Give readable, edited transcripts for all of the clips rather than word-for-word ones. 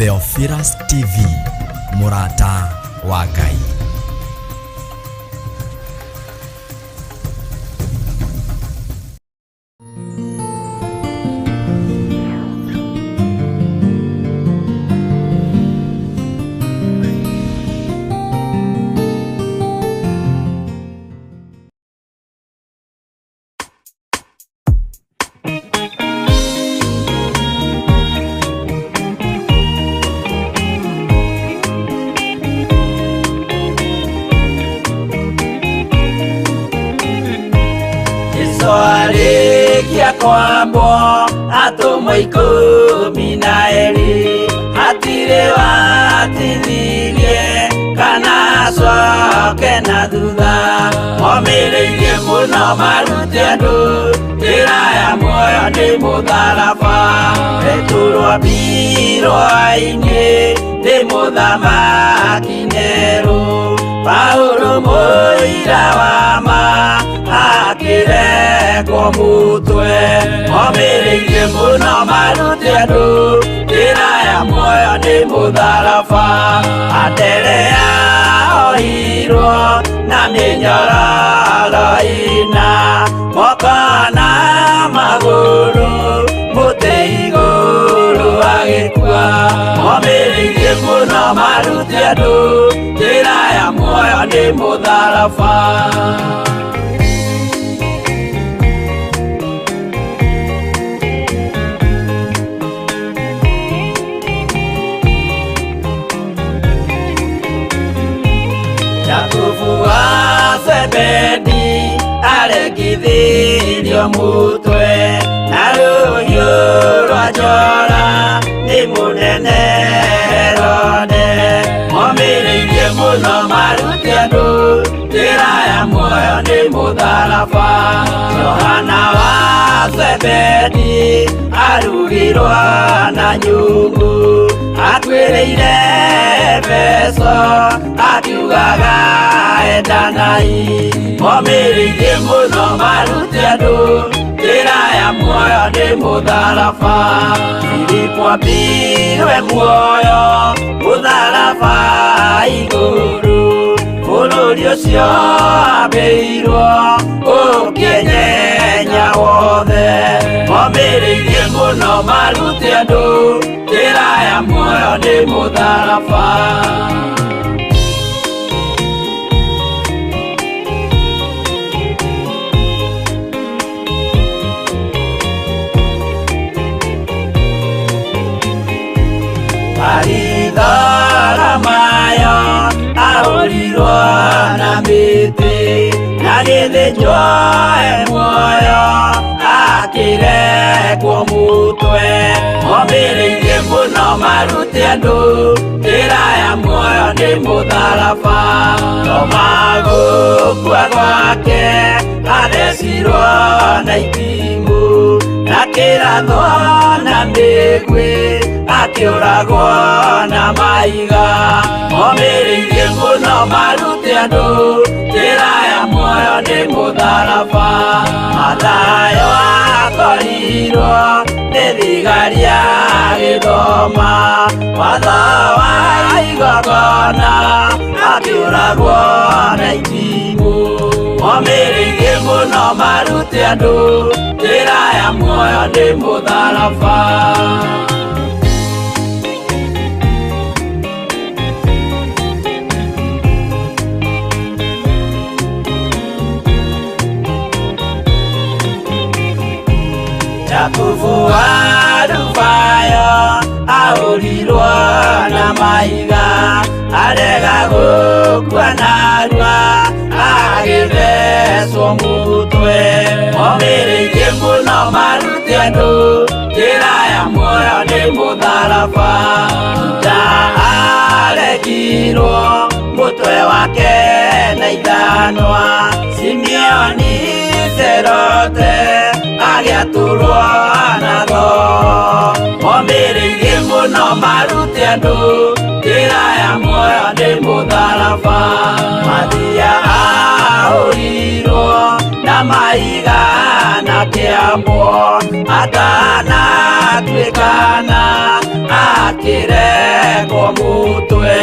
Theophilus TV, mũrata wa Ngai. Jesu arĩkia kwambwo atũmwo 12 hatirĩ watithirie kana acoke na thutha omĩrĩirie mũno marute andũ njĩra ya muoyo nĩ mũtharaba Petero ambirwo-inĩ nĩ mũthamaki Nero Paulo mũira wa ma akĩrekwo mũtwe omĩrĩirie mũno marute andũ njĩra ya muoyo nĩ mũtharaba Anderea ohirwo na mĩnyororo ĩna moko na magũrũ mũtĩ igũrũ agĩkua omĩrĩirie mũno marute andũ njĩra ya muoyo nĩ mũtharaba. Jakubu wa Zebedi arekithirio mutwe na rũhiũ rwa njora nĩ mũnene Herode omĩrĩirie mũno marute andũ njĩra ya muoyo nĩ mũtharaba Johana wa Zebedi arugirwo na nyungu akuĩrĩire Efeso akiugaga endanai omĩrĩirie mũno marute andũ njĩra ya muoyo nĩ mũtharaba Filipo ambirwe muoyo mũtharaba igũrũ bũrũri ũcio ambĩirwo ũkĩnyenya wothe omĩrĩirie mũno marute andũ njĩra ya muoyo nĩ mũtharaba. Baritholomayo ahũrirwo na mĩtĩ na gĩthĩnjwo e muoyo akĩrekwo mũtwe omĩrĩirie mũno marute andũ njĩra ya muoyo nĩ mũtharaba Toma gũkua gwake athecirwo na itimũ na kĩrathwo na mĩguĩ akĩũragwo na mahiga omĩrĩirie mũno marute andũ njĩra ya muoyo nĩ mũtharaba Mathayo akorirwo nĩ thigari agĩthoma watho wa igongona akĩũragwo na itimũ omĩrĩirie mũno marute andũ njĩra ya muoyo nĩ mũtharaba. Jakubu wa Alufayo ahũrirwo na mahiga arega gũkua narua agĩthecwo mũtwe omĩrĩirie mũno marute andũ njĩra ya muoyo nĩ mũtharaba Juda aregirwo mũtwe wake na ithanwa Simeoni Zerote agĩatũrwo na thoo omĩrĩirie mũno marute andũ njĩra ya muoyo nĩ mũtharaba Mathia ahũrirwo na mahiga na kĩambwo atanatuĩkana Makĩrekwo mũtwe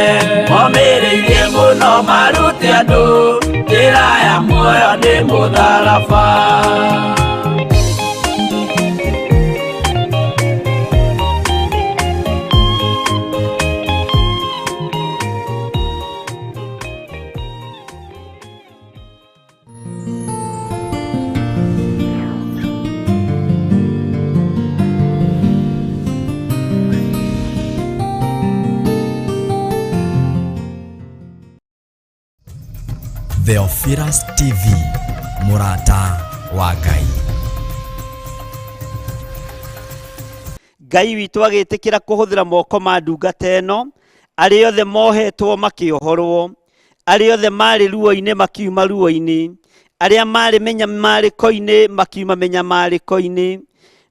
momĩrĩirie mũno marute andũ njĩra ya muoyo nĩ mũtharaba. Theophilus TV, mũrata wa Ngai. Ngai witũ agĩtĩkĩra kũhũthĩra moko ma ndungata ĩno, arĩa othe mohetwo makĩohorwo, arĩa othe marĩ ruo-inĩ makiuma ruo-inĩ, arĩa marĩ mĩnyamarĩko-inĩ makiuma mĩnyamarĩko-inĩ.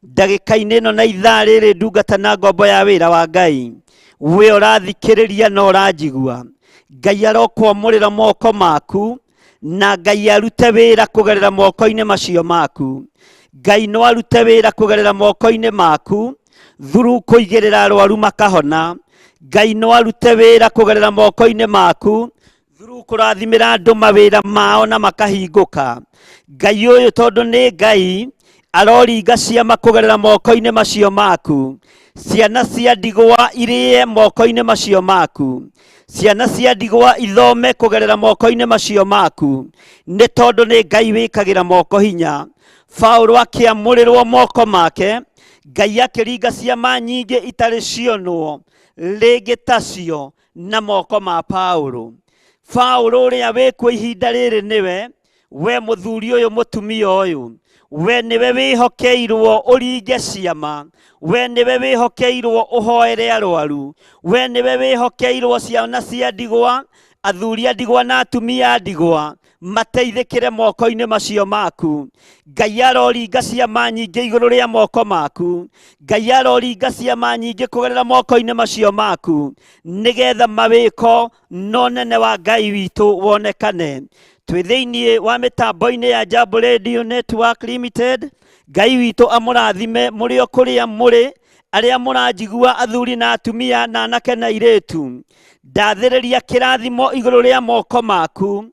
Ndagĩka-inĩ ĩno na ithaa rĩrĩ ndungata na ngombo ya wĩra wa Ngai, we ũrathikĩrĩria na ũranjigua, Ngai arokwamũrĩra moko maku na Ngai arute wĩra kũgerera moko-inĩ macio maku. Ngai no arute wĩra kũgerera moko-inĩ maku through kũigĩrĩra arwaru makahona. Ngai no arute wĩra kũgerera moko-inĩ maku through kũrathimĩra andũ mawĩra mao na makahingũka. Ngai ũyũ tondũ nĩ Ngai aroringa ciama kũgerera moko-inĩ macio maku. Ciana cia ndigwa irĩe moko-inĩ macio maku. Ciana cia ndigwa ithome kũgerera moko-inĩ macio maku, nĩ tondũ nĩ Ngai wĩkagĩra moko hinya. Paũlũ akĩamũrĩrwo moko make, Ngai akĩringa ciama nyingĩ itarĩ cionwo rĩngĩ tacio na moko ma Paũlũ. Paũlũ ũrĩa wĩkuo ihinda rĩrĩ nĩwe, we mũthuri ũyũ mũtumia ũyũ, we nĩwe wĩhokeirwo ũringe ciama, we nĩwe wĩhokeirwo ũhoere arwaru, we nĩwe wĩhokeirwo ciana cia ndigwa, athuri a ndigwa na atumia a ndigwa mateithĩkĩre moko-inĩ macio maku. Ngai aroringa ciama nyingĩ igũrũ rĩa moko maku. Ngai aroringa ciama nyingĩ kũgerera moko-inĩ macio maku, nĩgetha mawĩko na ũnene wa Ngai witũ wonekane. Twĩ thĩinĩ wa mĩtambo-inĩ ya Jambo Radio Network Limited. Ngai witũ amũrathime mũrĩ o kũrĩa mũrĩ, arĩa mũranjigua athuri na atumia na anake na airĩtu. Ndathĩrĩria kĩrathimo igũrũ rĩa moko maku,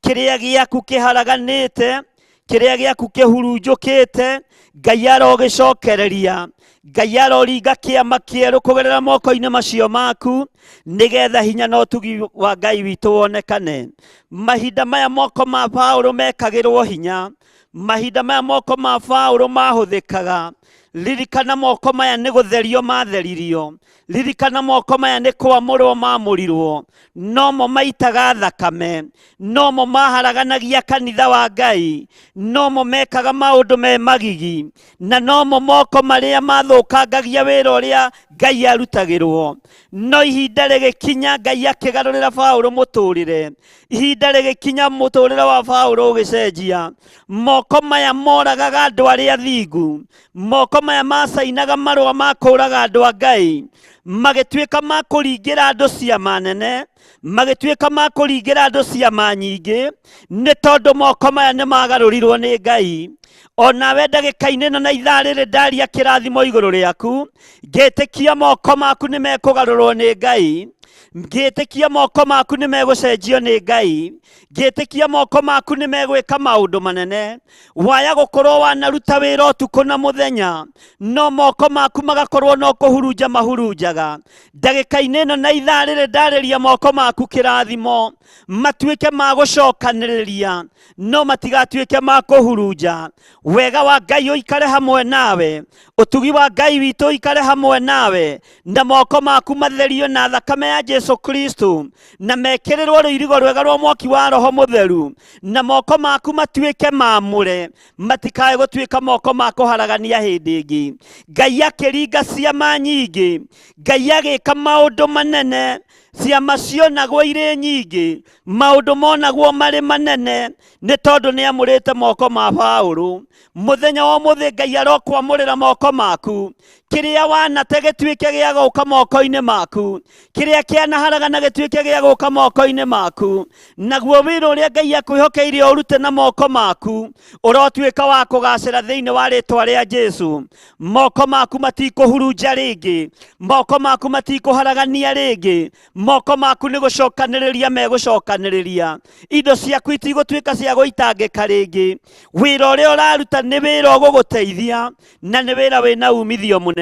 kĩrĩa gĩaku kĩharaganĩte, kĩrĩa gĩaku kĩhurunjũkĩte, Ngai arogĩcokereria. Ngai aroringa kĩama kĩerũ kũgerera moko-inĩ macio maku, nĩgetha hinya na ũtugi wa Ngai witũ wonekane. Mahinda maya moko ma Paũlũ mekagĩrwo hinya, mahinda maya moko ma Paũlũ mahũthĩkaga. Ririkana moko maya nĩ gũtherio matheririo, ririkana moko maya nĩ kwamũrwo mamũrirwo, nomo maitaga thakame, nomo maharaganagia kanitha wa Ngai, nomo mekaga maũndũ me magigi, na nomo moko marĩa mathũkangagia wĩra ũrĩa Ngai arutagĩrwo. No ihinda rĩgĩkinya Ngai akĩgarũrĩra Paũlũ mũtũrĩre, ihinda rĩgĩkinya mũtũrĩre wa Paũlũ ũgĩcenjia. Moko maya moragaga andũ arĩa athingu, moko maya macainaga marũa ma kũraga andũ a Ngai, magĩtuĩka ma kũringĩra andũ ciama nene, magĩtuĩka ma kũringĩra andũ ciama nyingĩ, nĩ tondũ moko maya nĩ magarũrirwo nĩ Ngai. Onawe ndagĩka-inĩ ĩno na ithaa rĩrĩ ndaria kĩrathimo igũrũ rĩaku, ngĩtĩkia moko maku nĩ mekũgarũrwo nĩ Ngai, ngĩtĩkia moko maku nĩ megũcenjio nĩ Ngai, ngĩtĩkia moko maku nĩ megwĩka maũndũ manene. Waya gũkorwo wanaruta wĩra ũtukũ na mũthenya, no moko maku magakorwo no kũhurunja mahurunjaga. Ndagĩka-inĩ ĩno na ithaa rĩrĩ ndarĩria moko maku kĩrathimo, matuĩke ma gũcokanĩrĩria, no matigatuĩke ma kũhurunja. Wega wa Ngai ũikare hamwe nawe, ũtugi wa Ngai witũ ũikare hamwe nawe, na moko maku matherio na thakame ya Jesu Kristo, na mekĩrĩrwo rũirigo rwega rwa mwaki wa Roho Mũtheru, na moko maku matuĩke mamũre, matikae gũtuĩka moko ma kũharagania hĩndĩ ĩngĩ. Ngai akĩringa ciama nyingĩ, Ngai agĩka maũndũ manene, ciama cionagwo irĩ nyingĩ, maũndũ monagwo marĩ manene, nĩ tondũ nĩ amũrĩte moko ma Paũlũ. Mũthenya wa ũmũthĩ Ngai arokwamũrĩra moko maku. Kĩrĩa wanate gĩtuĩke gĩa gũka moko-inĩ maku, kĩrĩa kĩanaharagana gĩtuĩke gĩa gũka moko-inĩ maku. Naguo wĩra ũrĩa Ngai akwĩhokeire ũrute na moko maku ũrotuĩka wa kũgacĩra thĩinĩ wa rĩtwa rĩa Jesu. Moko maku matikũhurunja rĩngĩ, moko maku matikũharagania rĩngĩ, moko maku nĩ gũcokanĩrĩria megũcokanĩrĩria. Indo ciaku itigũtuĩka cia gũitangĩka rĩngĩ. Wĩra ũrĩa ũraruta nĩ wĩra ũgũgũteithia na nĩ wĩra wĩna umithio mũnene.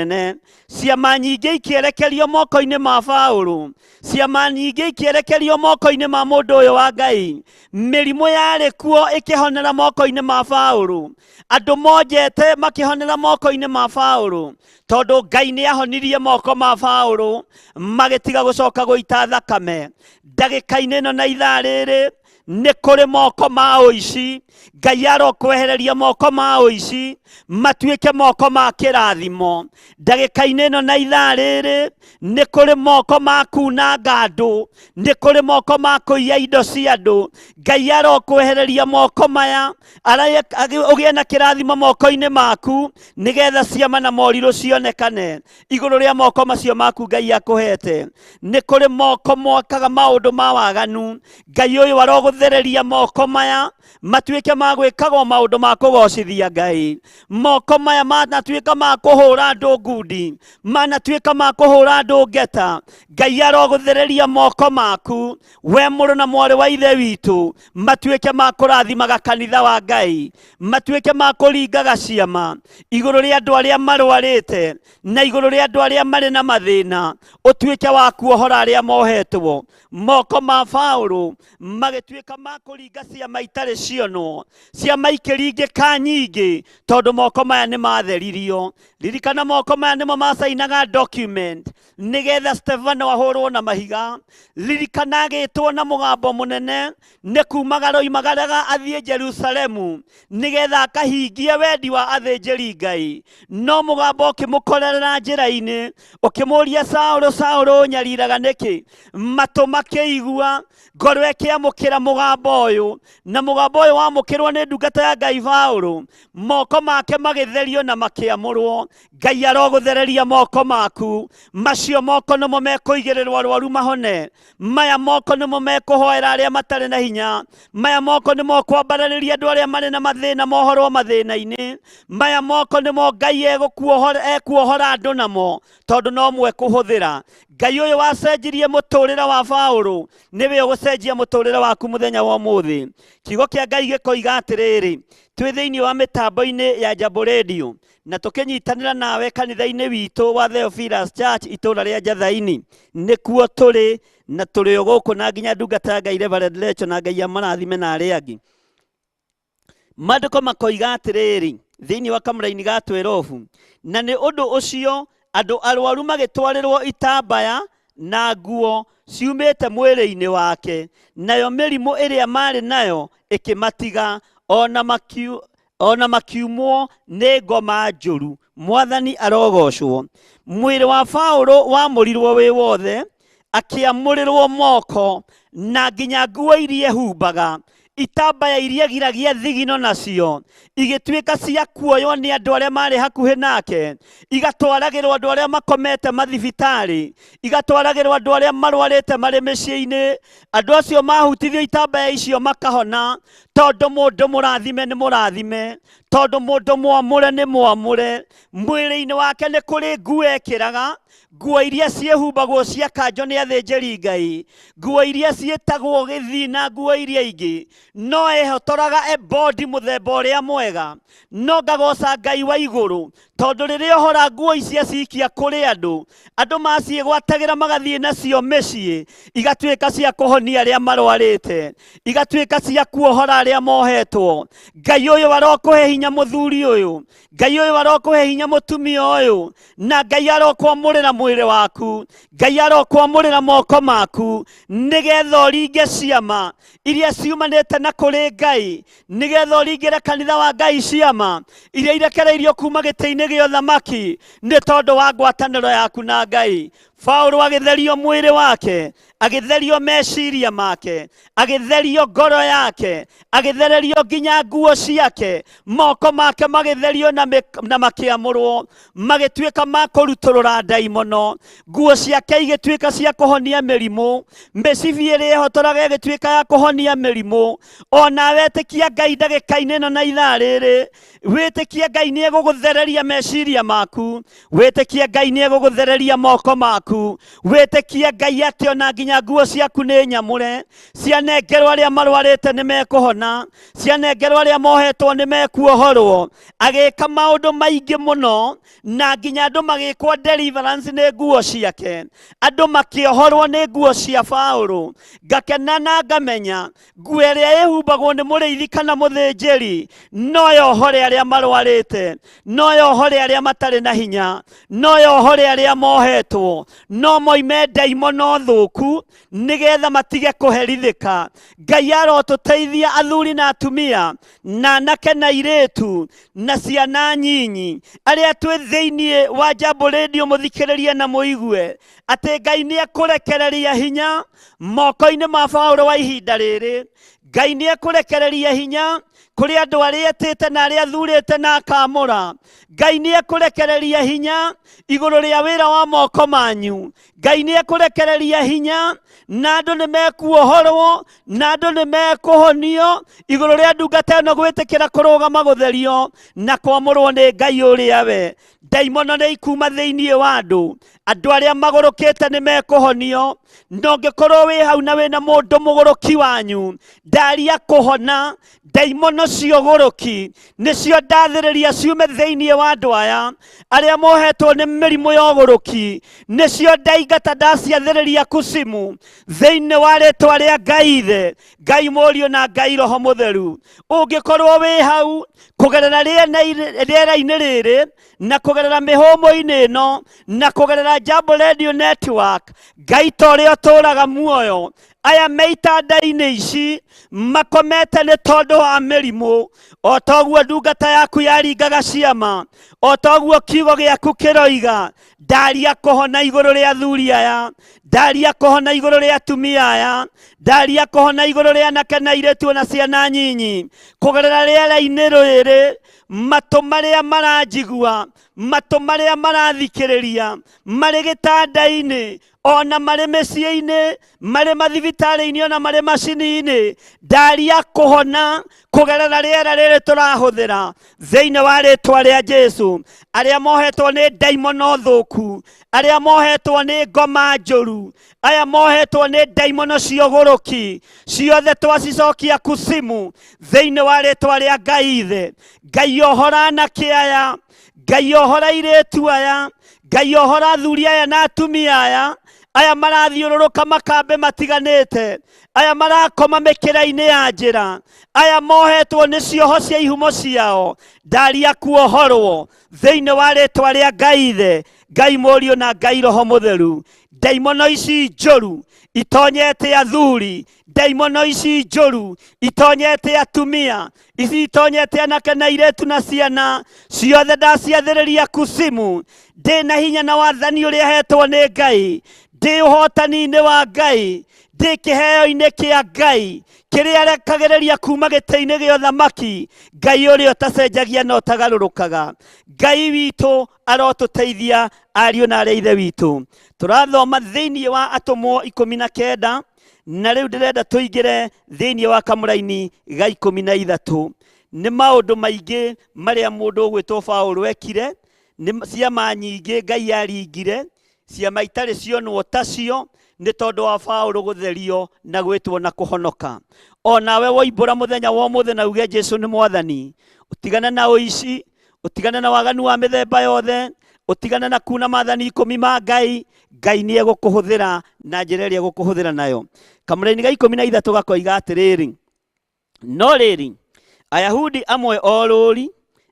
Ciama nyingĩ ikĩerekerio moko-inĩ ma Paũlũ, ciama nyingĩ ikĩerekerio moko-inĩ ma mũndũ ũyũ wa Ngai. Mĩrimũ yarĩ kuo ĩkĩhonera moko-inĩ ma Paũlũ, andũ monjete makĩhonera moko-inĩ ma Paũlũ, tondũ Ngai nĩ ahonirie moko ma Paũlũ magĩtiga gũcoka gũita thakame. Ndagĩka-inĩ ĩno na ithaa rĩrĩ nĩ kũrĩ moko ma ũici. Ngai arokwehereria moko ma ũici matuĩke moko ma kĩrathimo. Ndagĩka-inĩ ĩno na ithaa rĩrĩ nĩ kũrĩ moko ma kunanga andũ, nĩ kũrĩ moko ma kũiya indo cia andũ. Ngai arokwehereria moko maya, ũgĩe na kĩrathimo moko-inĩ maku, nĩgetha ciama na morirũ cionekane igũrũ rĩa moko macio maku Ngai akũhete. Nĩ kũrĩ moko mokaga maũndũ ma waganu. Ngai ũyũ arogũthereria moko maya matuĩke ma gwĩkagwo maũndũ ma kũgocithia Ngai. Moko maya manatuĩka ma kũhũra andũ ngundi, manatuĩka ma kũhũra andũ ngeta. Ngai arogũthereria moko maku we mũrũ na mwarĩ wa ithe witũ, matuĩke ma kũrathimaga kanitha wa Ngai, matuĩke ma kũringaga ciama igũrũ rĩa andũ arĩa marwarĩte na igũrũ rĩa andũ arĩa marĩ na mathĩna, ũtuĩke wa kuohora arĩa mohetwo. Moko ma Paũlũ magĩtuĩka ma kũringa ciama itarĩ cionwo, ciama ikĩringĩka nyingĩ, tondũ moko maya nĩ matheririo. Ririkana moko maya nĩmo macainaga document nĩgetha Stefano ahũrwo na mahiga. Ririkana agĩtwo na mũgambo mũnene nĩ kumagara oimagaraga athiĩ Jerusalemu nĩgetha akahingie wendi wa athĩnjĩri Ngai. No mũgambo ũkĩmũkorerera njĩra-inĩ ũkĩmũria, Saũlũ, Saũlũ, ũnyariraga nĩkĩ? Matũ makĩigua, ngoro ĩkĩamũkĩra mũgambo ũyũ, na mũgambo ũyũ wamũkĩrwo nĩ ndungata ya Ngai Paũlũ, moko make magĩtherio na makĩamũrwo. Ngai arogũthereria moko maku, macio moko nĩmo mekũigĩrĩrwo arwaru mahone, maya moko nĩmo mekũhoera arĩa matarĩ na hinya, maya moko nĩmo kwambararĩria andũ arĩa marĩ na mathĩna mohorwo mathĩna-inĩ, maya moko nĩmo Ngai ekuohora andũ namo, tondũ no mwe kũhũthĩra. Ngai ũyũ wacenjirie mũtũrĩre wa Paũlũ nĩwe ũgũcenjia mũtũrĩre waku mũthenya wa ũmũthĩ. Kiugo kĩa Ngai gĩkoiga atĩrĩrĩ, twĩ thĩinĩ wa mĩtambo-inĩ ya Jambo Radio na tũkĩnyitanĩra nawe kanitha-inĩ witũ wa Theophilus Church itũũra rĩa Njathaini, nĩkuo tũrĩ na tũrĩ o gũkũ na nginya ndungata ya Ngai Reverend Lecho, na Ngai amarathime na arĩa angĩ. Maandĩko makoiga atĩrĩrĩ thĩinĩ wa kamũraini ga twerobu, na nĩ ũndũ ũcio andũ arwaru magĩtwarĩrwo itambaya na nguo ciumĩte mwĩrĩ-inĩ wake, nayo mĩrimũ ĩrĩa maarĩ nayo ĩkĩmatiga, ona makiumwo nĩ ngoma njũru. Mwathani arogocwo. Mwĩrĩ wa Paũlũ wamũrirwo wĩ wothe, akĩamũrĩrwo moko na nginya nguo iria ehumbaga, itambaya iria giragia thigino nacio igĩtuĩka cia kuoywo nĩ andũ arĩa marĩ hakuhĩ nake, igatwaragĩrwo andũ arĩa makomete mathibitarĩ, igatwaragĩrwo andũ arĩa marwarĩte marĩ mĩciĩ-inĩ. Andũ acio mahutithio itambaya icio makahona, tondũ mũndũ mũrathime nĩ mũrathime, tondũ mũndũ mwamũre nĩ mwamũre. Mwĩrĩ-inĩ wake nĩ kũrĩ nguo ekĩraga, nguo iria ciĩhumbagwo cia kanjũ nĩ athĩnjĩri Ngai, nguo iria ciĩtagwo gĩthii na nguo iria ingĩ, no ehotoraga ebodi mũthemba ũrĩa mwega. No ngagoca Ngai wa igũrũ, tondũ rĩrĩa ohora nguo ici acikia kũrĩ andũ, andũ maciĩgwatagĩra magathiĩ nacio mĩciĩ, igatuĩka cia kũhonia arĩa marwarĩte, igatuĩka cia kuohora arĩa mohetwo. Ngai ũyũ arokũhe hinya mũthuri ũyũ, Ngai ũyũ arokũhe hinya mũtumia ũyũ, na Ngai arokwamũrĩra mwĩrĩ waku, Ngai arokwamũrĩra moko maku, nĩgetha ũringe ciama iria ciumanĩte na kũrĩ Ngai, nĩgetha ũringĩre kanitha wa Ngai ciama iria irekereirio kuma gĩtĩ-inĩ gĩa gĩtĩ-inĩ gĩa ũthamaki nĩ tondũ wa ngwatanĩro yaku na Ngai. Paũlũ agĩtherio mwĩrĩ wake, agĩtherio meciria make, agĩtherio ngoro yake, agĩthererio nginya nguo ciake, moko make magĩtherio na makĩamũrwo, magĩtuĩka ma kũrutũrũra ndaimono, nguo ciake igĩtuĩka cia kũhonia mĩrimũ, mĩcibi ĩrĩa ĩhotoraga ĩgĩtuĩka ya kũhonia mĩrimũ. Ona wetĩkia Ngai ndagĩka-inĩ ĩno na ithaa rĩrĩ, wĩtĩkie Ngai nĩ egũgũthereria meciria maku, wĩtĩkie Ngai nĩ egũgũthereria moko maku, wĩtĩkie Ngai atĩ ona nginya nguo ciaku nĩ nyamũre, cianengerwo arĩa marwarĩte nĩ mekũhona, cianengerwo arĩa mohetwo nĩ mekuohorwo. Agĩka maũndũ maingĩ mũno na nginya andũ magĩkwo deliverance nĩ nguo ciake, andũ makĩohorwo nĩ nguo cia Paũlũ. Ngakena na ngamenya nguo ĩrĩa ĩhumbagwo nĩ mũrĩithi kana mũthĩnjĩri no yohore arĩa marwarĩte, no yohore arĩa matarĩ na hinya, no yohore arĩa mohetwo, no moime ndaimono thũku nĩgetha matige kũherithĩka. Ngai arotũteithia athuri na atumia na anake na airĩtu na ciana nyinyi arĩa twĩ thĩinĩ wa Jambo Radio, mũthikĩrĩrie na mũigue atĩ Ngai nĩ ekũrekereria hinya moko-inĩ ma Paũlũ wa ihinda rĩrĩ. Ngai nĩ ekũrekereria hinya kũrĩ andũ arĩa etĩte na arĩa athurĩte na akamũra. Ngai nĩ ekũrekereria hinya igũrũ rĩa wĩra wa moko manyu. Ngai nĩ ekũrekereria hinya na andũ nĩ mekuohorwo na andũ nĩ mekũhonio igũrũ rĩa ndungata ĩno gwĩtĩkĩra kũrũgama gũtherio na kwamũrwo nĩ Ngai ũrĩa we. Ndaimono nĩ ikuma thĩinĩ wa andũ, andũ arĩa magũrũkĩte nĩ mekũhonio. Na ũngĩkorwo wĩ hau na wĩna mũndũ mũgũrũki wanyu, ndaria kũhona ndaimono cia ũgũrũki nĩcio ndathĩrĩria ciume thĩinĩ wa andũ aya arĩa mohetwo nĩ mĩrimũ ya ũgũrũki, nĩcio ndaingata ndaciathĩrĩria kucimu thĩinĩ wa rĩtwa rĩa Ngai Ithe, Ngai Mũriũ na Ngai Roho Mũtheru. Ũngĩkorwo wĩ hau kũgerera rĩera-inĩ rĩrĩ na kũgerera mĩhũmũ-inĩ ĩno na kũgerera Jambo Radio Network, Ngai ta ũrĩa ũtũũraga muoyo, aya me itanda-inĩ ici makomete nĩ tondũ wa mĩrimũ, o toguo ndungata yaku yaringaga ciama, o toguo kiugo gĩaku kĩroiga, ndaria kũhona igũrũ rĩa athuri aya, ndaria kũhona igũrũ rĩa atumia aya, ndaria kũhona igũrũ rĩa anake na airĩtu na ciana nyinyi, kũgerera rĩera-inĩ rĩrĩ, matũ marĩa maranjigua, matũ marĩa marathikĩrĩria, marĩ gĩtanda-inĩ, ona marĩ mĩciĩ-inĩ, marĩ mathibitarĩ-inĩ, ona marĩ macini-inĩ, ndaria kũhona kũgerera rĩera rĩrĩ tũrahũthĩra thĩinĩ wa rĩtwa rĩa Jesu. Arĩa mohetwo nĩ ndaimono thũku, arĩa mohetwo nĩ ngoma njũru, aya mohetwo nĩ ndaimono cia ũgũrũki, ciothe twacicokia kucimu thĩinĩ wa rĩtwa rĩa Ngai Ithe. Ngai ohora anake aya, Ngai ohora airĩtu aya, Ngai ohora athuri aya na atumia aya, aya marathiũrũrũka makambĩ matiganĩte, aya marakoma mĩkĩra-inĩ ya njĩra, aya mohetwo nĩ cioho cia ihumo ciao, ndaria kuohorwo thĩinĩ wa rĩtwa rĩa Ngai Ithe, Ngai Mũriũ na Ngai Roho Mũtheru. Ndaimono ici njũru itonyete athuri, ndaimono ici njũru itonyete atumia, ici itonyete anake na airĩtu na ciana ciothe, ndaciathĩrĩria kucimu. Ndĩ na hinya na wathani ũrĩa hetwo nĩ Ngai, ndĩ ũhotani-inĩ wa Ngai, ndĩ kĩheo-inĩ kĩa Ngai kĩrĩa arekagĩrĩria kuma gĩtĩ-inĩ gĩa ũthamaki, Ngai ũrĩa ũtacenjagia na ũtagarũrũkaga. Ngai witũ arotũteithia ariũ na arĩa ithe witũ. Tũrathoma thĩinĩ wa Atũmwo 19, na rĩu ndĩrenda tũingĩre thĩinĩ wa kamũraini ga 13. Nĩ maũndũ maingĩ marĩa mũndũ ũgwĩtwo Paũlũ ekire, nĩ ciama nyingĩ Ngai aringire, ciama itarĩ cionwo tacio nĩ tondũ wa Paũlũ gũtherio na gwĩtwo na kũhonoka. Onawe woimbũra mũthenya wa ũmũthĩ na uge Jesu nĩ Mwathani, ũtigane na ũici, ũtigane na waganu wa mĩthemba yothe, ũtigane na kuna maathani 10 ma Ngai, Ngai nĩ egũkũhũthĩra na njĩra ĩrĩa egũkũhũthĩra nayo. Kamũraini ga 13 gakoiga atĩrĩrĩ, no rĩrĩ, Ayahudi amwe o rũri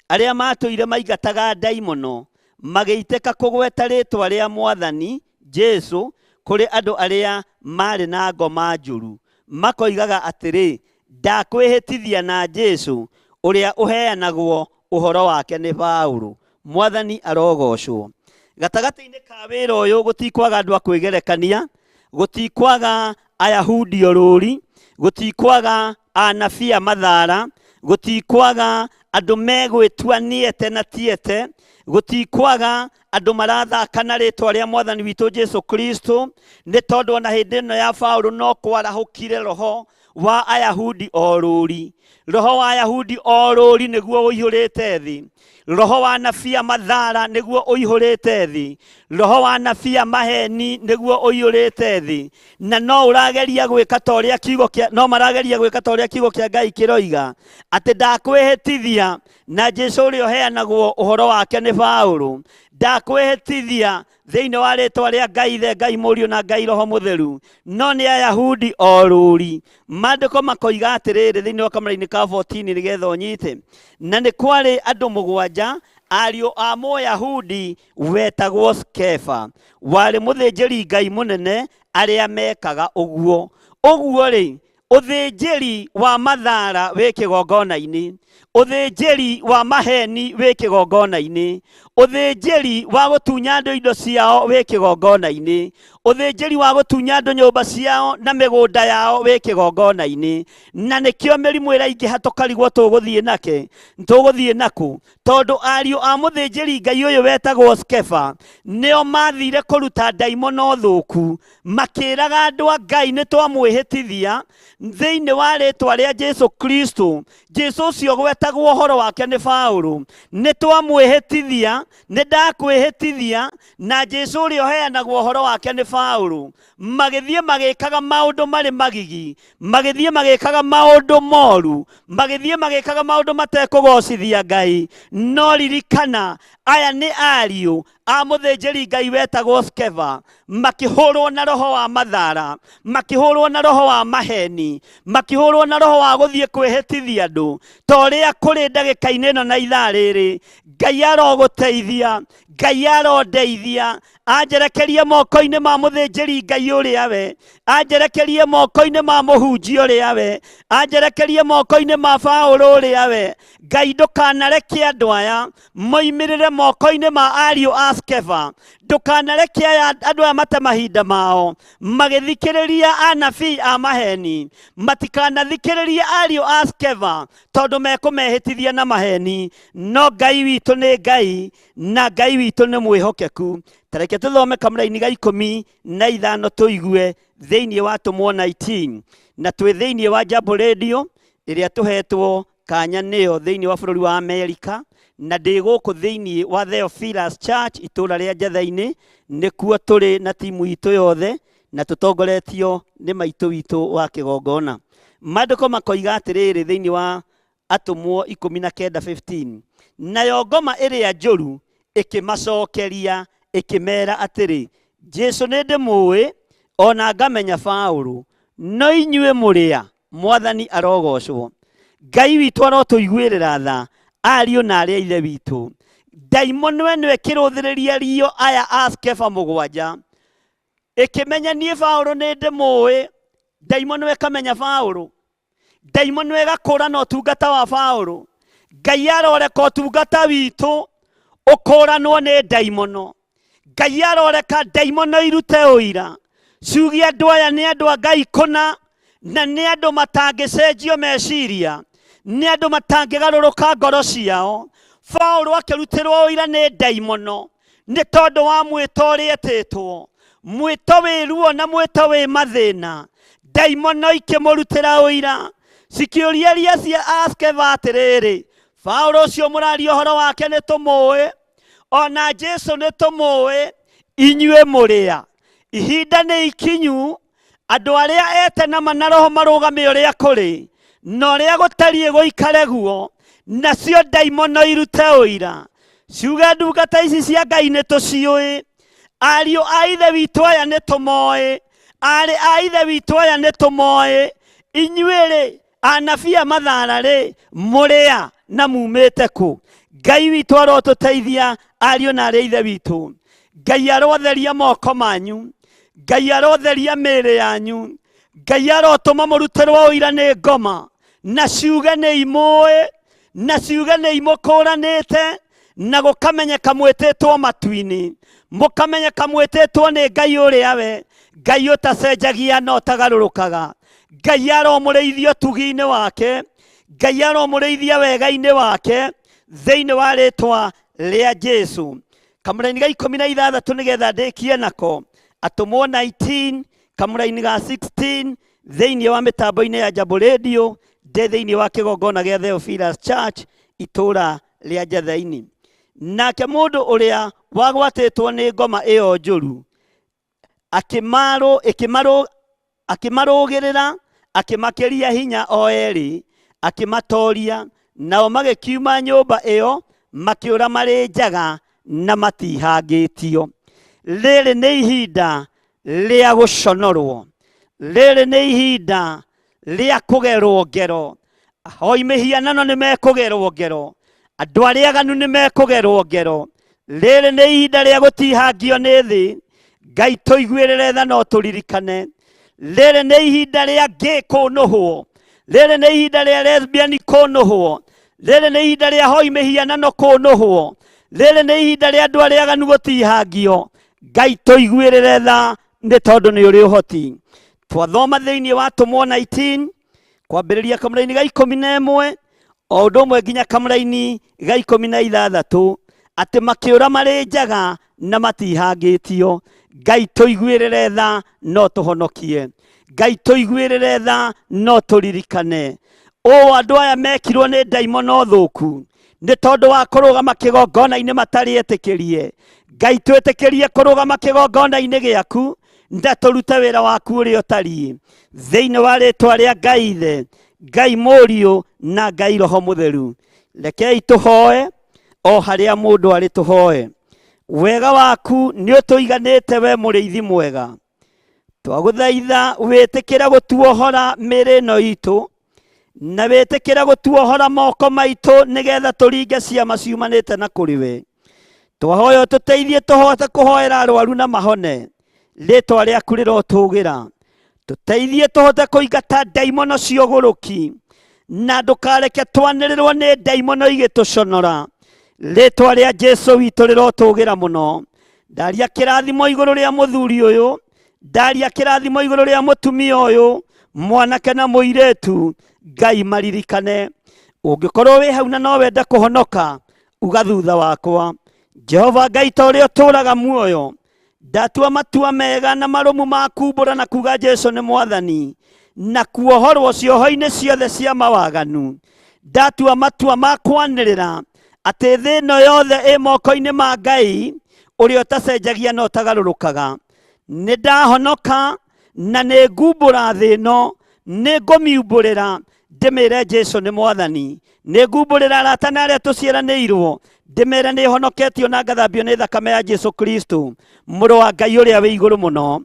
arĩa matũire maingataga ndaimono magĩitĩka kũgweta rĩtwa rĩa Mwathani Jesu kũrĩ andũ arĩa marĩ na ngoma njũru, makoigaga atĩrĩ, ndakwĩhĩtithia na Jesu ũrĩa ũheanagwo ũhoro wake nĩ Paũlũ. Mwathani arogocwo. Gatagatĩ-inĩ ka wĩra ũyũ gũtikwaga andũ a kwĩgerekania, gũtikwaga Ayahudi orũri, gũtikwaga anabii a mathara, gũtikwaga andũ megwĩtua nĩete na tiete, gũtikwaga andũ marathaka na rĩtwa rĩa Mwathani witũ Jesu Kristo, nĩ tondũ ona hĩndĩ ĩno ya Paulo no kwarahũkire roho wa Ayahudi orũri. Roho wa Ayahudi orũri nĩguo ũihũrĩte thĩ. Roho wa anabii a mathara nĩguo ũihũrĩte thĩ. Roho wa anabii a maheni nĩguo ũiyũrĩte thĩ. Na no ũrageria gwĩka ta ũrĩa kiugo kĩa no marageria gwĩka ta ũrĩa kiugo kĩa Ngai kĩroiga atĩ ndakwĩhĩtithia na Jesu ũrĩa ũheanagwo ũhoro wake nĩ Paulo, ndakwĩhĩtithia thĩinĩ wa rĩtwa rĩa Ngai Ithe, Ngai Mũriũ na Ngai Roho Mũtheru, no nĩ Ayahudi o rũri. Maandĩko makoiga atĩrĩrĩ thĩinĩ wa kamũra-inĩ ka 14 nĩgetha ũnyite, na nĩ kwarĩ andũ mũgwanja ariũ a Mũyahudi wetagwo Skefa, warĩ mũthĩnjĩri Ngai mũnene, arĩa mekaga ũguo. Ũguo-rĩ, ũthĩnjĩri wa mathara wĩ kĩgongona-inĩ, ũthĩnjĩri wa maheni wĩ kĩgongona-inĩ, ũthĩnjĩri wa gũtunya andũ indo ciao wĩ kĩgongona-inĩ, ũthĩnjĩri wa gũtunya andũ nyũmba ciao na mĩgũnda yao wĩ kĩgongona-inĩ. Na nĩkĩo mĩrimũ ĩraingĩha tũkarigwo tũgũthiĩ nake, tũgũthiĩ nakũ, tondũ ariũ a mũthĩnjĩri Ngai ũyũ wetagwo Skefa nĩo mathire kũruta ndaimono thũku, makĩraga andũ a Ngai nĩ twamwĩhĩtithia thĩinĩ wa rĩtwa rĩa Jesu Kristo. Jesu ũcio gwetagwo ũhoro wake nĩ Paulo, nĩ twamwĩhĩtithia, nĩ ndakwĩhĩtithia na Jesu ũrĩa ũheanagwo ũhoro wake nĩ Paulo. Magĩthiĩ magĩkaga maũndũ marĩ magigi, magĩthiĩ magĩkaga maũndũ moru, magĩthiĩ magĩkaga maũndũ matekũgocithia Ngai. No ririkana, aya nĩ ariũ a mũthĩnjĩri Ngai wetagwo Skeva, makĩhũrwo na roho wa mathara, makĩhũrwo na roho wa maheni, makĩhũrwo na roho wa gũthiĩ kwĩhĩtithia andũ. Ta ũrĩa kũrĩ ndagĩka-inĩ ĩno na ithaa rĩrĩ, Ngai arogũteithia, Ngai arondeithia, anjerekerie moko-inĩ ma mũthĩnjĩri Ngai ũrĩa we, anjerekerie moko-inĩ ma mũhunjia ũrĩa we, anjerekerie moko-inĩ ma Paũlũ ũrĩa we. Ngai ndũkanareke andũ aya moimĩrĩre moko-inĩ ma ariũ a Skeva, ndũkanareke aya andũ aya mate mahinda mao magĩthikĩrĩria anabii a maheni, matikanathikĩrĩrie ariũ a Skeva tondũ mekũmehĩtithia na maheni. No Ngai witũ nĩ Ngai na Ngai witũ nĩ mwĩhokeku. Ta reke tũthome kamũraini ga 15 tũigue thĩinĩ wa Atũmwo 19, na twĩ thĩinĩ wa Jambo Radio ĩrĩa tũhetwo kanya nĩyo thĩinĩ wa bũrũri wa Amerika, na ndĩ gũkũ thĩinĩ wa Theophilus Church itũũra rĩa Njatha-inĩ, nĩkuo tũrĩ na timu itũ yothe na tũtongoretio nĩ maitũ witũ wa kĩgongona. Maandĩko makoiga atĩrĩrĩ thĩinĩ wa Atũmwo 19:15, nayo ngoma ĩrĩa njũru ĩkĩmacokeria ĩkĩmera atĩrĩ, Jesu nĩ ndĩmũĩ, ona ngamenya Paũlũ, no inyuĩ mũrĩ a? Mwathani arogocwo. Ngai witũ arotũiguĩrĩra tha, ariũ na arĩ a ithe witũ. Ndaimono ĩno ĩkĩrũthĩrĩria rio aya a Skefa mũgwanja, ĩkĩmenya niĩ Paũlũ nĩ ndĩmũĩ. Ndaimono ĩkamenya Paũlũ, ndaimono ĩgakũrana ũtungata wa Paũlũ. Ngai aroreka ũtungata witũ ũkũranwo nĩ ndaimono. Ngai aroreka ndaimono irute ũira, ciuge andũ aya nĩ andũ a Ngai kũna, na nĩ andũ matangĩcenjio meciria, nĩ andũ matangĩgarũrũka ngoro ciao. Paũlũ akĩrutĩrwo ũira nĩ ndaimono nĩ tondũ wa mwĩto ũrĩa etĩtwo, mwĩto wĩ ruo na mwĩto wĩ mathĩna. Ndaimono ikĩmũrutĩra ũira, cikĩũria iria cia Askeva atĩrĩrĩ, Paũlũ ũcio mũraria ũhoro wake nĩ tũmũĩ, ona Jesu nĩ tũmũĩ, inyuĩ mũrĩ a? Ihinda nĩ ikinyu andũ arĩa ete na ma na roho marũgame ũrĩa kũrĩ na ũrĩa gũtariĩ gũikare guo, nacio ndaimono irute ũira, ciuge ndungata ici cia Ngai nĩ tũciũĩ, ariũ a ithe witũ aya nĩ tũmoĩ, aarĩ a ithe witũ aya nĩ tũmoĩ, inyuĩ-rĩ anabii a mathara rĩ mũrĩ a na mumĩte kũ? Ngai witũ arotũteithia ariũ na arĩ a ithe witũ. Ngai arotheria moko manyu, Ngai arotheria mĩĩrĩ yanyu, Ngai arotũma mũrutĩrwo ũira nĩ ngoma, na ciuge nĩ imũĩ, na ciuge nĩ imũkũranĩte, Na gũkamenyeka mwĩtĩtwo matu-inĩ, mũkamenyeka mwĩtĩtwo nĩ Ngai ũrĩa we Ngai ũtacenjagia na ũtagarũrũkaga. Ngai aromũrĩithia ũtugi-inĩ wake, Ngai aromũrĩithia wega-inĩ wake, thĩinĩ wa rĩtwa rĩa Jesu. Kamũraini ga 16 nĩgetha ndĩkie nako, Atũmwo 19 kamũraini ga 16 thĩinĩ wa mĩtambo-inĩ ya Jambo Radio, ndĩ thĩinĩ wa kĩgongona gĩa Theophilus Church itũũra rĩa Njathaini. Nake mũndũ ũrĩa wagwatĩtwo nĩ ngoma ĩyo njũru akĩmarũgĩrĩra, akĩmakĩria hinya o erĩ, akĩmatoria, nao magĩkiuma nyũmba ĩyo makĩũra marĩ njaga na matihangĩtio. Rĩrĩ nĩ ihinda rĩa gũconorwo, rĩrĩ nĩ ihinda rĩa kũgerwo ngero. Ahoi mĩhianano nĩ mekũgerwo ngero, andũ arĩa aganu nĩ mekũgerwo ngero. Rĩrĩ nĩ ihinda rĩa gũtihangio nĩ thĩ. Ngai tũiguĩrĩre tha no tũririkane. Rĩrĩ nĩ ihinda rĩa gay kũnũhwo, rĩrĩ nĩ ihinda rĩa lesbian kũnũhwo, rĩrĩ nĩ ihinda rĩa hoi mĩhianano kũnũhwo, rĩrĩ nĩ ihinda rĩa andũ arĩa aganu gũtihangio. Ngai tũiguĩrĩre tha nĩ tondũ nĩ ũrĩ ũhoti. Twathoma thĩinĩ wa Atũmwo 19 kwambĩrĩria kamũraini ga 11 o ũndũ ũmwe nginya kamũraini ga 16, atĩ makĩũra marĩ njaga na matihangĩtio. Ngai tũiguĩrĩre tha no tũhonokie, Ngai tũiguĩrĩre tha no tũririkane. Ũũ andũ aya mekirwo nĩ ndaimono thũku nĩ tondũ wa kũrũgama kĩgongona-inĩ matarĩ etĩkĩrie. Ngai twĩtĩkĩrie kũrũgama kĩgongona-inĩ gĩaku na tũrute wĩra waku ũrĩa ũtariĩ, thĩinĩ wa rĩtwa rĩa Ngai Ithe, Ngai Mũriũ na Ngai Roho Mũtheru. Rekei tũhoe o harĩa mũndũ arĩ, tũhoe. Wega waku nĩ ũtũiganĩte we mũrĩithi mwega. Twagũthaitha wĩtĩkĩre gũtuohora mĩĩrĩ ĩno itũ, na wĩtĩkĩre gũtuohora moko maitũ, nĩgetha tũringe ciama ciumanĩte na kũrĩ we. Twahoya ũtũteithie tũhote kũhoera arwaru na mahone, rĩtwa rĩaku rĩrotũgĩra. Tũteithie tũhote kũingata ndaimono cia ũgũrũki, na ndũkareke twanĩrĩrwo nĩ ndaimono igĩtũconora. Rĩtwa rĩa Jesu witũ rĩrotũgĩra mũno. Ndaria kĩrathimo igũrũ rĩa mũthuri ũyũ, ndaria kĩrathimo igũrũ rĩa mũtumia ũyũ, mwanake na mũirĩtu, Ngai maririkane. Ũngĩkorwo wĩ hau na no wende kũhonoka, uga thutha wakwa, Jehova Ngai ta ũrĩa ũtũũraga muoyo, ndatua matua mega na marũmu ma kumbũra na kuga Jesu nĩ mwathani, na kuohorwo cioho-inĩ ciothe cia mawaganu. Ndatua matua ma kwanĩrĩra atĩ thĩ ĩno yothe ĩ moko-inĩ ma Ngai ũrĩa ũtacenjagia na ũtagarũrũkaga. Nĩ ndahonoka na nĩ ngumbũra thĩ ĩno, nĩ ngũmiumbũrĩra ndĩmĩre Jesu nĩ mwathani. Nĩ ngumbũrĩra arata na arĩa tũciaranĩirwo, ndĩmere nĩ honoketio na ngathambio nĩ thakame ya Jesu Kristo, mũrũ wa Ngai ũrĩa wĩ igũrũ mũno.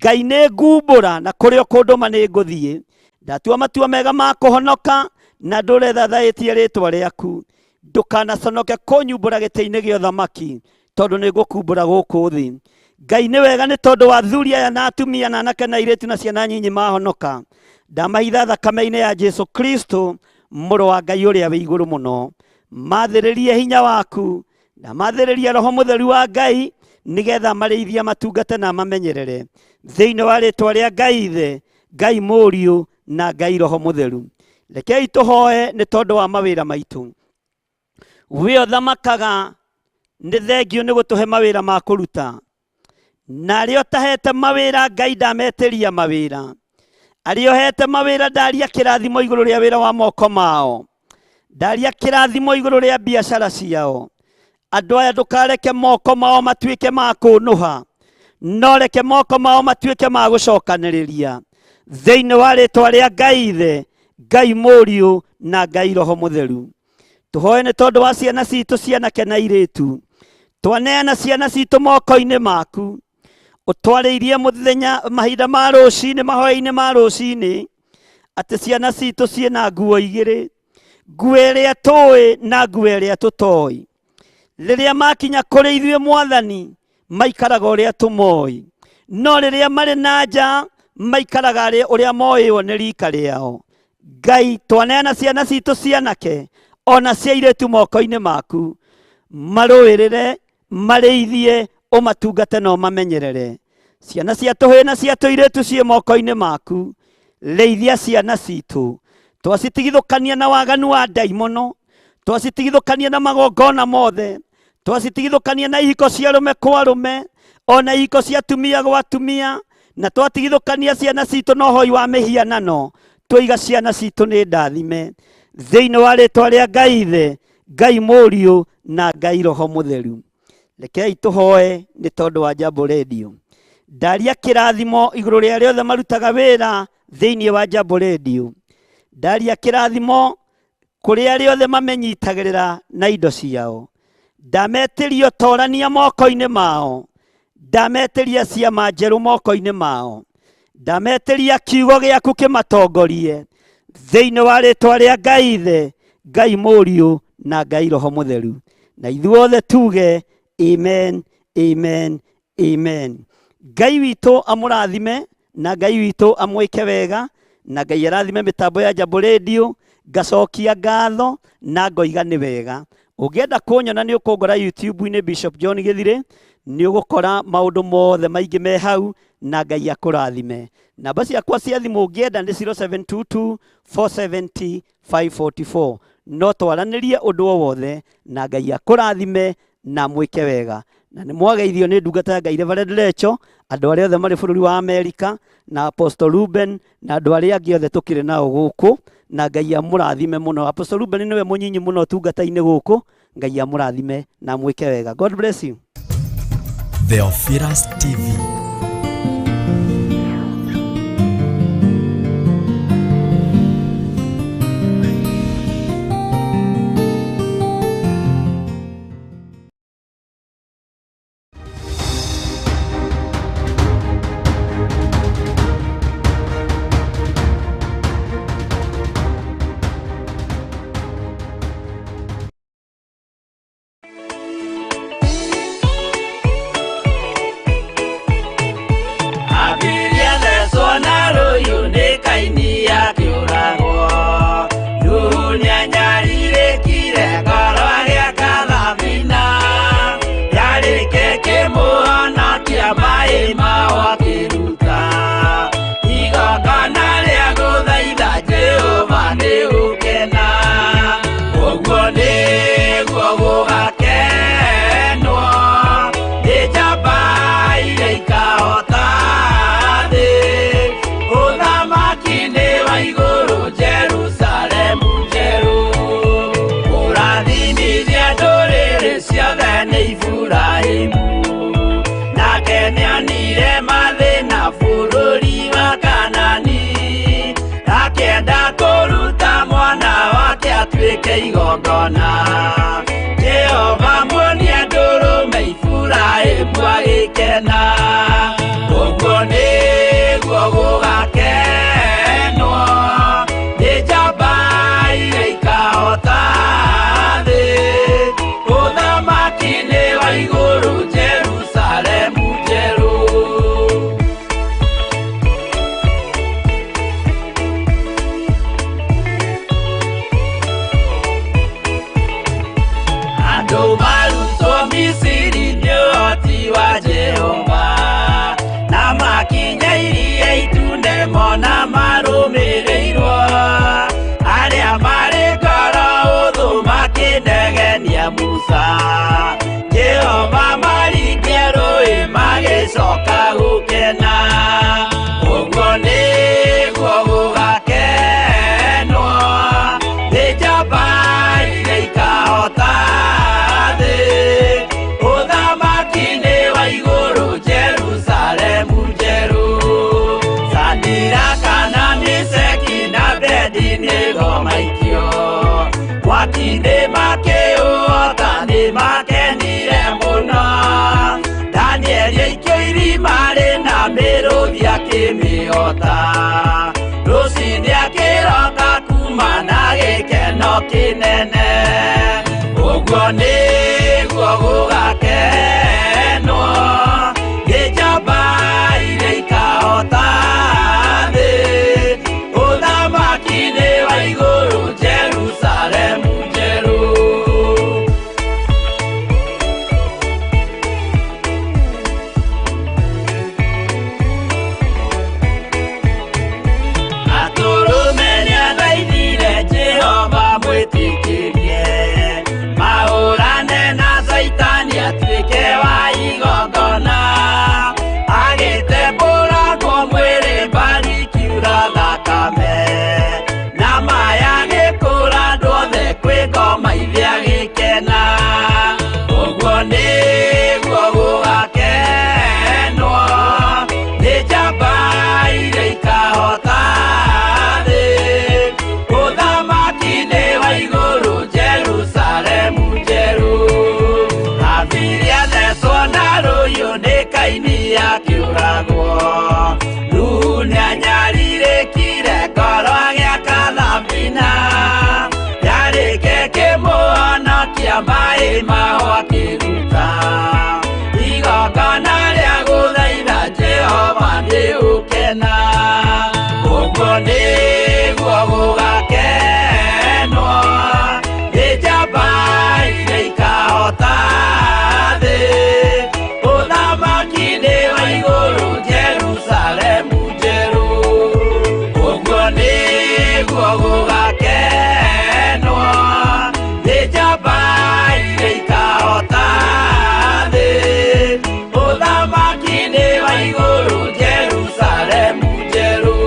Ngai nĩ ngumbũra na kũrĩa ũkũndũma nĩ ngũthiĩ. Ndatua matua mega ma kũhonoka na ndũre thathaĩtie rĩtwa rĩaku. Ndũkanaconoke kũnyumbũra gĩtĩ-inĩ gĩa ũthamaki, tondũ nĩ ngũkumbũra gũkũ thĩ. Ngai nĩ wega nĩ tondũ wa athuri aya na atumia na anake na airĩtu na ciana nyinyi mahonoka. Ndamahitha thakame-inĩ ya Jesu Kristo, mũrũ wa Ngai ũrĩa wĩ igũrũ mũno. Mathĩrĩrie hinya waku, na mathĩrĩrie Roho Mũtheru wa Ngai, nĩgetha marĩithie, matungate na mamenyerere, thĩinĩ wa rĩtwa rĩa Ngai Ithe, Ngai Mũriũ na Ngai Roho Mũtheru. Rekei tũhoe nĩ tondũ wa mawĩra maitũ. We ũthamakaga, nĩ thengiũ nĩ gũtũhe mawĩra ma kũruta, na arĩa ũtahete mawĩra Ngai ndametĩria mawĩra. Arĩa ũhete mawĩra ndaria kĩrathimo igũrũ rĩa wĩra wa moko mao, ndaria kĩrathimo igũrũ rĩa biacara ciao. Andũ aya ndũkareke moko mao matuĩke ma kũnũha, no reke moko mao matuĩke ma gũcokanĩrĩria, thĩinĩ wa rĩtwa rĩa Ngai Ithe, Ngai Mũriũ na Ngai Roho Mũtheru. Tũhoe nĩ tondũ wa ciana citũ, cianake na irĩtu. Twaneana ciana citũ moko-inĩ maku, ũtwarĩirie mũthenya mahinda ma rũcinĩ, mahoya-inĩ ma rũcinĩ, atĩ ciana citũ ciĩna nguo igĩrĩ, nguo ĩrĩa tũĩ na nguo ĩrĩa tũtoĩ. Rĩrĩa makinya kũrĩ ithuĩ Mwathani, maikaraga ũrĩa tũmoĩ, no rĩrĩa marĩ na nja maikaraga ũrĩa moĩo nĩ rika rĩao. Ngai, twaneana ciana citũ cianake ona cia airĩtu moko-inĩ maku. Marũĩrĩre, marĩithie, ũmatungate na ũmamenyerere. Ciana cia tũhĩĩ na cia tũirĩtu ciĩ moko-inĩ maku. Rĩithia ciana citũ. Twacitigithũkania na waganu wa ndaimono, twacitigithũkania na magongona mothe, twacitigithũkania na ihiko cia arũme kwa arũme, ona ihiko cia atumia gwa atumia, na twatigithũkania ciana citũ na ũhoi wa mĩhianano. Twaiga ciana citũ nĩ ndathime thĩinĩ wa rĩtwa rĩa Ngai Ithe, Ngai Mũriũ na Ngai Roho Mũtheru. Rekei tũhoe nĩ tondũ wa Jambo Radio. Ndaria kĩrathimo igũrũ rĩa arĩa othe marutaga wĩra thĩinĩ wa Jambo Radio. Ndaria kĩrathimo kũrĩ arĩa othe mamenyitagĩrĩra na indo ciao. Ndametĩria ũtorania moko-inĩ mao. Ndametĩria ciama njerũ moko-inĩ mao. Ndametĩria kiugo gĩaku kĩmatongorie thĩinĩ wa rĩtwa rĩa Ngai Ithe, Ngai Mũriũ na Ngai Roho Mũtheru. Na ithuothe tuge amen, amen, amen. Ngai witũ amũrathime na Ngai witũ amwĩke wega na Ngai arathime mĩtambo ya Jambo Radio. Ngacokia ngatho na ngoiga nĩ wega. Ũngĩenda kũnyona nĩ ũkũngora YouTube-inĩ Bishop John Gĩthirĩ, nĩ ũgũkora maũndũ mothe maingĩ me hau na Ngai akũrathime. Namba ciakwa cia thimũ ũngĩenda nĩ 0722 470 544. No twaranĩrie ũndũ o wothe na Ngai akũrathime na mwĩke wega. Na nĩ mwageithio nĩ ndungata ya Ngai Reverend Lecho, andũ arĩa othe marĩ bũrũri wa Amerika, na Apostle Ruben na andũ arĩa angĩ othe tũkĩrĩ nao gũkũ, na Ngai amũrathime mũno. Apostle Ruben nĩwe mũnyinyi mũno ũtungata-inĩ gũkũ. Ngai amũrathime na mwĩke wega. God bless you. Theophilus TV. Abiria thecwo na rũhiũ nĩ Kaini akĩũragwo. Nuhu nĩanyarirĩkire ngoro agĩaka thabina. Yarĩke kĩmũhonokia maĩ mao akĩruta. Igongona rĩa gũthaitha Jehova nĩ gũkena. Ũguo nĩguo gũgakenwo nĩ njamba iria ikahota thĩ. Ũthamaki nĩ wa igũrũ Jerusalemu njerũ. Kũrathimithia ndũrĩrĩ ciothe nĩ Iburahĩmu. Nake nĩonire mathĩna bũrũri wa Kanani. Akĩenda kũruta mwana wake atuĩke igongona. Jehova muonia ndũrũme Iburahĩmu agĩkena. Ũguo nĩguo gũgakenwo nĩ njamba iria ikahota thĩ. Ũthamaki nĩ wa igũrũ Jerusalemu njerũ. Andũ marutwo Misiri nĩ ũhoti wa Jehova, na makinya iria itune mona marũmĩrĩirwo. Arĩa marĩ ngoro ũthũ makĩnegenia Musa, Jehova maringia rũĩ magĩcoka gũkena. Ũguo nĩguo gũgakenwo nĩ njamba iria ikahota thĩ. Ũthamaki nĩ wa igũrũ Jerusalemu njerũ. Sadiraka na Meshaki na Abednego maikio mwaki-inĩ makĩũhota nĩ makenire mũno. Danieli aikio irima rĩna mĩrũthi akĩmĩhota. Rũcinĩ akĩroka kuma na gĩkeno kĩnene. Ũguo nĩguo gũgakenwo nĩ njamba iria ikahota thĩ. Ũthamaki nĩ wa igũrũ Jerusalemu njerũ. maĩ maho akĩruta igongona rĩa gũthaitha Jehova nĩ ũkena ũguo nĩguo gũgakenwo nĩ njamba iria ikahota thĩ ũthamaki-inĩ wa igũrũ Jerusalemu njerũ ũguo nĩguo gũgakenwo nĩ njamba iria ikahota thĩ ũthamaki-inĩ wa igũrũ Jerusalemu njerũ.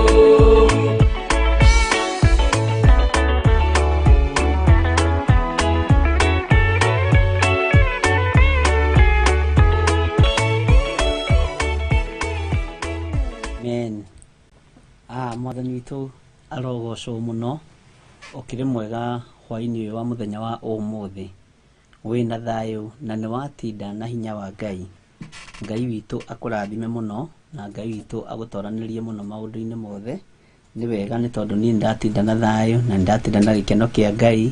Amen. Mwathani witũ arogocwo mũno, ũkĩrĩ mwega hwaĩ-inĩ ũyũ wa mũthenya wa ũmũthĩ, wĩna thayũ na nĩ watinda na hinya wa Ngai. Ngai witũ akũrathime mũno na Ngai witũ agũtoranĩrie mũno maũndũ-inĩ mothe. Nĩ wega nĩ tondũ niĩ nĩndatinda na thayũ na nĩndatinda na gĩkeno kĩa Ngai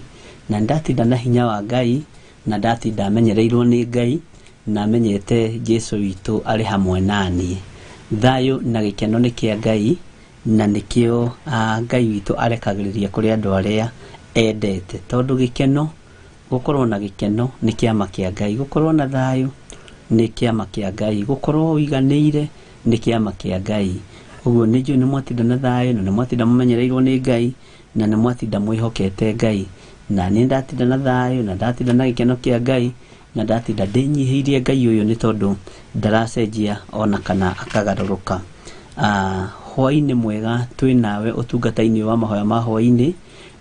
na nĩndatinda na hinya wa Ngai na ndatinda menyereirwo nĩ Ngai na menyete Jesu witũ arĩ hamwe naniĩ. Thayũ na gĩkeno nĩ kĩa Ngai na nĩkĩo Ngai witũ arekagĩrĩria kũrĩ andũ arĩa endete, tondũ gĩkeno, gũkorwo na gĩkeno nĩ kĩama kĩa Ngai, gũkorwo na thayũ nĩ kĩama kĩa Ngai, gũkorwo ũiganĩire nĩ kĩama kĩa Ngai. Ũguo nĩ njũĩ nĩ mwatinda na thayũ na nĩ mwatinda mũmenyereirwo nĩ Ngai na nĩ mwatinda mwĩhokete Ngai. Na niĩ ndatinda na thayũ na ndatinda na gĩkeno kĩa Ngai na ndatinda ndĩnyihĩirie Ngai ũyũ nĩ tondũ ndaracenjia ona kana akagarũrũka. Hwaĩ-inĩ mwega twĩ nawe ũtungata-inĩ wa mahoya ma hwaĩ-inĩ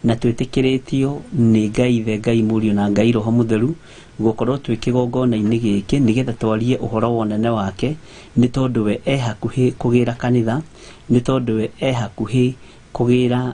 na twĩtĩkĩrĩtio nĩ Ngai Ithe, Ngai Mũriũ na Ngai Roho Mũtheru gũkorwo twĩ kĩgongona-inĩ gĩkĩ nĩgetha twarie ũhoro wa ũnene wake, nĩ tondũ we e hakuhĩ kũgĩra kanitha, nĩ tondũ we e hakuhĩ kũgĩra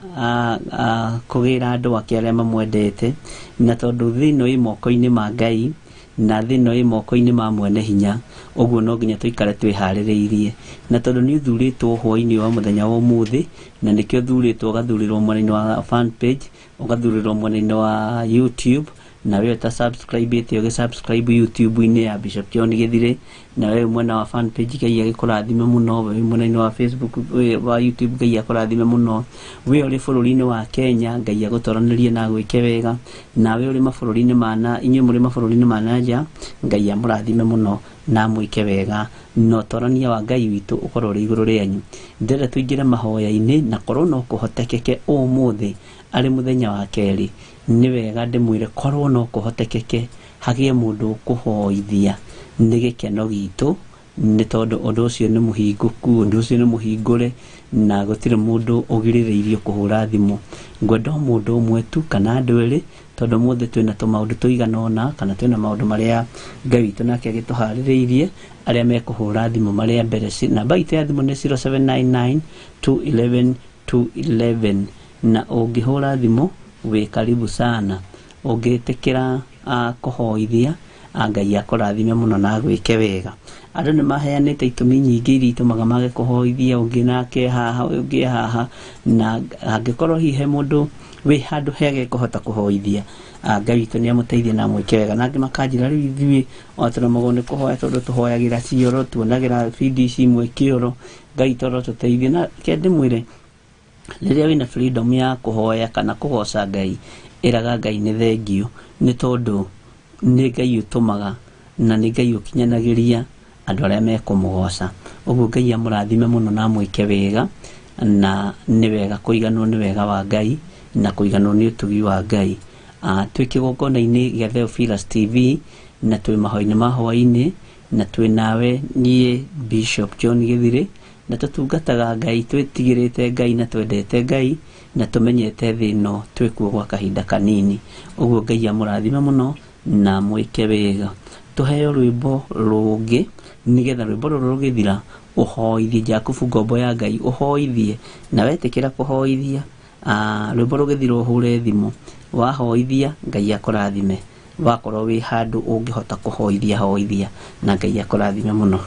kũgĩra andũ ake arĩa mamwendete, na tondũ thĩ ĩno ĩ moko-inĩ ma Ngai na thĩ ĩno ĩ moko-inĩ ma mwene hinya, ũguo no nginya tũikare twĩharĩrĩirie. Na tondũ nĩ ũthurĩtwo hwaĩ-inĩ wa mũthenya wa ũmũthĩ, na nĩkĩo ũthurĩtwo ũgathurĩrwo mwena-inĩ wa fan page, ũgathurĩrwo mwena-inĩ wa YouTube, na we ũta subscribe ĩte ũgĩ subscribe YouTube-inĩ ya Bishop John Gĩthirĩ, na we mwena wa fan page Ngai agĩkũrathime mũno, we mwena-inĩ wa Facebook wa YouTube Ngai akũrathime mũno, we ũrĩ bũrũri-inĩ wa Kenya Ngai agũtoranĩrie na agwĩke wega, na we ũrĩ mabũrũri-inĩ ma na inyuĩ mũrĩ mabũrũri-inĩ ma na nja Ngai amũrathime mũno na amwĩke wega, na ũtorania wa Ngai witũ ũkorwo ũrĩ igũrũ rĩanyu. Ndĩrenda tũingĩre mahoya-inĩ na korwo no kũhotekeke ũmũthĩ arĩ mũthenya wa kerĩ, nĩ wega ndĩmwĩre korwo no kũhotekeke hagĩe mũndũ ũkũhoithia nĩ gĩkeno gitũ, nĩ tondũ ũndũ ũcio nĩ mũhingũku, ũndũ ũcio nĩ mũhingũre na gũtirĩ mũndũ ũgirĩrĩirio kũhũra thimũ. Ngwenda o mũndũ ũmwe tu kana andũ erĩ, tondũ ũmũthĩ twĩna tũmaũndũ tũigana ũna kana twĩna maũndũ marĩa Ngai witũ nake agĩtũharĩrĩirie, arĩa mekũhũra thimũ marĩa mbere. Namba itũ ya thimũ nĩ 0799 211 211 na ũngĩhũra thimũ wĩ karibu sana, ũngĩtĩkĩra kũhoithia Ngai akũrathime mũno na agwĩke wega. Andũ nĩ maheanĩte itũmi nyingĩ iria itũmaga mage kũhoithia, ũngĩ nake haha, ũngĩ haha, na angĩkorwo hihi he mũndũ wĩ handũ hega ekũhota kũhoithia, Ngai witũ nĩ amũteithie na amwĩke wega. Na angĩ makanjĩra rĩu ithuĩ o tũremagwo nĩ kũhoya tondũ tũhoyagĩra cioro, tuonagĩra bindi ici imwe kĩoro, Ngai toro tũteithie. Na reke ndĩmwĩre, rĩrĩa wĩna freedom ya kũhoya kana kũgoca Ngai, ĩraga Ngai nĩ thengiũ, nĩ tondũ nĩ Ngai ũtũmaga na nĩ Ngai ũkinyanagĩria andũ arĩa mekũmũgoca. Ũguo Ngai amũrathime mũno na amwĩke wega, na nĩ wega kũiganwo nĩ wega wa Ngai na kũiganwo nĩ ũtugi wa Ngai. Twĩ kĩgongona-inĩ gĩa Theophilus TV na twĩ mahoya-inĩ ma hwaĩ-inĩ na twĩ nawe niĩ Bishop John Gĩthirĩ, na tũtungataga Ngai twĩtigĩrĩte Ngai na twendete Ngai na tũmenyete thĩ ĩno twĩkuo gwa kahinda kanini. Ũguo Ngai amũrathime mũno na mwĩke wega. Tũheo rwĩmbo rũngĩ nĩgetha rwĩmbo rũrũ rũgĩthira ũhoithie Jakubu ngombo ya Ngai, ũhoithie na wetĩkĩra kũhoithia, rwĩmbo rũgĩthira ũhũre thimũ, wahoithia Ngai akũrathime, wakorwo wĩ handũ ũngĩhota kũhoithia hoithia na Ngai akũrathime mũno.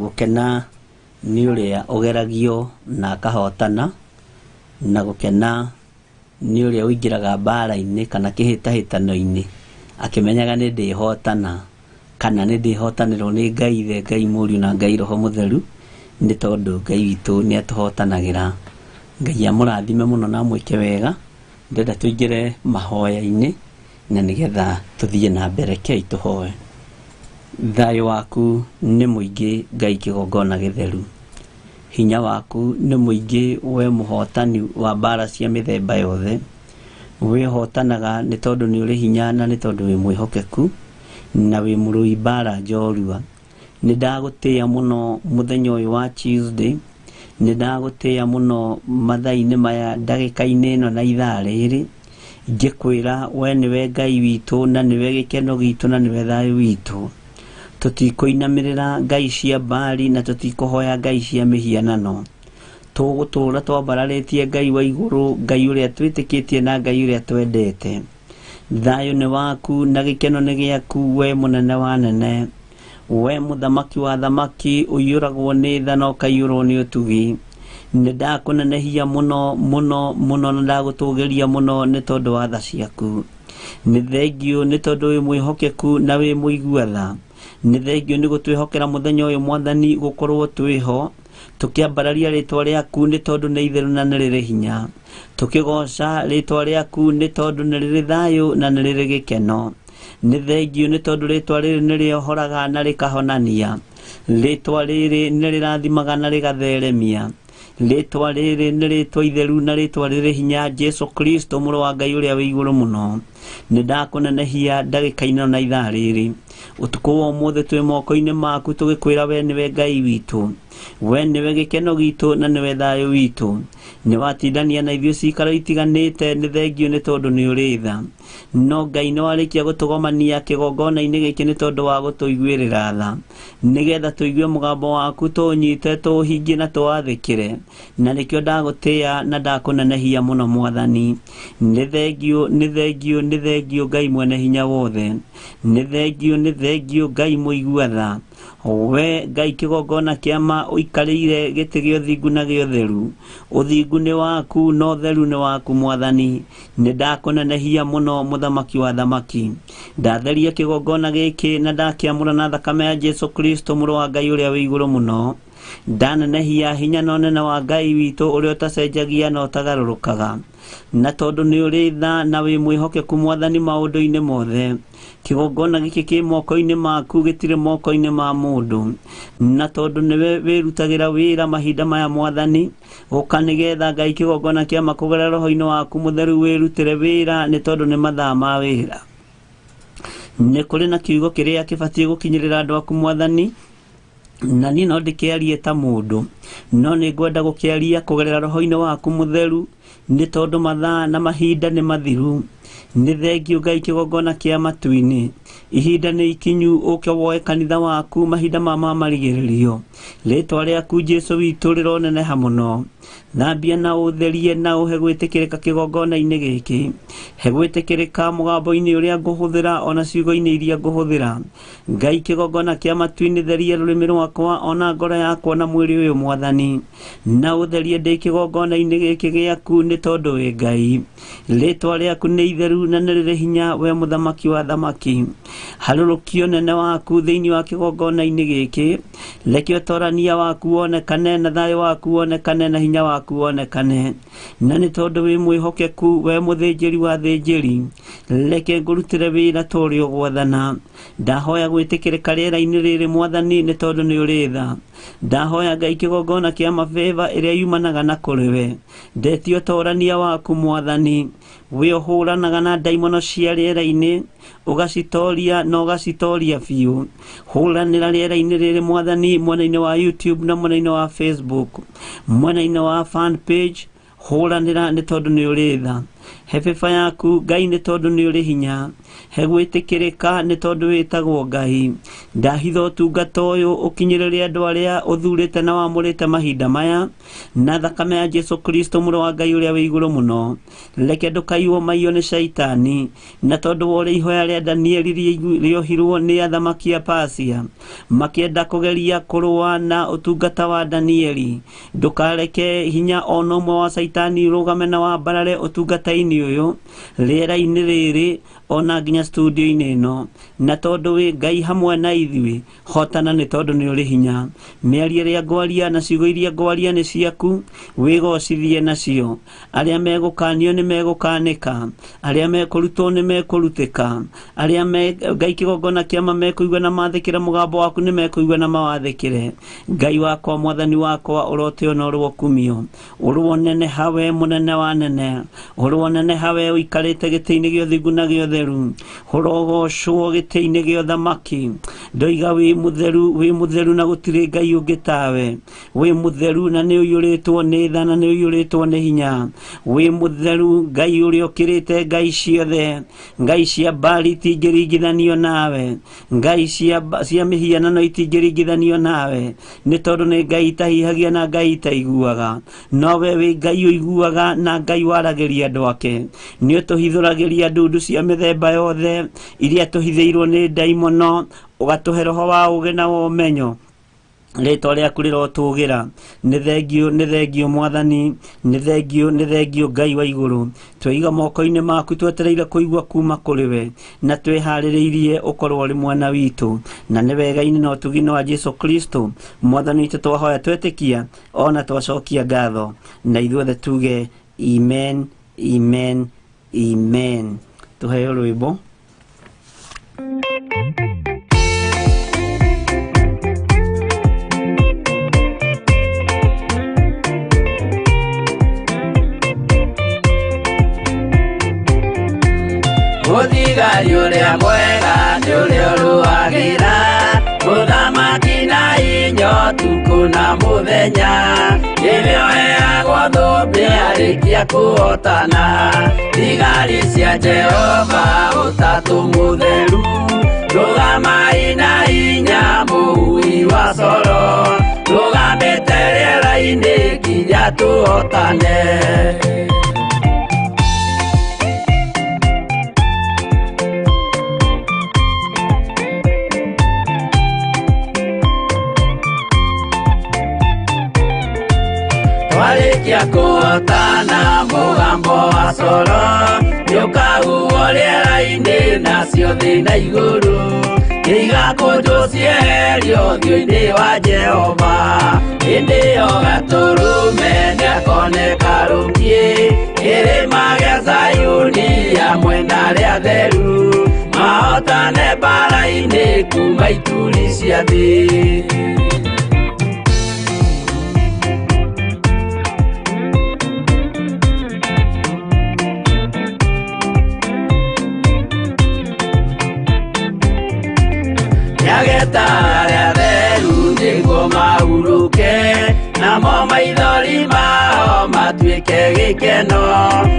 Gũkena nĩ ũrĩa ũgeragio na akahotana, na gũkena nĩ ũrĩa ũingĩraga mbara-inĩ kana kĩhĩtahĩtano-inĩ akĩmenyaga nĩ ndĩhotana kana nĩ ndĩhotanĩrwo nĩ Ngai Ithe, Ngai Mũriũ na Ngai Roho Mũtheru, nĩ tondũ Ngai witũ nĩ atũhotanagĩra. Ngai amũrathime mũno na amwĩke wega. Ndĩrenda tũingĩre mahoya-inĩ na nĩgetha tũthiĩ na mbere. Rekei tũhoe. Thayũ waku nĩ mũingĩ Ngai kĩgongona gĩtheru. Hinya waku nĩ mũingĩ we mũhotani wa mbara cia mĩthemba yothe. Wĩhotanaga nĩ tondũ nĩ ũrĩ hinya na nĩ tondũ wĩ mwĩhokeku na wĩ mũrũi mbara njorua. Nĩ ndagũtĩĩa mũno mũthenya ũyũ wa Tuesday, nĩ ndagũtĩĩa mũno mathaa-inĩ maya, ndagĩka-inĩ ĩno na ithaa rĩrĩ, ngĩkwĩra we nĩwe Ngai witũ na nĩwe gĩkeno gitũ na nĩwe thayũ witũ. Tũtikũinamĩrĩra ngai cia Baali na tũtikũhoya ngai cia mĩhianano. Tũgũtũũra twambararĩtie Ngai wa igũrũ, Ngai ũrĩa twĩtĩkĩtie na Ngai ũrĩa twendete. Thayũ nĩ waku na gĩkeno nĩ gĩaku we mũnene wa nene. We mũthamaki wa thamaki, ũiyũragwo nĩ tha na ũkaiyũrwo nĩ ũtugi. Nĩ ndakũnenehia mũno mũno mũno na ndagũtũgĩria mũno nĩ tondũ wa tha ciaku. Nĩ thengiũ nĩ tondũ wĩ mwĩhokeku na wĩ mũigua tha. Nĩ thengiũ nĩ gũtwĩhokera mũthenya ũyũ Mwathani gũkorwo twĩho tũkĩambararia rĩtwa rĩaku nĩ tondũ nĩ itheru na nĩ rĩrĩ hinya. Tũkĩgoca rĩtwa rĩaku nĩ tondũ nĩ rĩrĩ thayũ na nĩ rĩrĩ gĩkeno. Nĩ thengiũ nĩ tondũ rĩtwa rĩrĩ nĩ rĩohoraga na rĩkahonania. Rĩtwa rĩrĩ nĩ rĩrathimaga na rĩgatheremia. Rĩtwa rĩrĩ nĩ rĩtwa itheru na rĩtwa rĩrĩ hinya, Jesu Kristo mũrũ wa Ngai ũrĩa wĩ igũrũ mũno. Nĩ ndakũnenehia ndagĩka-inĩ ĩno na ithaa rĩrĩ. Ũtukũ wa ũmũthĩ twĩ moko-inĩ maku tũgĩkwĩra we nĩwe Ngai witũ. We nĩwe gĩkeno gitũ na nĩwe thayũ witũ. Nĩ watindania na ithuĩ cikaro itiganĩte, nĩ thengiũ nĩ tondũ nĩ ũrĩ tha. No Ngai nĩ warĩkia gũtũgomania kĩgongona-inĩ gĩkĩ nĩ tondũ wa gũtũiguĩrĩra tha, nĩgetha tũigue mũgambo waku, tũũnyite, tũũhingie na tũwathĩkĩre. Na nĩkĩo ndagũtĩĩa na ndakũnenehia mũno Mwathani. Nĩ thengiũ, nĩ thengiũ, nĩ thengiũ Ngai mwene hinya wothe. Nĩ thengiũ, nĩ thengiũ Ngai mũigua tha. We Ngai kĩgongona kĩa ma ũikarĩire gĩtĩ gĩa ũthingu na gĩa ũtheru. Ũthingu nĩ waku na ũtheru nĩ waku Mwathani. Nĩ ndakũnenehia mũno mũthamaki wa thamaki. Ndatheria kĩgongona gĩkĩ na ndakĩamũra na thakame ya Jesu Kristo mũrũ wa Ngai ũrĩa wĩ igũrũ mũno. Ndanenehia hinya na ũnene wa Ngai witũ ũrĩa ũtacenjagia na ũtagarũrũkaga. Na tondũ nĩ ũrĩ tha na wĩ mwĩhokeku Mwathani maũndũ-inĩ mothe, kĩgongona gĩkĩ kĩ moko-inĩ maku gĩtirĩ moko-inĩ ma mũndũ. Na tondũ nĩwe wĩrutagĩra wĩra mahinda maya Mwathani, ũka nĩgetha Ngai kĩgongona kĩa ma kũgerera roho-inĩ waku mũtheru wĩrutĩre wĩra nĩ tondũ nĩ mathaa ma wĩra. Nĩ kũrĩ na kiugo kĩrĩa kĩbatiĩ gũkinyĩrĩra andũ aku Mwathani, na niĩ no ndĩkĩarie ta mũndũ, no nĩ ngwenda gũkĩaria kũgerera roho-inĩ waku mũtheru nĩ tondũ mathaa na mahinda nĩ mathiru. Nĩ thengiũ Ngai kĩgongona kĩa matu-inĩ. Ihinda nĩ ikinyu ũke woe kanitha waku mahinda ma marigĩrĩrio. Rĩtwa rĩaku Jesu witũ rĩroneneha mũno. Thambia na ũtherie na ũhe gwĩtĩkĩrĩka kĩgongona-inĩ gĩkĩ. He gwĩtĩkĩrĩka mũgambo-inĩ ũrĩa ngũhũthĩra ona ciugo-inĩ iria ngũhũthĩra. Ngai kĩgongona kĩa matu-inĩ theria rũrĩmĩ rwakwa ona ngoro yakwa na mwĩrĩ ũyũ Mwathani. Na ũtherie ndĩ kĩgongona-inĩ gĩkĩ gĩaku nĩ tondũ wĩ Ngai. Rĩtwa rĩaku nĩ itheru na nĩ rĩrĩ hinya we mũthamaki wa thamaki. Harũrũkio nene waku thĩinĩ wa kĩgongona-inĩ gĩkĩ. Reke ũtorania waku wonekane na thayũ waku wonekane na hinya waku wonekane. Na nĩ tondũ wĩ mwĩhokeku we mũthĩnjĩri wa thĩnjĩri, reke ngũrutĩre wĩra ta ũrĩa ũgwathana. Ndahoya gwĩtĩkĩrĩka rĩera-inĩ rĩrĩ Mwathani nĩ tondũ nĩ ũrĩ tha. Ndahoya Ngai kĩgongona kĩa mabeba ĩrĩa yumanaga na kũrĩ we. Ndetia ũtorania waku Mwathani. We ũhũranaga na ndaimono cia rĩera-inĩ, ũgacitoria na ũgacitoria biũ. Hũranĩra rĩera-inĩ rĩrĩ Mwathani, mwena-inĩ wa YouTube na mwena-inĩ wa Facebook, mwena-inĩ wa fan page, hũranĩra nĩ tondũ nĩ ũrĩ tha. He bĩba yaku Ngai nĩ tondũ nĩ ũrĩ hinya. He gwĩtĩkĩrĩka nĩ tondũ wĩtagwo Ngai. Ndahitha ũtungata ũyũ ũkinyĩrĩre andũ arĩa ũthurĩte na wamũrĩte mahinda maya, na thakame ya Jesu Kristo mũrũ wa Ngai ũrĩa wĩ igũrũ mũno. Reke ndũkaiywo maiyo nĩ Shaitani, na tondũ wa ũrĩa ihoya rĩa Danieli rĩohirwo nĩ athamaki a Pasia makĩenda kũgeria kũrũa na ũtungata wa Danieli. Ndũkareke hinya ona ũmwe wa Shaitani ũrũgame na wambarare ũtungata-inĩ ũyũ, rĩera-inĩ rĩrĩ, ona nginya studio-inĩ ĩno. Na tondũ wĩ Ngai hamwe na ithuĩ, hotana nĩ tondũ nĩ ũrĩ hinya. Mĩario ĩrĩa ngwaria na ciugo iria ngwaria nĩ ciaku, wĩgocithie nacio. Arĩa megũkanio nĩ megũkanĩka, arĩa mekũrutwo nĩ mekũrutĩka, arĩa me Ngai kĩgongona kĩama mekũigua na mathĩkĩre mũgambo waku nĩ mekũigua na mawathĩkĩre. Ngai wakwa, mwathani wakwa, ũrotĩo na ũrokumio. Ũroneneha we mũnene wa nene, ũroneneha we ũikarĩte gĩtĩ-inĩ gĩa ũthingu na gĩa ũtheru, ũrogocwo gĩtĩ-inĩ gĩa ũthamaki. Ndoiga wĩ mũtheru, wĩ mũtheru na gũtirĩ Ngai ũngĩ tawe. Wĩ mũtheru na nĩ ũiyũrĩtwo nĩ tha na nĩ ũiyũrĩtwo nĩ hinya. Wĩ mũtheru Ngai ũrĩa ũkĩrĩte ngai ciothe. Ngai cia Baali itingĩringithanio nawe, ngai cia mĩhianano itingĩringithanio nawe, nĩ tondũ nĩ Ngai itahihagia na Ngai itaiguaga. No we wĩ Ngai ũiguaga na Ngai waragĩria andũ ake. Nĩ ũtũhithũragĩria ndundu cia mĩthemba yothe iria tũhithĩirwo nĩ ndaimono, ũgatũhe roho wa ũũgĩ na wa ũmenyo. Rĩtwa rĩaku rĩrotũgĩra. Nĩ thengio, nĩ thengio mwathani, nĩ thengio, nĩ thengio Ngai wa igũrũ. Tweiga moko-inĩ maku twetereire kũigua kuma kũrĩ we, na twĩharĩrĩirie ũkorwo ũrĩ mwena witũ. Na nĩ wega-inĩ na ũtugi-inĩ wa Jesu Kristo mwathani witũ twahoya twetĩkia ona twacokia ngatho, na ithuothe tuge amen, amen, amen. Tũheo rwĩmbo. Mũthigari ũrĩa mwega nĩ ũrĩa ũrũagĩra mũthamaki na inya ũtukũ na mũthenya, nĩwe ũheagwo thũmbĩ arĩkia kũhotana. Thigari cia Jehova ũtatũ mũtheru, rũgamai na hinya mũhui wa coro, rũgamĩte rĩera-inĩ nginya tũhotane. Twarĩkia kũhotana mũgambo wa coro nĩũkahuhwo rĩera-inĩ nacio thĩ na igũrũ nĩigakũnjwo cieherio ũthiũ-inĩ wa Jehova. Hĩndĩ ĩyo Gatũrũme nĩakoneka rũngiĩ kĩrĩma gĩa Zayuni hamwe na arĩa atheru, mahotane mbaara-inĩ kuma ituri cia thĩ. Nĩageta arĩa atheru nĩguo mahurũke, namo maithori mao matuĩke gĩkeno.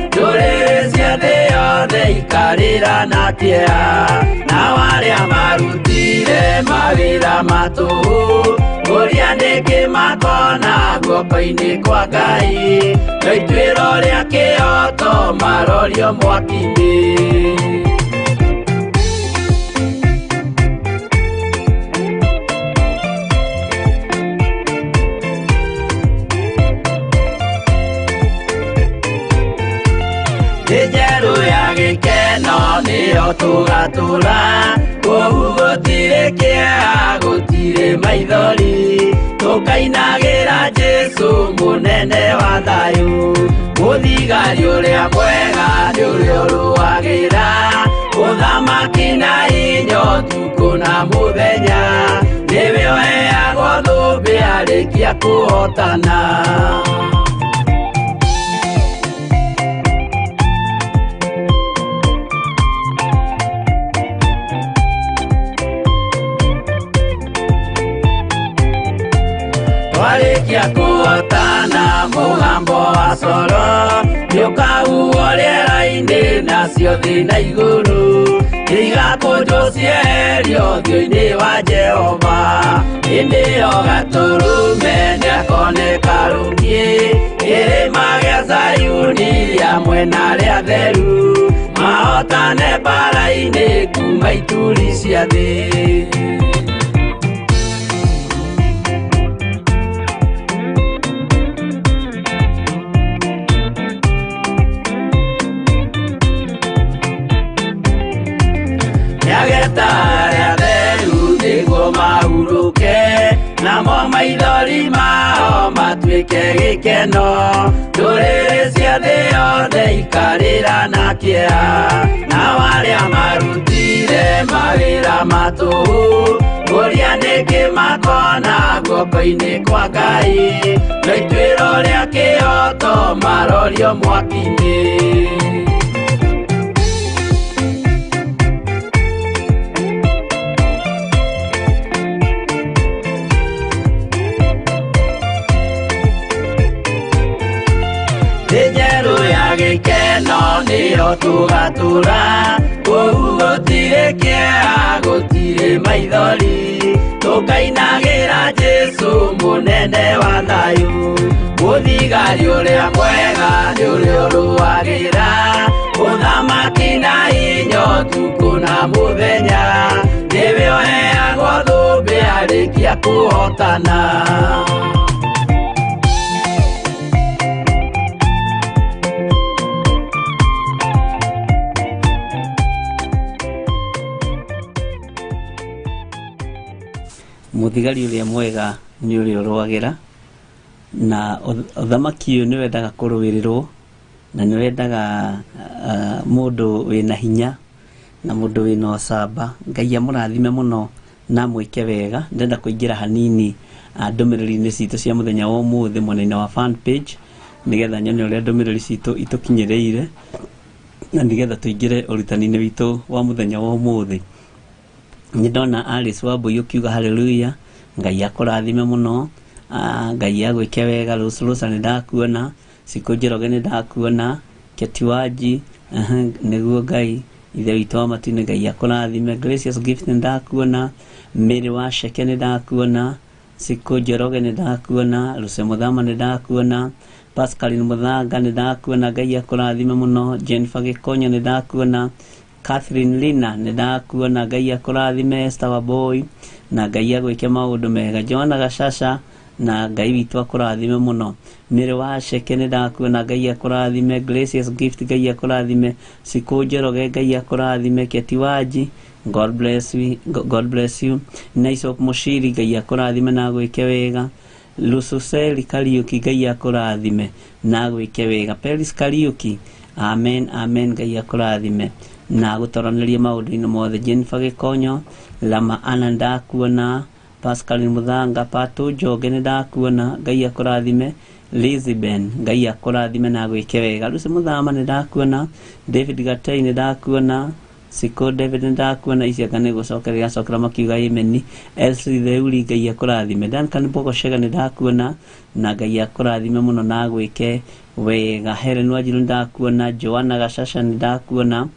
Ndũrĩrĩ cia thĩ yothe ikarĩra na kĩeha, nao arĩa marutire mawĩra ma tũhũ kũria nĩkĩ makona guoko-inĩ kwa Ngai. No ituĩro rĩa kĩhooto marorio mwaki-inĩ. Thĩ njerũ ya gĩkeno nĩyo tũgatũra, kũu gũtirĩ kĩeha gũtirĩ maithori, tũkainagĩra Jesu mũnene wa thayũ. Mũthigari ũrĩa mwega nĩ ũrĩa ũrũagĩra mũthamaki na hinya ũtukũ na mũthenya, nĩwe ũheagwo thũmbĩ arĩkia kũhotana. Twarĩkia kũhotana mũgambo wa coro Nĩũkahuhwo rĩera-inĩ nacio thĩ na igũrũ Nĩigakũnjwo cieherio ũthiũ-inĩ wa Jehova Hĩndĩ ĩyo Gatũrũme nĩakoneka rũngiĩ Kĩrĩma gĩa Zayuni hamwe na arĩa atheru Mahotane mbara-inĩ kuma ituri cia thĩ. Nĩageta arĩa atheru nĩguo mahurũke namo maithori mao matuĩke gĩkeno ndũrĩrĩ cia thĩ yothe ikarĩra na kĩeha nao arĩa marutire mawĩra ma tũhũ kũria nĩkĩ makona guoko-inĩ kwa Ngai no ituĩro rĩa kĩhooto marorio mwaki-inĩ. Njerũ ya gĩkeno nĩyo tũgatũra kũu gũtirĩ kĩeha gũtirĩ maithori tũkainagĩra Jesũ mũnene wa thayũ mũthigari ũrĩa mwega nĩ ũrĩa ũrũagĩra ũthamaki na hinya ũtukũ na mũthenya nĩwe ũheagwo thũmbĩ arĩkia kũhotana. Mũthigari ũrĩa mwega nĩ ũrĩa ũrũagĩra na ũthamaki ũyũ nĩ wendaga kũrũĩrĩrwo na nĩ wendaga mũndũ wĩna hinya na mũndũ wĩna ũcamba. Ngai amũrathime mũno na amwĩke wega. Ndĩrenda kũingĩra hanini ndũmĩrĩri-inĩ citũ cia mũthenya wa ũmũthĩ mwena-inĩ wa fan page nĩgetha nyone ũrĩa ndũmĩrĩri citũ itũkinyĩrĩire na nĩgetha tũingĩre ũrutani-inĩ witũ wa mũthenya wa ũmũthĩ. Nĩ ndona Alice Wambui ũkiuga hallelujah, Ngai akũrathime mũno, Ngai agwĩke wega. Rose nĩ ndakuona, Cikũ Njoroge nĩ ndakuona, Keti Wanji, nĩguo Ngai Ithe witũ wa matu-inĩ Ngai akũrathime. Gracious Gift nĩ ndakuona, Mary wa Sheke nĩ ndakuona, Cikũ Njoroge nĩ ndakuona, Lucy Mũthama nĩ ndakuona, Pascaline Mũthanga nĩ ndakuona, Ngai akũrathime mũno. Jennifer Gĩkonyo nĩ ndakuona, Catherine Lina nĩ ndakuona, Ngai akũrathime. Esther Wambui na Ngai agwĩke maũndũ mega. Joanna Gacacca na Ngai witũ akũrathime mũno. Mary wa Sheke nĩ ndakuona, Ngai akũrathime. Gracious Gift Ngai akũrathime. Cikũ Njoroge Ngai akũrathime. Keti Wanji God bless you, God bless you. Naisok Mushiri Ngai akũrathime na agwĩke wega. Lususeli Kariuki Ngai akũrathime na agwĩke wega. Peris Kariuki amen amen Ngai akũrathime na gũtoranĩria maũndũ-inĩ mothe. Jennifer Gĩkonyo, Lama Anna ndakuona, Pascaline Mũthanga, Pato Njoge nĩ ndakuona, Ngai akũrathime. Lizzie Ngai akũrathime na agwĩke wega. Lucy Mũthama nĩ ndakuona, David Gatei nĩ ndakuona, Siko David nĩ ndakuona, ici anga nĩ gũcokerera cokera makiuga amen. Elsie Theuri Ngai akũrathime. Duncan Bogoshega nĩ ndakuona na Ngai akũrathime mũno na agwĩke wega. Helen Wanjiru nĩ ndakuona, Joanna Gacacca nĩ ndakuona,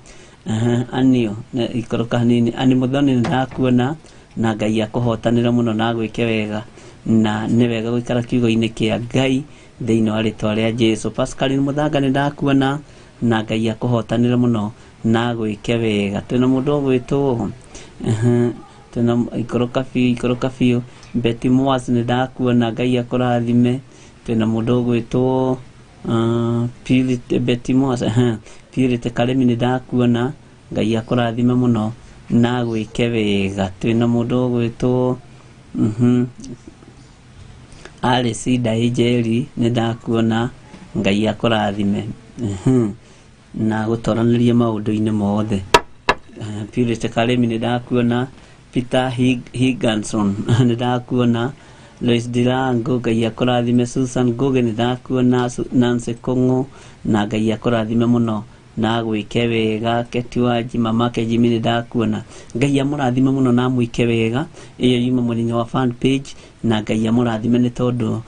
Anio ikoroka hanini, Ani Muthoni nĩ ndakuona na Ngai akũhotanĩra mũno na agwĩke wega na nĩ wega gũikara kiugo-inĩ kĩa Ngai thĩinĩ wa rĩtwa rĩa Jesu. Pascaline Mũthanga nĩ ndakuona na Ngai akũhotanĩra mũno na agwĩke wega. Twĩna mũndũ ũgwĩtwo twĩna ikoroka biũ ikoroka biũ. Betty Mwas nĩ ndakuona, Ngai akũrathime. Twĩna mũndũ ũgwĩtwo Purity Betty Mwas, Purity Karemi nĩ ndakuona, Ngai akũrathime mũno na agwĩke wega. Twĩna mũndũ ũgwĩtwo Alice Ndainjeri nĩ ndakuona, Ngai akũrathime na gũtoranĩria maũndũ-inĩ mothe. Purity Karemi nĩ ndakuona, Peter Higginson nĩ ndakuona, Lois Dirango Ngai akũrathime, Susan Ngugi nĩ ndakuona, Nancy Kung'u na Ngai akũrathime mũno Na agwĩke wega. Keti Wanji, mamake Jimmy, nĩ ndakuona. Ngai amũrathime mũno na amwĩke wega. Ĩyo yuma mwena-inĩ wa fan page, na Ngai amũrathime nĩ tondũ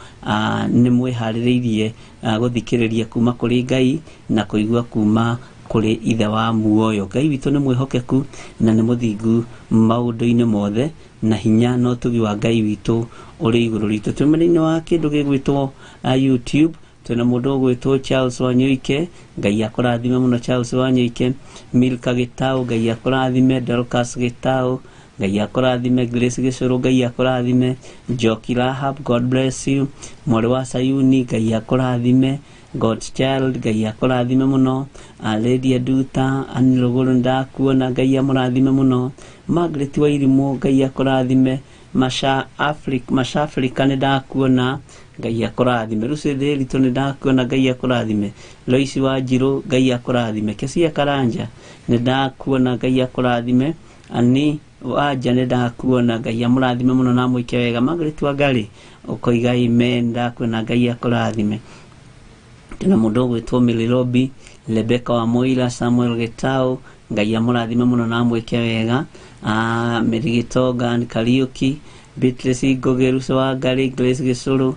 nĩ mwĩharĩrĩirie gũthikĩrĩria kuma kũrĩ Ngai na kũigua kuma kũrĩ ithe wa muoyo. Ngai witũ nĩ mwĩhokeku na nĩ mũthingu maũndũ-inĩ mothe, na hinya na ũtugi wa Ngai witũ ũrĩ igũrũ ritũ. Twĩ mwena-inĩ wa kĩndũ gĩgwĩtwo YouTube, twĩna mũndũ ũgwĩtwo Charles Wanyoike, Ngai akũrathime mũno Charles Wanyoike. Milka Gĩtaũ, Ngai akũrathime. Dorcas Gĩtaũ, Ngai akũrathime. Grace Gĩcũrũ, Ngai akũrathime. Njoki Rahab, God bless you. Mwarĩ wa Sayuni, Ngai akũrathime. God's Child, Ngai akũrathime mũno. Lady Aduta Anĩ Rũgũrũ, ndakuona, Ngai amũrathime mũno. Margaret Wairimũ, Ngai akũrathime. Masha Africa, Masha Africa, nĩ ndakuona, Ngai akũrathime. Lucy Ndĩritũ, nĩ ndakuona, Ngai akũrathime. Loisi Wanjirũ, Ngai akũrathime. Kesia Karanja, nĩ ndakuona, Ngai akũrathime. Ani Wanja, nĩ ndakuona, Ngai amũrathime mũno na amwĩke wega. Margaret Wangari, ũkoiga amen, ndakuona, Ngai akũrathime. Tena mũndũ ũgwĩtwo Milirobi Rebecca wa Moira, Samuel Gĩtaũ, Ngai amũrathime mũno na amwĩke wega. Mary Gĩtonga, Ann Kariũki, Beatrice Ngũgĩ, Ruco wa Ngarĩ, Grace Gĩcũrũ,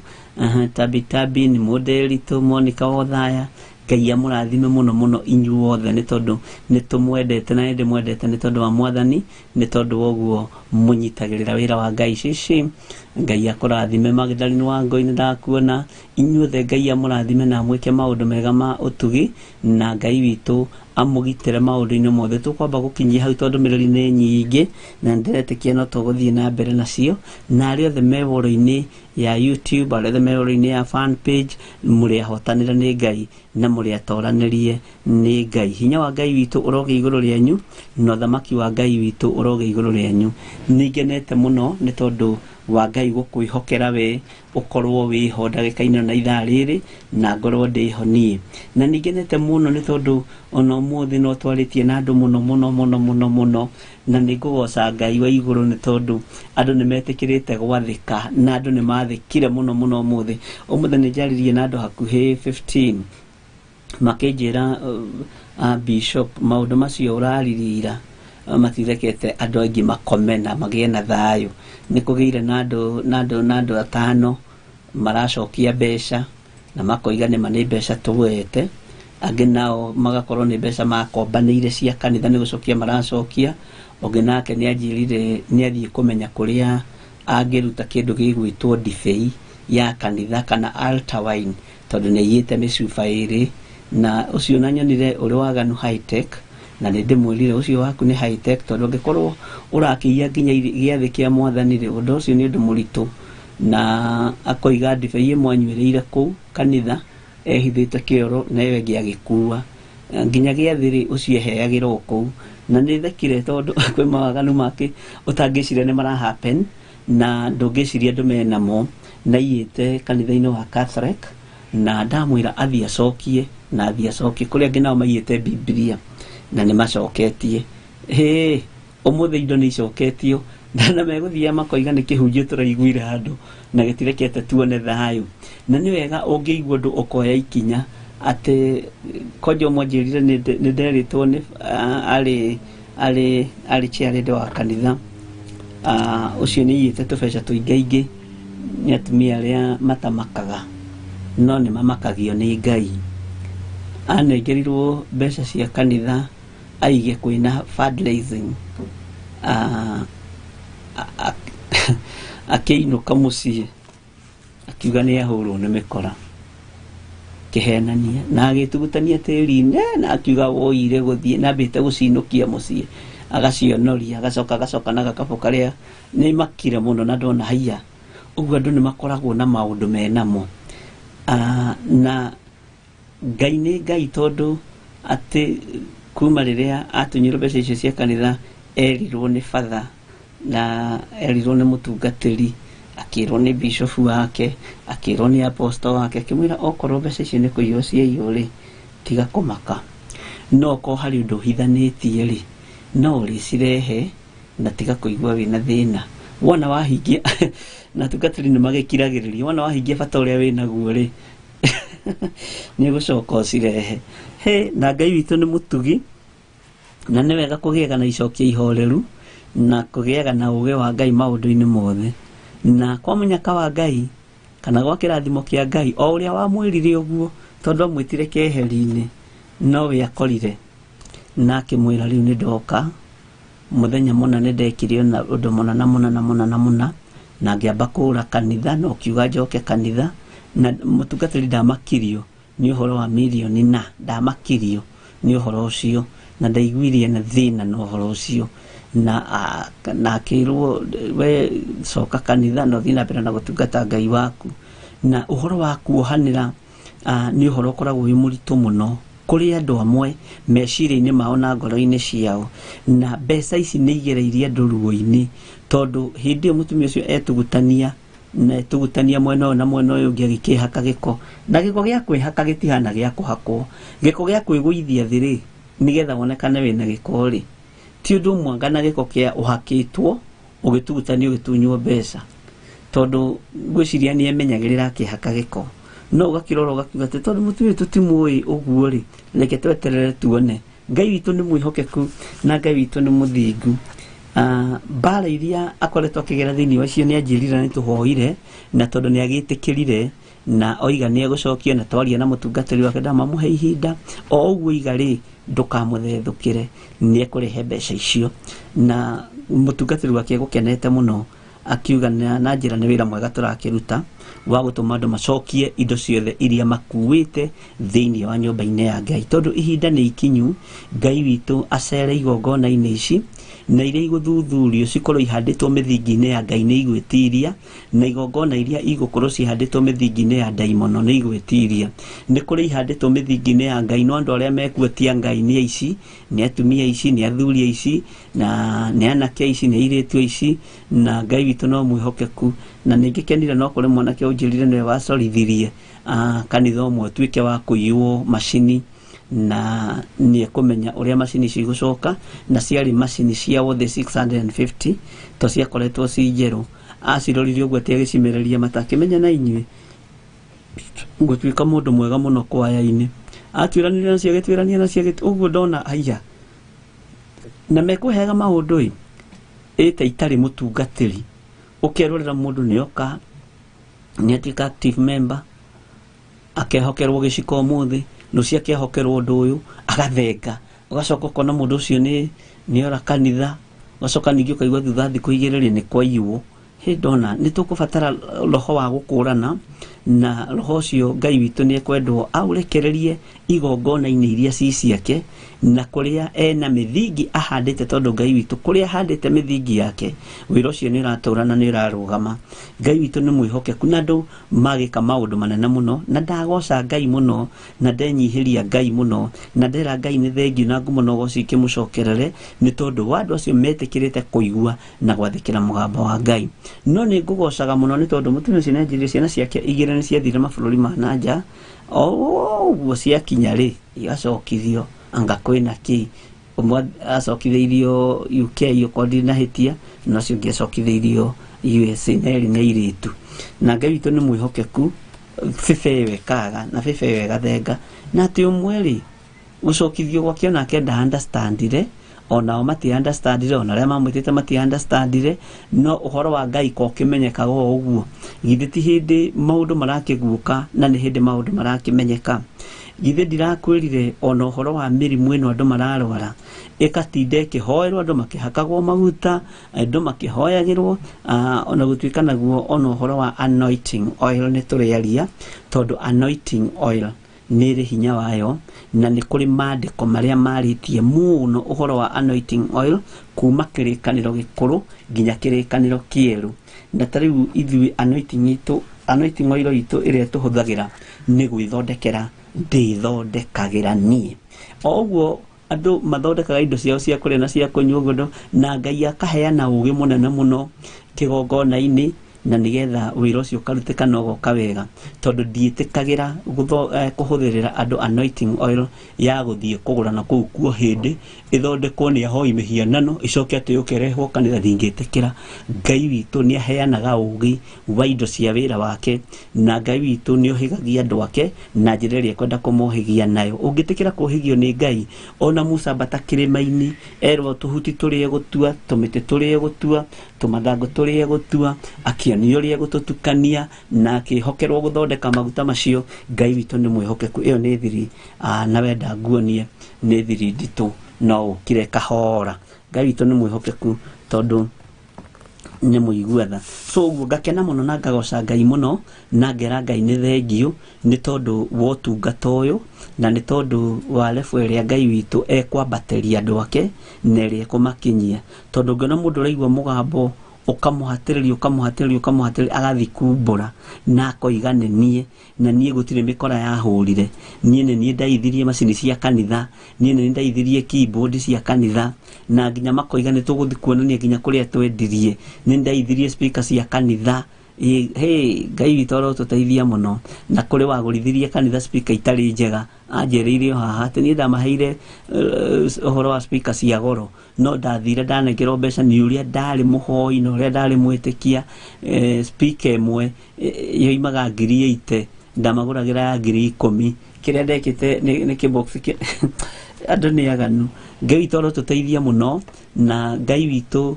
Tabi Tabi nĩ Mũndĩritũ, Monica Wothaya, Ngai amũrathime mũno mũno inyuothe nĩ tondũ nĩ tũmwendete na nĩ ndĩmwendete nĩ tondũ wa Mwathani, nĩ tondũ wa ũguo mũnyitagĩrĩra wĩra wa Ngai. Cici, Ngai akũrathime. Magdalene wa Ngoi, nĩ ndakuona. Inyuothe Ngai amũrathime na amwĩke maũndũ mega ma ũtugi, na Ngai witũ amũgitĩre maũndũ-inĩ mothe. Tũkwamba gũkinyia hau tondũ mĩrũri nĩ nyingĩ na ndĩretĩkia no tũgũthiĩ na mbere nacio. Na arĩa othe me woro-inĩ ya YouTube, arĩa othe me woro-inĩ ya fan page, mũrĩ ahotanĩre nĩ Ngai na mũrĩ atoranĩrie nĩ Ngai. Hinya wa Ngai witũ ũrogĩa igũrũ rĩanyu, na ũthamaki wa Ngai witũ ũrogĩa igũrũ rĩanyu. Nĩ ngenete mũno nĩ tondũ wa Ngai gũkwĩhokera we ũkorwo wĩho ndagĩka-inĩ na ithaa rĩrĩ, na ngorwo ndĩho niĩ. Na nĩ ngenete mũno nĩ tondũ ona ũmũthĩ no twarĩtie na andũ mũno mũno mũno mũno mũno, na nĩ ngũgoca Ngai wa igũrũ nĩ tondũ andũ nĩ metĩkĩrĩte gwathĩka, na andũ nĩ mathĩkire mũno mũno ũmũthĩ. Ũmũthĩ nĩ njaririe na andũ hakuhĩ 15, makĩnjĩra, Bishop, maũndũ macio ũraririra matirekete andũ aingĩ makome na magĩe na thayũ. Nĩ kũgĩire na andũ na andũ na andũ atano maracokia mbeca na makoiga nĩma nĩ mbeca tũgwete. Angĩ nao magakorwo nĩ mbeca makombanĩire cia kanitha, nĩ gũcokia maracokia. Ũngĩ nake nĩ anjĩrire nĩ athiĩ kũmenya kũrĩa angĩruta kĩndũ gĩgwĩtwo ndibei ya kanitha kana altar wine, tondũ nĩ aiyĩte mĩcuba ĩrĩ. Na ũcio na nyonire ũrĩ waganu high tech, na nĩ ndĩmwĩrire ũcio waku nĩ high tech, tondũ angĩkorwo ũrakĩiya nginya gĩathĩ kĩa Mwathani rĩ, ũndũ ũcio nĩ ũndũ mũritũ. Na akoiga ndibei ĩmwe anyuĩrĩire kũu kanitha ehithĩte kĩoro, na ĩyo ĩngĩ agĩkua nginya gĩathĩ rĩ, ũcio eheagĩrwo kũu. Na nĩ thekire tondũ kwĩ mawaganu make ũtangĩciria nĩ mara happen, na ndũngĩciria andũ menamo. Na aiyĩte kanitha-inĩ wa Catholic, na ndamwĩra athiĩ acokie, na athiĩ acokie. Kũrĩ angĩ nao maiyĩte Bibilia na nĩ macoketie. Hĩ, ũmũthĩ indo nĩ icoketio, na megũthiaga makoiga nĩ kĩhunjio tũraiguire handũ na gĩtirekete tuone thayũ. Na nĩ wega ũngĩigua ũndũ ũkoya ikinya. Atĩ konjo ũmwe anjĩrire nĩ nderĩtwo nĩ arĩ chairlady wa kanitha, ũcio nĩ aiyĩte tũbeca tũingaingĩ. Nĩ atumia arĩa matamakaga, no nĩ mamakagio nĩ Ngai. Anengerirwo mbeca cia kanitha aige kwĩna fundraising, akĩinũka mũciĩ akiuga nĩ ahũrwo nĩ mĩkora, kĩhenania, na agĩtugutania tĩri-inĩ, na akiuga woire gũthiĩ nambĩte gũcinũkia mũciĩ, agacionoria, agacoka agacoka na gakabu karĩa. Nĩ makire mũno na ndona haiya ũguo andũ nĩ makoragwo na maũndũ menamo. Na Ngai nĩ Ngai, tondũ atĩ kuma rĩrĩa atunyirwo mbeca icio cia kanitha, erirwo nĩ batha na erirwo nĩ mũtungatĩri, akĩrwo nĩ bishop wake, akĩrwo nĩ apostle wake, akĩmwĩra okorwo mbeca icio nĩ kũiywo ciaiywo rĩ, tiga kũmaka, no okorwo harĩ ũndũ ũhithanĩtie rĩ, no ũrĩcirehe, na tiga kũigua wĩna thĩna. Wona wahingia, na atungatĩri nĩ magĩkiragĩrĩria, wona wahingia bata ũrĩa wĩnaguo rĩ, nĩ ũgũcoka ũcirehe. He na Ngai witũ nĩ mũtugi na nĩ wega kũgĩaga na icokia ihoreru na kũgĩaga na ũgĩ wa Ngai maũndũ-inĩ mothe. Na kwa mũnyaka wa Ngai kana gwa kĩrathimo kĩa Ngai o ũrĩa wamwĩrire ũguo, tondũ amwĩtire keheri-inĩ nowe akorire na akĩmwĩra rĩu nĩ ndoka mũthenya mũna nĩ ndekire ona ũndũ mũna na mũna na mũna na mũna na ngĩamba kũra kanitha na ũkiuga njoke kanitha na mũtungatĩri ndamakirio nĩ ũhoro wa mirioni na ndamakirio nĩ ũhoro ũcio na ndaiguirie na thĩna na ũhoro ũcio na na akĩrwo we coka kanitha na ũthiĩ na mbere na gũtungata Ngai waku. Na ũhoro wa kuohanĩra nĩ ũhoro ũkoragwo wĩ mũritũ mũno kũrĩ andũ amwe meciria-inĩ mao na ngoro-inĩ ciao, na mbeca ici nĩ igereirie andũ ruo-inĩ tondũ hĩndĩ ĩyo mũtumia ũcio etugutania na etugutania mwena ũyũ na mwena ũyũ ũngĩ agĩkĩhaka gĩko, na gĩko gĩa kwĩhaka gĩtihana gĩa kũhakwo. Gĩko gĩa kwĩgũithia thĩ rĩ, nĩgetha wonekane wĩna gĩko rĩ, ti ũndũ ũmwe anga na gĩko kĩa ũhakĩtwo ũgĩtugutanio ũgĩtunywo mbeca, tondũ ngwĩciria nĩ emenyagĩrĩra akĩhaka gĩko. No ũgakĩrora ũgakiuga atĩ tondũ mũtumia ũyũ tũtimũĩ ũguo rĩ, reke tweterere tuone. Ngai witũ nĩ mwĩhokeku na Ngai witũ nĩ mũthingu. Mbara iria akoretwo akĩgera thĩinĩ wacio nĩ anjĩrire nĩ tũhoire, na tondũ nĩ agĩtĩkĩrire na oiga nĩ egũcokia, na twaria na mũtungatĩri wake ndamamũhe ihinda o ũguo iga rĩ, ndũkamũthethũkĩre, nĩ ekũrehe mbeca icio. Na mũtungatĩri wake egũkenete mũno akiuga na njĩra nĩ wĩra mwega tũrakĩruta wa gũtũma andũ macokie indo ciothe iria makuĩte thĩinĩ wa nyũmba-inĩ ya Ngai, tondũ ihinda nĩ ikinyu Ngai witũ acere igongona-inĩ ici na iria igũthuthurio cikorwo ihandĩtwo mĩthingi-inĩ ya Ngai nĩ igwĩtiria, na igongona iria igũkorwo cihandĩtwo mĩthingi-inĩ ya ndaimono nĩ igwĩtiria. Nĩ kũrĩ ihandĩtwo mĩthingi-inĩ ya Ngai, no andũ arĩa mekuo ti a Ngai nĩ aici, nĩ atumia aici, nĩ athuri aici, na nĩ anake aici, nĩ airĩtu aici, na Ngai witũ no mwĩhokeku. Na nĩ ngĩkenire no kũrĩ mwanake ũnjĩrire nĩwe wacorithirie kanitha ũmwe ũtuĩke wa kũiywo macini, na nĩ ekũmenya ũrĩa macini icio igũcoka, na ciarĩ macini cia worth 650 to ciakoretwo ci njerũ. Aciroririe ũguo atĩ agĩcimereria mata akĩmenya na inyuĩ ngũtuĩka mũndũ mwega mũno kwaya-inĩ. Atuĩranire nacio agĩtuĩrania nacio ũguo ndona haiya na mekũheaga maũndũ ĩ ĩta itarĩ mũtungatĩri, ũkerorera mũndũ nĩoka nĩ atuĩka active member, akehokerwo gĩciko ũmũthĩ, rũciũ akehokerwo ũndũ ũyũ agathenga, ũgacoka ũkona mũndũ ũcio nĩ ora kanitha, ũgacoka ningĩ ũkaigua thutha thikũ igĩrĩ rĩ nĩ kwaiywo. Hĩ ndona nĩ tũkũbatara roho wa gũkũrana, na roho ũcio Ngai witũ nĩ ekwendwo aũrekererie igongona-inĩ iria ci ciake, na kũrĩa ena mĩthingi ahandĩte, tondũ Ngai witũ kũrĩa ahandĩte mĩthingi yake wĩra ũcio nĩ ũratũra na nĩ ũrarũgama. Ngai witũ nĩ mwĩhokeku na andũ magĩka maũndũ manene mũno, na ndagoca Ngai mũno na ndenyihĩria Ngai mũno na ndera Ngai nĩ thengiũ na ngumo na ũgoci ikĩmũcokerere nĩ tondũ wa andũ acio metĩkĩrĩte kũigua na gwathĩkĩra mũgambo wa Ngai. No nĩ ngũgocaga mũno nĩ tondũ mũtumia ũcio nĩ anjĩrire ciana ciake igĩrĩ nĩ ciathire mabũrũri ma na nja, o ũguo ciakinya rĩ igacokithio anga kwĩna kĩ. Ũmwe acokithĩirio UK okorwo ndinahĩtia, na ũcio ũngĩ acokithĩirio USA, na erĩ nĩ airĩtu. Na Ngai witũ nĩ mwĩhokeku, bĩba ĩyo ĩkaga na bĩba ĩyo ĩgathenga, na atĩ ũmwe rĩ gũcokithio gwake onake nda understandire, onao mati understandire, ona arĩa mamwĩtĩte mati understandire, no ũhoro wa Ngai ko ũkĩmenyekaga o ũguo. Githĩ ti hĩndĩ maũndũ marakĩguũka na nĩ hĩndĩ maũndũ marakĩmenyeka? Githĩ ndirakwĩrire ona ũhoro wa mĩrimũ ĩno andũ mararwara ĩkatinda ĩkĩhoerwo, andũ makĩhakagwo maguta, andũ makĩhoyagĩrwo, ona gũtuĩka naguo ona ũhoro wa anointing oil nĩ tũrĩaria, tondũ anointing oil nĩ ĩrĩ hinya wayo, na nĩ kũrĩ maandĩko marĩa marĩtie mũno ũhoro wa anointing oil kuma kĩrĩkanĩro gĩkũrũ nginya kĩrĩkanĩro kĩerũ. Na ta rĩu ithuĩ anointing itũ, anointing oil itũ ĩrĩa tũhũthagĩra nĩ gwĩthondekera ndĩthondekagĩra niĩ. O ũguo andũ mathondekaga indo ciao cia kũrĩa na cia kũnyua ũguo, na Ngai akaheana ũgĩ mũnene mũno kĩgongona-inĩ. Na nĩgetha wĩra ũcio ũkarutĩka na ũgoka wega, tondũ ndiĩtĩkagĩra kũhũthĩrĩra andũ anointing oil ya gũthiĩ kũgũra na kũu kuo hĩndĩ ĩthondekwo nĩ ahoi mĩhianano ĩcoke atĩ yũke ĩrehwo kanitha. Ndingĩtĩkĩra. Ngai witũ nĩ aheanaga ũgĩ wa indo cia wĩra wake, na Ngai witũ nĩ ohĩgagia andũ ake na njĩra ĩrĩa ekwenda kũmohĩgia nayo. Ũngĩtĩkĩra kũhĩgio nĩ Ngai, ona Musa ambata kĩrĩma-inĩ erwo tũhuti tũrĩa gũtua, tũmĩtĩ tũrĩa gũtua, tũmathangũ tũrĩa gũtua, akĩonio ũrĩa gũtũtukania na akĩhokerwo gũthondeka maguta macio. Ngai witũ nĩ mwĩhokeku. Ĩyo nĩ thiri, na wenda nguonie nĩ thiri nditũ, no ũkire kahora. Ngai witũ nĩ mwĩhokeku tondũ nĩ mũigua tha. So ũguo ngakena mũno na ngagoca Ngai mũno na ngera Ngai nĩ thengiũ nĩ tondũ wa ũtungata ũyũ, na nĩ tondũ wa level ĩrĩa Ngai witũ ekwambatĩria andũ ake na ĩrĩa ekũmakinyia. Tondũ ũngĩona mũndũ ũraigua mũgambo ũkamũhatĩrĩria, ũkamũhatĩrĩria, ũkamũhatĩrĩria, agathiĩ kumbũra na akoiga nĩ niĩ, na niĩ gũtirĩ mĩkora yahũrire, niĩ nĩ niĩ ndaithirie macini cia kanitha, niĩ nĩ niĩ ndaithirie keyboard cia kanitha, na nginya makoiga nĩ tũgũthiĩ kuonania nginya kũrĩa twendirie, nĩ ndaithirie speaker cia kanitha. Hey, Ngai witũ arotũteithia mũno. Na kũrĩ wagũrithirie kanitha speaker itarĩ njega, anjĩrĩire o haha atĩ niĩ ndamaheire ũhoro wa speaker cia goro, no ndathire ndanengerwo mbeca nĩ ũrĩa ndarĩ mũhoi na ũrĩa ndarĩ mwĩtĩkia. Speaker ĩmwe yoimaga 80,000, ndamagũragĩra ya 10,000. Kĩrĩa ndekĩte nĩ kĩbox andũ nĩ aganu. Ngai witũ arotũteithia mũno, na Ngai witũ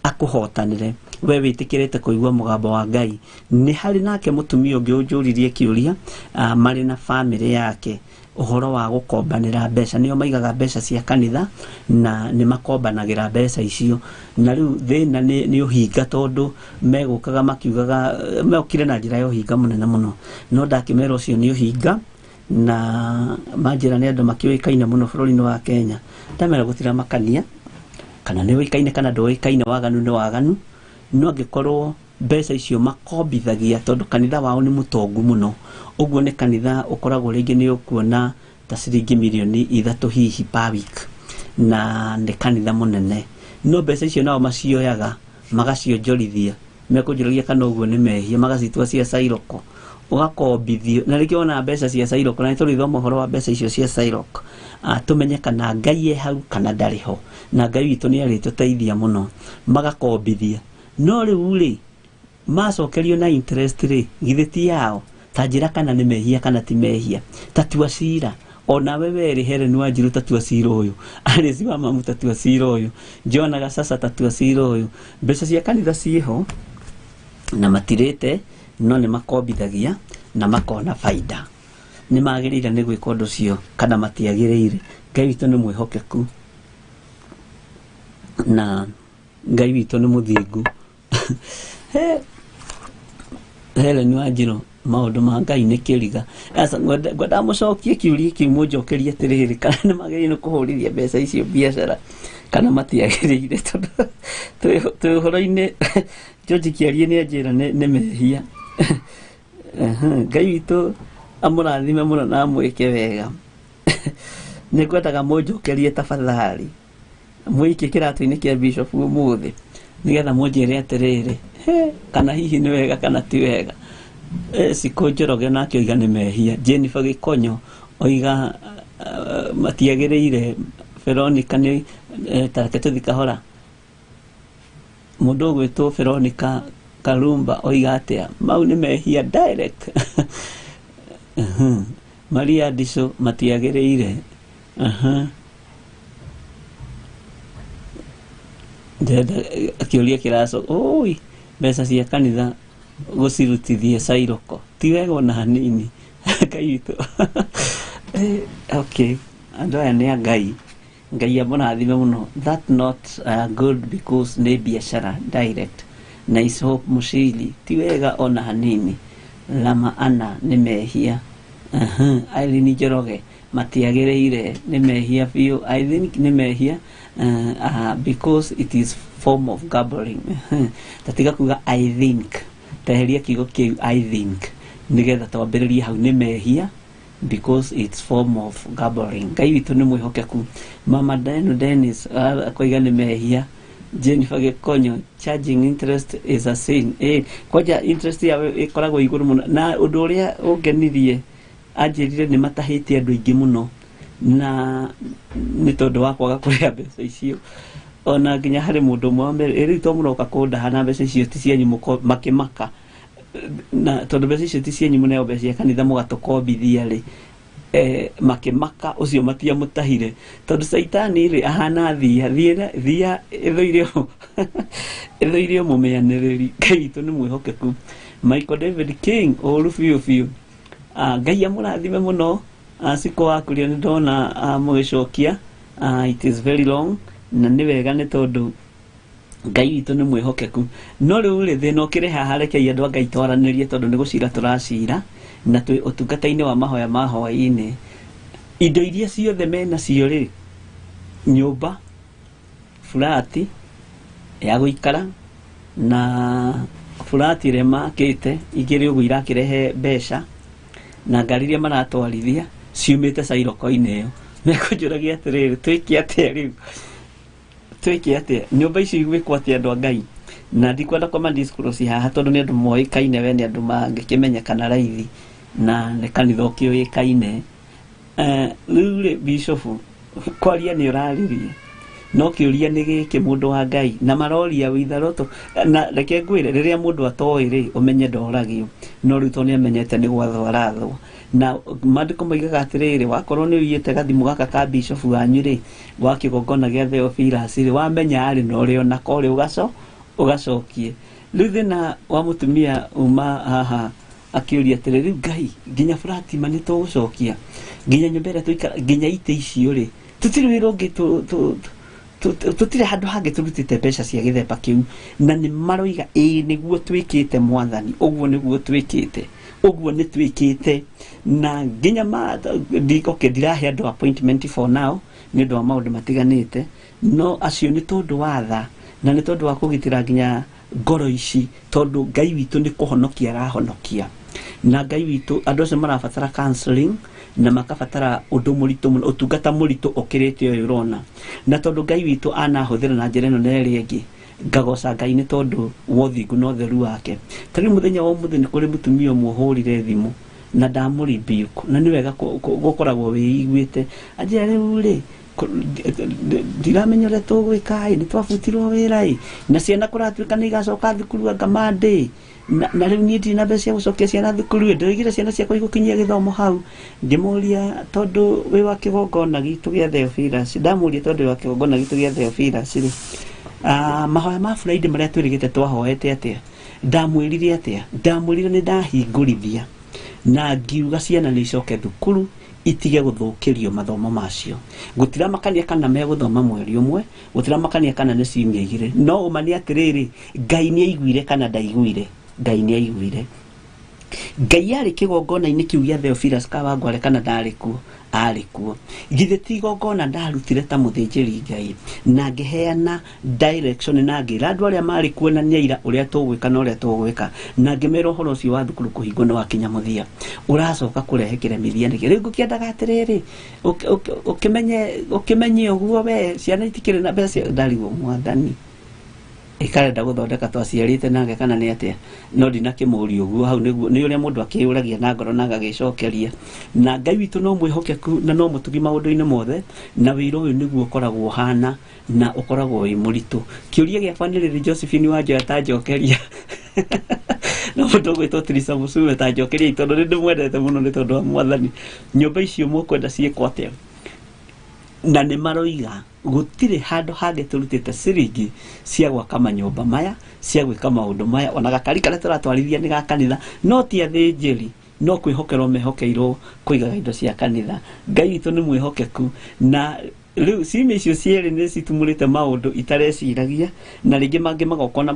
akũhotanĩre we wĩtĩkĩrĩte kũigua mũgambo wa Ngai. Nĩ harĩ nake mũtumia ũngĩ ũnjũririe kĩũria, marĩ na bamĩrĩ yake, ũhoro wa gũkombanĩra mbeca. Nĩo maigaga mbeca cia kanitha na nĩ makombanagĩra mbeca icio, na rĩu thĩna nĩ ũhinga, tondũ megũkaga makiugaga, mokire na njĩra ya ũhinga mũnene mũno, no ndakĩmera ũcio nĩ ũhinga, na manjĩra nĩ andũ makĩũĩkaine mũno bũrũri-inĩ wa Kenya. Ndamera gũtiramakania kana nĩ ũĩkaine kana ndũĩkaine, waganu nĩ waganu, no angĩkorwo mbeca icio makombithagia, tondũ kanitha wao nĩ mũtongu mũno, ũguo nĩ kanitha ũkoragwo rĩngĩ nĩ ũkuona ta ciringi 3 mirioni hihi per week, na nĩ kanitha mũnene, no mbeca icio nao macioyaga magacionjorithia, mekũnjũragia kana ũguo nĩ mehia, magacitua cia cairoko, ũgakombithio na rĩngĩ wona mbeca cia cairoko. Na nĩ tũrĩthoma ũhoro wa mbeca icio cia cairoko, tũmenye kana Ngai e hau kana ndarĩ ho, na Ngai witũ nĩ arĩtũteithia mũno. Magakombithia, no rĩu rĩ macokerio na interest rĩ, githĩ ti yao? Ta njĩra kana nĩ mehia kana ti mehia. Tatua cira onawe werĩ. Helen Wanjiru, tatua cira ũyũ. Alice wa Mamu, tatua cira ũyũ. Jonaga sasa, tatua cira ũyũ. Mbeca cia kanitha ciĩho na matirĩte, no nĩ makombithagia na makona baida. Nĩ magĩrĩire nĩ gwĩka ũndũ ũcio kana matiagĩrĩire? Ngai witũ nĩ mwĩhokeku na Ngai witũ nĩ mũthingu. Helen Wanjiru, maũndũ ma Ngai nĩ kĩriga. Aca ngwenda mũcokie kĩũria kĩu, mũnjokerie atĩrĩrĩ, kana nĩ magĩrĩire nĩ kũhũrithia mbeca icio biacara kana matiagĩrĩire? Tondũ twĩ ũhoro-inĩ, George Kĩarie nĩ anjĩra nĩ mehia. Ngai witũ amũrathime mũno na amwĩke wega. Nĩ ngwendaga mũnjokerie tafadhali, mũikie kĩratũ-inĩ kĩa bishop ũmũthĩ, nĩgetha mũnjĩre atĩrĩrĩ, he, kana hihi nĩ wega kana ti wega. Cikũ Njoroge nake oiga nĩ mehia. Jennifer Gĩkonyo oiga matiagĩrĩire. Veronica nĩ tareke tũthi kahora. Mũndũ ũgwĩtwo Veronica Karumba oiga atĩa? Mau nĩ mehia direct. Maria Ndico, matiagĩrĩire. Ndĩrenda kĩũria kĩraco ũi, mbeca cia kanitha gũcirutithia cairoko ti wega ona hanini. Ngai witũ. Okay, andũ aya nĩ a Ngai. Ngai amũrathime mũno. That not good because nĩ biacara direct. Nice Hope Mushili, ti wega ona hanini. Lama Ana, nĩ mehia. Irene Njoroge, matiagĩrĩire, nĩ mehia biũ. I think nĩ mehia because it is form of gambling. Tatiga kuga "I think", teheria kiugo kĩu "I think", nĩgetha twambĩrĩrie hau. Nĩ mehia because it's form of gambling. Ngai witũ nĩ mwĩhokeku. Mama Deno Dennis akoiga nĩ mehia. Jennifer Gĩkonyo, charging interest is a sin. Kwanja interest yao ĩkoragwo igũrũ mũno. Na ũndũ ũrĩa ũngenirie, anjĩrire nĩ matahĩte andũ aingĩ mũno na nĩ tondũ wa kwaga kũrĩha mbeca icio. Ona nginya harĩ mũndũ ũmwe wamere, rĩu to mũroka kũndaha na mbeca icio ti cianyu, makĩmaka na tondũ mbeca icio ti cianyu, mũneo mbeca cia kanitha mũgatũkombithia rĩ. Makĩmaka ũcio matiamũtahire tondũ caitani rĩ ahana thia thia thia ĩthũire ĩthũire mũmĩanĩrĩri. Ngai witũ nĩ mwĩhokeku. Michael David King, ũru biũ biũ. Ngai amũrathime mũno. Cikũ wakuria nĩ ndona mũgĩcokia. It is very long na nĩ wega nĩ tondũ Ngai witũ nĩ mwĩhokeku. No rĩu rĩ, thĩna ũkĩrĩ haha, rekei andũ a Ngai twaranĩrie tondũ nĩ gũcira tũracira na twĩ ũtungata-inĩ wa mahoya ma hwaĩ-inĩ. Indo iria ciothe menacio rĩ, nyũmba, burati ya gũikara na burati ĩrĩa makĩte igĩrĩ ũguo irakĩrehe mbeca, na ngari iria maratwarithia ciumĩte cairoko-inĩ ĩyo. Mekũnjũragia atĩrĩrĩ, twĩke atĩa rĩu? Twĩke atĩa? Nyũmba icio igwĩkwo atĩa, andũ a Ngai? Na ndikwenda kũma disclose haha tondũ nĩ andũ moĩkaine, we nĩ andũ mangĩkĩmenyekana raithi na nĩ kanitha ũkĩũĩkaine. Rĩu rĩ, bishop, kwaria nĩ ũraririe, no kĩũria nĩ gĩkĩ, mũndũ wa Ngai, na maroria witharoto. Na reke ngwĩre, rĩrĩa mũndũ atoĩ rĩ, ũmenye ndoragio. No rĩu tondũ nĩ amenyete nĩ gwathwo arathwo, na maandĩko moigaga atĩrĩrĩ, wakorwo nĩ ũiyĩte gathimũ gaka ka bishop wanyu rĩ, wa kĩgongona gĩa Theophilus rĩ, wamenya rĩ, na ũrĩ onako rĩ, ũgacokie. Rĩu thĩna wa mũtumia uma haha akĩũria atĩrĩ, rĩu Ngai, nginya burati ma nĩ tũgũcokia, nginya nyũmba ĩrĩa tũikara, nginya itĩ icio rĩ, tũtirĩ wĩra ũngĩ, tũtirĩ handũ hangĩ tũrutĩte mbeca cia gĩthemba kĩu. Na nĩ maroiga ĩĩ nĩguo twĩkĩte, mwathani, ũguo nĩguo twĩkĩte, ũguo nĩ twĩkĩte. Na nginya ma okay, ndirahe andũ appointment for now nĩ ũndũ wa maũndũ matiganĩte, no acio nĩ tondũ wa tha na nĩ tondũ wa kũgitĩra nginya ngoro ici, tondũ Ngai witũ nĩ kũhonokia arahonokia. Na Ngai witũ, andũ acio marabatara counseling na makabatara ũndũ mũritũ mũno, ũtungata mũritũ ũkĩrĩte ũyũ ũrona. Na tondũ Ngai witũ anahũthĩra na njĩra ĩno na ĩrĩa ĩngĩ, ngagoca Ngai nĩ tondũ wa ũthingu na ũtheru wake. Ta rĩu mũthenya wa ũmũthĩ nĩ kũrĩ mũtumia ũmwe ũhũrire thimũ na ndamũ rebuke, na nĩ wega gũkoragwo wĩiguĩte. Anjĩra, rĩu rĩ, ndiramenya ũrĩa tũgwĩka ĩ, nĩ twabutirwo wĩra ĩ, na ciana kũratuĩka nĩ igacoka thukuru anga Monday, na rĩu niĩ ndirĩ na mbeca cia gũcokia ciana thukuru ĩ, ndĩroigire ciana ciakwa igũkinyia gĩthomo hau. Ngĩmũria, tondũ wĩ wa kĩgongona gitũ gĩa Theophilus, ndamũria, tondũ wĩ wa kĩgongona gitũ gĩa Theophilus rĩ, mahoya ma Friday marĩa twĩrĩgĩte twahoete atĩa? Ndamwĩrire atĩa? Ndamwĩrire nĩ ndahingũrithia na ngiuga ciana nĩ icoke thukuru, itige gũthũkĩrio mathomo macio. Gũtiramakania kana megũthoma mweri ũmwe, gũtiramakania kana nĩ ciumia 2, no ũma nĩ atĩrĩrĩ, Ngai nĩ aiguire kana ndaiguire? Ngai nĩ aiguire. Ngai arĩ kĩgongona-inĩ kĩu gĩa Theophilus Kawangware kana ndarĩ kuo? Arĩ kuo. Githĩ ti igongona ndarutire ta mũthĩnjĩri Ngai na ngĩheana direction na ngĩra andũ arĩa marĩ kuo na nĩ aira ũrĩa tũgwĩka na ũrĩa tũgwĩka, na ngĩmera ũhoro ũcio wa thukuru kũhingwo nĩ wakinya mũthia? Ũracoka kũrehe kĩremithia nĩkĩ? Rĩu ngũkĩendaga atĩrĩrĩ, ũkĩmenye ũguo we ciana itikĩrĩ na mbeca. Ndarigwo mwathani ĩkarenda gũthondeka twaciarĩte nake kana nĩ atĩa, no ndinakĩmũria ũguo. Hau nĩguo nĩ ũrĩa mũndũ akĩyũragia na ngoro na agagĩcokeria. Na Ngai witũ no mwĩhokeku na no mũtugi maũndũ-inĩ mothe, na wĩra ũyũ nĩguo ũkoragwo ũhana na ũkoragwo wĩ mũritũ. Kĩũria gĩakwa nĩ rĩrĩ, Josephine Wanjoya ta njokeria, no mũndũ ũgwĩtwo Teresa Mũcume ta njokeria, tondũ nĩ ndĩmwendete mũno nĩ tondũ wa mwathani. Nyũmba icio mũkwenda ciĩkwo atĩa? Na nĩ maroiga gũtirĩ handũ hangĩ tũrutĩte ciringi cia gwaka manyũmba maya, cia gwĩka maũndũ maya. Ona gakari karĩa tũratwarithia nĩ ga kanitha, no ti athĩnjĩri, no kwĩhokerwo mehokeirwo kũigaga indo cia kanitha. Ngai witũ nĩ mwĩhokeku. Na rĩu ciumia icio cierĩ nĩ citumũrĩte maũndũ itareciragia, na rĩngĩ mangĩ magokona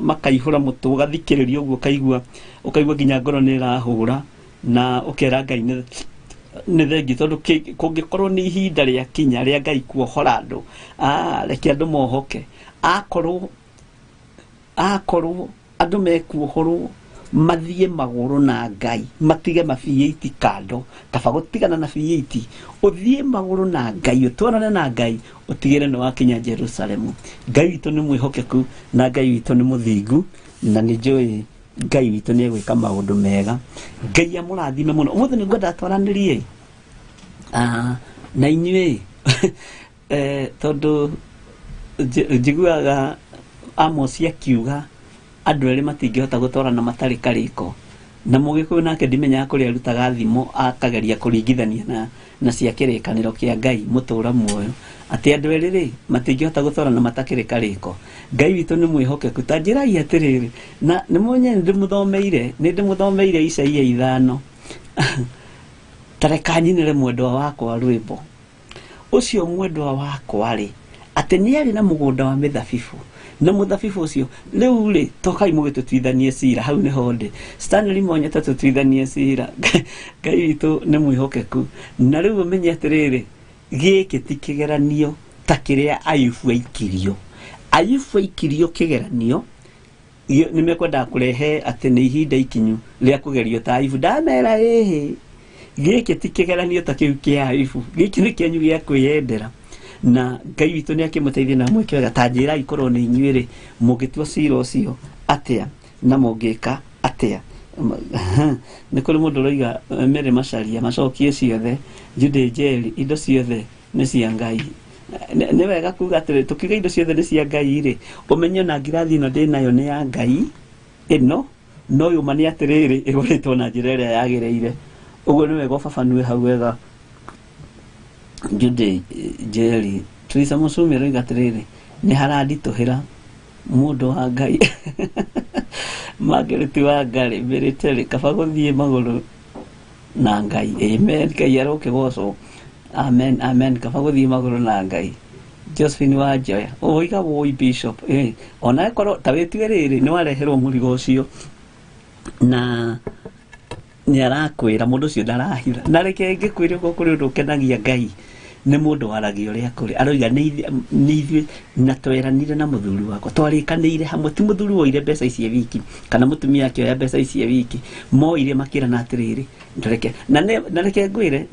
makaihũra mũtwe, ũgathikĩrĩria ũguo ũkaigua ũkaigua nginya ngoro nĩ ĩrahũra na ũkera Ngai nĩ thengi, tondũ kũngĩkorwo nĩ ihinda rĩa kinya rĩa Ngai kuohora andũ, reke andũ mohoke. Akorwo andũ mekuohorwo Mathiĩ magũrũ na Ngai, matige mabiĩti kando. Kaba gũtigana na biĩti, ũthiĩ magũrũ na Ngai, ũtwarane na Ngai, ũtigĩre nĩ wakinya Jerusalemu. Ngai witũ nĩ mwĩhokeku na Ngai witũ nĩ mũthingu, na nĩ njũĩ Ngai witũ nĩ egwĩka maũndũ mega. Ngai amũrathime mũno. Ũmũthĩ nĩ ngwenda twaranĩrie na inyuĩ, tondũ njiguaga Amos akiuga andũ erĩ matingĩhota gũtwarana matarĩ karĩko, na Mũgĩkũyũ nake ndimenyaga kũrĩa arutaga thimo akageria kũringithania na cia kĩrĩkanĩro kĩa Ngai mũtũra muoyo, atĩ andũ erĩ rĩ matingĩhota gũtwarana matakĩrĩ karĩko. Ngai witũ nĩ mwĩhokeku. Ta njĩrai atĩrĩrĩ, na nĩ mwenye nĩ ndĩmũthomeire Isaia 5. Ta reka nyinĩre mwendwa wakwa rwĩmbo ũcio. Mwendwa wakwa rĩ, atĩ nĩ arĩ na mũgũnda wa mĩthabibũ, na mũthabibũ ũcio rĩu rĩ, tokai mũgĩtũtuithanie cira. Hau nĩho ndĩ, Stanley Monyete, tũtuithanie cira. Ngai witũ nĩ mwĩhokeku. Na rĩu ũmenye atĩrĩrĩ, gĩkĩ ti kĩgeranio ta kĩrĩa Ayubu aikirio. Ayubu aikirio kĩgeranio nĩ mekwendaga kũrehe atĩ nĩ ihinda ikinyu rĩa kũgerio ta Ayubu. Ndamera ĩhĩ, gĩkĩ ti kĩgeranio ta kĩu kĩa Ayubu, gĩkĩ nĩ kĩanyu gĩa kwĩyendera, na Ngai witũ nĩ akĩmũteithie na mwĩke wega. Ta njĩrai, korwo nĩ inyuĩ rĩ, mũngĩtua cira ũcio atĩa na mũngĩka atĩa? Nĩ kũrĩ mũndũ ũroiga, Mary Macharia, macokie ciothe. Jude Njeri, indo ciothe nĩ cia Ngai. Nĩ wega kuga atĩrĩ, tũkiuga indo ciothe nĩ cia Ngai rĩ, ũmenye ona ngirathi ĩno ndĩ nayo nĩ ya Ngai ĩno, no yũma nĩ atĩrĩrĩ, ĩgũrĩtwo na njĩra ĩrĩa yagĩrĩire. Ũguo nĩ wega ũbabanue hau wega. Jude Njeri, Teresa Mũcumi aroiga atĩrĩrĩ, nĩ haranditũhĩra, mũndũ wa Ngai. Margaret wa Ngarĩ military, kaba gũthiĩ magũrũ na Ngai. Amen. Ngai arokĩgocwo. Amen, amen. Kaba gũthiĩ magũrũ na Ngai. Josephine wa Njoya ũiga, woi bishop, ona ĩkorwo ta wĩtue rĩrĩ, nĩ wareherwo mũrigo ũcio na nĩ arakwĩra mũndũ ũcio ndarahitha, na reke ngĩkwĩre, ũguo kũrĩ ũndũ ũkenagia Ngai nĩ mũndũ waragia ũrĩa kũrĩ. Aroiga nĩ ithuĩ na tweranire na mũthuri wakwa, twarĩkanĩire hamwe. Ti mũthuri woire mbeca ici e wiki kana mũtumia akĩoya mbeca ici e wiki, moire makĩrana atĩrĩrĩ, reke na reke ngwĩre,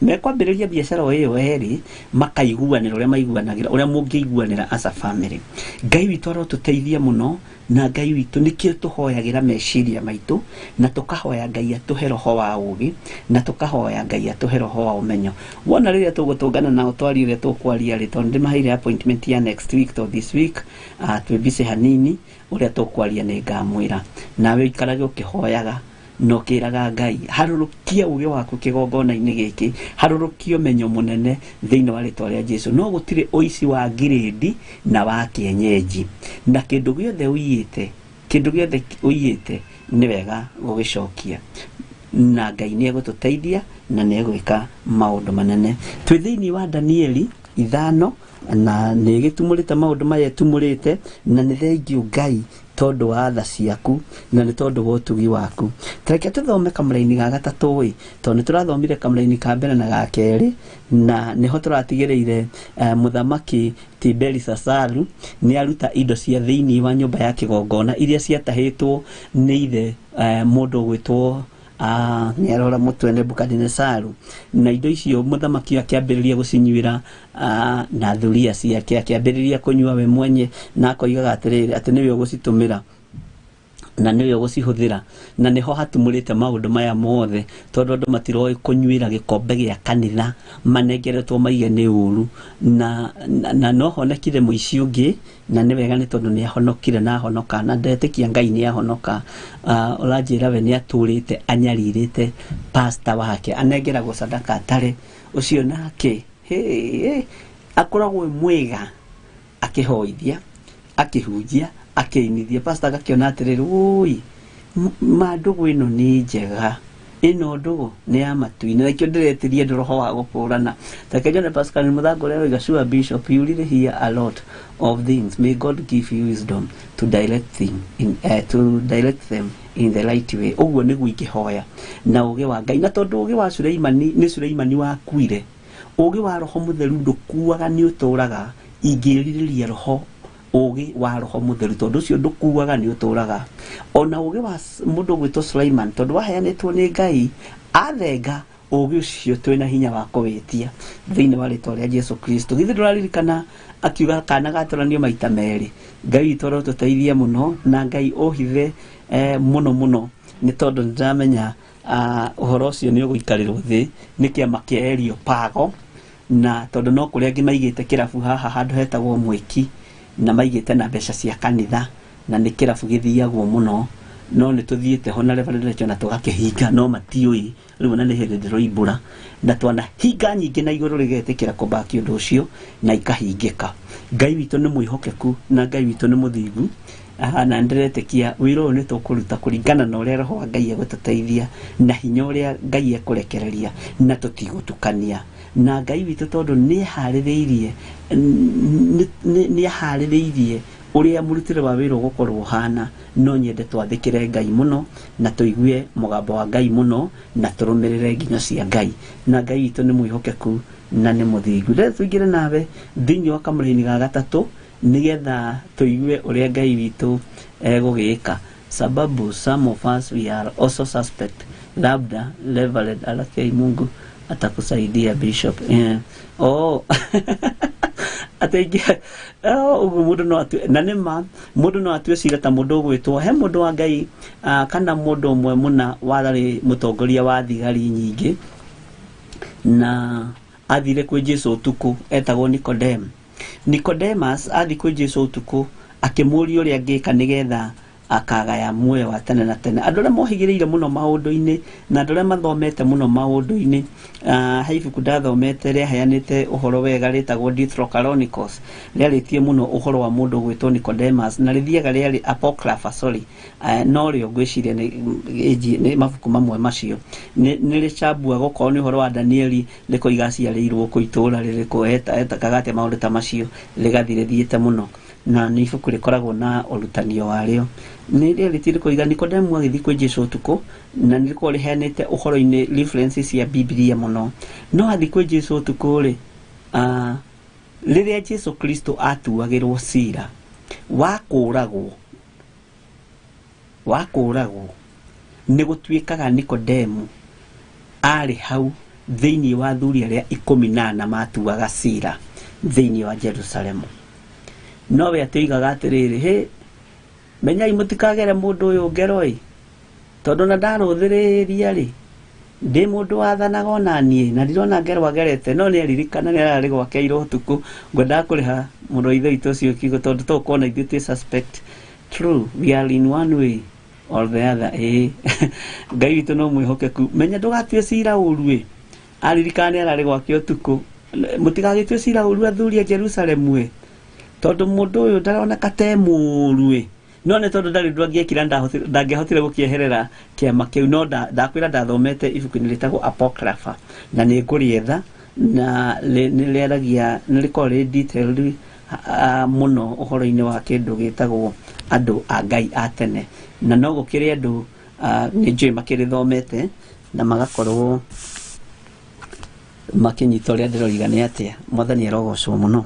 mekwambĩrĩria biacara o ĩyo erĩ, makaiguanĩra ũrĩa maiguanagĩra, ũrĩa mũngĩiguanĩra as a family. Ngai witũ arotũteithia mũno, na Ngai witũ nĩkĩo tũhoyagĩra meciria maitũ, na tũkahoya Ngai atũhe roho wa ũgĩ, na tũkahoya Ngai atũhe roho wa ũmenyo. Wona rĩrĩa tũgũtũngana nao twarie ũrĩa tũkwaria rĩ, tondũ ndĩmaheire appointment ya next week to this week, twĩ busy hanini. Ũrĩa tũkwaria nĩ ngamwĩra. Nawe ũikarage ũkĩhoyaga na ũkĩraga Ngai, harũrũkia ũgĩ waku kĩgongona-inĩ gĩkĩ, harũrũkia ũmenyo mũnene thĩinĩ wa rĩtwa rĩa Jesu. No gũtirĩ ũici wa ngirĩndi na wa kĩenyenji, na kĩndũ gĩothe ũiyĩte, kĩndũ gĩothe ũiyĩte nĩ wega gũgĩcokia, na Ngai nĩ egũtũteithia na nĩ egwĩka maũndũ manene. Twĩ thĩinĩ wa Danieli 5, na nĩ ĩgĩtumũrĩte maũndũ maya ĩtumũrĩte, na nĩ thengiũ Ngai tondũ wa tha ciaku na nĩ tondũ wa ũtugi waku. Tareke tũthome kamũraini ga gatatũ ĩ, tondũ nĩ tũrathomire kamũraini ka mbere na ga kerĩ, na nĩho tũratigĩrĩire mũthamaki Tiberi-Sasaru nĩ aruta indo cia thĩinĩ wa nyũmba ya kĩgongona iria ciatahĩtwo nĩ ithe, mũndũ ũgwĩtwo, nĩ arora mũtwe, Nebukadinesaru. Na indo icio mũthamaki akĩambĩrĩria gũcinyuĩra na thuria ciake, akĩambĩrĩria kũnyua we mwenye, na akoigaga atĩrĩrĩ, atĩ nĩwe ũgũcitũmĩra na nĩwe ũgũcihũthĩra. Na nĩho hatumũrĩte maũndũ maya mothe, tondũ andũ matiroĩ kũnyuĩra gĩkombe gĩa kanitha manengeretwo maige nĩ ũru. Na no honekire mũici ũngĩ, na nĩ wega nĩ tondũ nĩ ahonokire na ahonoka, na ndetĩkia Ngai nĩ ahonoka. Ũranjĩra we nĩ atũrĩte anyarirĩte pastor wake, anengeragwo sadaka atarĩ ũcio, nake hey, akoragwo e mwega akĩhoithia, akĩhunjia, akĩinithia. Pastor agakĩona atĩrĩrĩ, wũi, ma ndũgũ ĩno nĩ njega, ĩno ndũgũ nĩ ya matu-inĩ, na ikĩo ndĩretirie andũ roho wa gũkũrana. Take John Pascal mũthanga ũrĩa ũroiga, "Sure bishop, you really hear a lot of things. May God give you wisdom to direct them in the right way." Ũguo nĩguo ingĩhoya na ũgĩ wa Ngai, na tondũ ũgĩ wa Suleimani nĩ Suleimani wakuire, ũgĩ wa roho mũtheru ndũkuaga, nĩ ũtũraga. Ingĩrirĩria roho Ũgĩ wa Roho Mũtheru, tondũ ũcio ndũkuaga, nĩ ũtũraga. Ona ũgĩ wa mũndũ ũgwĩtwo Sulaiman, tondũ waheanĩtwo nĩ Ngai, athenga ũgĩ ũcio twĩna hinya wa kũwĩtia thĩinĩ wa rĩtwa rĩa Jesu Kristo. Githĩ ndũraririkana akiuga kana gatũranio maita merĩ? Ngai witũ arotũteithia mũno, na Ngai ũhithe mũno mũno, nĩ tondũ nĩndĩramenya ũhoro ũcio nĩ ũgũikarĩrwo thĩ nĩ kĩama kĩa Erio Pago, na tondũ no kũrĩa angĩ maigĩte kĩrabu haha handũ hetagwo Mwĩki, na maigĩte na mbeca cia kanitha, na nĩ kĩrabu gĩthiagwo mũno, no nĩ tũthiĩte ho na Reverend Rachel na tũgakĩhinga, no matiũĩ rĩu ona nĩ hĩndĩ ndĩroimbũra, na twanahinga nyingĩ na igũrũ rĩgetĩkĩra kũbaki ũndũ ũcio na ikahingĩka. Ngai witũ nĩ mwĩhokeku na Ngai witũ nĩ mũthingu. Na ndĩretĩkia wĩra ũyũ nĩ tũkũruta kũringana na ũrĩa Roho wa Ngai egũtũteithia na hinya ũrĩa Ngai ekũrekereria, na tũtigũtukania na Ngai witũ, tondũ nĩeharĩrĩirie, nĩaharĩrĩirie ũrĩa mũrutĩre wa wĩra ũgũkorwo ũhana. No nyende twathĩkĩre Ngai mũno na tũigue mũgambo wa Ngai mũno na tũrũmĩrĩre nginyo cia Ngai, na Ngai witũ nĩ mwĩhokeku na nĩ mũthingu. Rĩu tũingĩre nawe thĩinĩ wa kamũraini ga gatatũ nĩgetha tũigue ũrĩa Ngai witũ egũgĩka, sababu some of us, we are also suspect. Labda Reverend Alakei, Mungu atakusaidia Bishop. Yeah. Oh, atĩ ũguo mũndũ no atue, na nĩ ma mũndũ no atue cira ta mũndũ ũgwĩtwo he mũndũ wa Ngai, kana mũndũ ũmwe mũna warĩ mũtongoria wa thigari nyingĩ, na athire kwĩ Jesu ũtukũ, etagwo Nikodem. Nicodemus athi kwĩ Jesu ũtukũ akĩmũria ũrĩa angĩka nĩgetha akagaya muoyo wa tene na tene. Andũ arĩa mohĩgĩrĩire mũno maũndũ-inĩ na andũ arĩa mathomete mũno maũndũ-inĩ, he ibuku ndathomete rĩaheanĩte ũhoro wega rĩtagwo Deuterochronicles, rĩarĩtie mũno ũhoro wa mũndũ ũgwĩtwo Nicodemus, na rĩthiaga rĩarĩ Apocrypha, sorry, no rĩo ngwĩciria nĩ mabuku mamwe macio nĩ rĩcambua gũkorwo nĩ ũhoro wa Danieli, rĩkoiga aciarĩirwo kũ, itũũra rĩrĩkũ, etakaga atĩa, maũndũ ta macio, rĩgathiĩ rĩthiĩte mũno, na nĩ ibuku rĩkoragwo na ũrutanio warĩo. Nĩ rĩarĩtie rĩkoiga Nikodemu agĩthiĩ kwĩ Jesu ũtukũ, na nĩ rĩkoragwo rĩheanĩte ũhoro-inĩ references cia Bibilia mũno. No athiĩ kwĩ Jesu ũtukũ rĩ, rĩrĩa Jesu Kristo atuagĩrwo cira wa kũũragwo, wa kũũragwo, nĩ gũtuĩkaga Nikodemu arĩ hau thĩinĩ wa athuri arĩa 14 matuaga cira thĩinĩ wa Jerusalemu. No we atĩigaga atĩrĩrĩ, hĩ, menyai mũtikagere mũndũ ũyũ ngero ĩ, tondũ na ndarũthĩrĩria rĩ, ndĩ mũndũ wathanaga ona niĩ na ndirona ngero agerete. No nĩ aririkana nĩ ararĩ gwake ira ũtukũ. Ngwendaga kũrĩha mũrũ wa ithe witũ ũcio kiugo, tondũ tũkuona ithuĩ twĩ suspect. True, we are in one way or the other. Ĩ, Ngai witũ no mwĩhokeku. Menya ndũgatue cira ũru ĩ, aririkana nĩ ararĩ gwake ũtukũ. Mũtigagĩtue cira ũru athuri a Jerusalemu ĩ, tondũ mũndũ ũyũ ndaroneka te mũũru ĩ, no nĩ tondũ ndarĩ ũndũ angĩekire, ndangĩahotire gũkĩeherera kĩama kĩu. No ndakwĩra ndathomete ibuku-inĩ rĩtagwo Apocrypha, na nĩ ngũrĩetha, na nĩ rĩaragia, nĩ rĩkoragwo rĩ detailed mũno ũhoro-inĩ wa kĩndũ gĩtagwo andũ a Ngai a tene, na no gũkĩrĩ andũ nĩ njũĩ makĩrĩthomete na magakorwo makĩnyita ũrĩa ndĩroiga nĩ atĩa. Mwathani arogocwo mũno.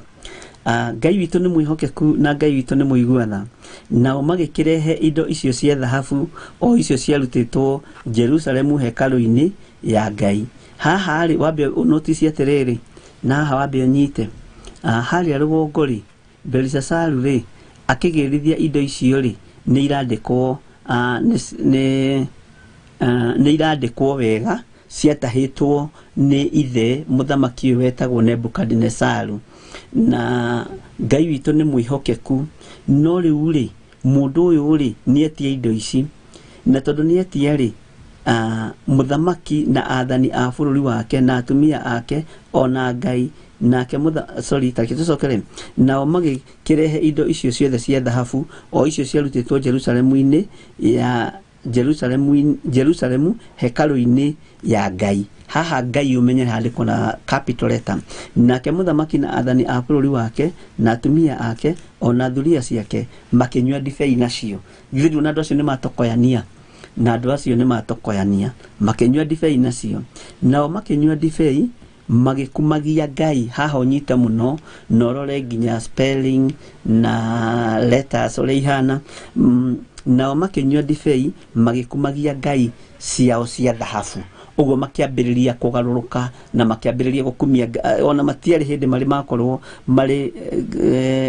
Ngai witũ nĩ mwĩhokeku na Ngai witũ nĩ mũiguana. Nao magĩkĩrehe indo icio cia thahabu o icio ciarutĩtwo Jerusalemu hekarũ-inĩ ya Ngai. Haha rĩ, wambe notice atĩrĩrĩ, na haha wambe ũnyite, harĩa rũgongo rĩ, Belishazaru rĩ akĩgĩrithia indo icio rĩ, nĩ irandĩkwo, nĩ irandĩkwo wega, ciatahĩtwo nĩ ithe mũthamaki ũyũ wetagwo Nebukadinesaru. Na Ngai witũ nĩ mwĩhokeku. No rĩu rĩ, mũndũ ũyũ rĩ nĩ etia indo ici, na tondũ nĩ etia rĩ, mũthamaki na athani a bũrũri wake na atumia ake ona Ngai nake sorry, tareke tũcokere. Nao magĩkĩrehe indo icio ciothe cia thahabu o icio ciarutĩtwo Jerusalemu-inĩ ya Jerusalemu, Jerusalemu hekarũ-inĩ ya Ngai. Haha Ngai ũmenye handĩkwo na capital letter. Nake mũthamaki na athani a bũrũri wake na atumia ake ona thuriya ciake makĩnyua ndibei nacio. Githĩ ndũona andũ acio nĩ matokoyania? Na andũ acio nĩ matokoyania, makĩnyua ndibei nacio. Nao makĩnyua ndibei Magĩkumagia Ngai. Haha ũnyite mũno na ũrore nginya spelling na letters ũrĩa ihana. Nao makĩnyua ndibei magĩkumagia ngai ciao cia thahabu. Ũguo makĩambĩrĩria kũgarũrũka na makĩambĩrĩria gũkumia ona matiarĩ hĩndĩ marĩ makorwo marĩ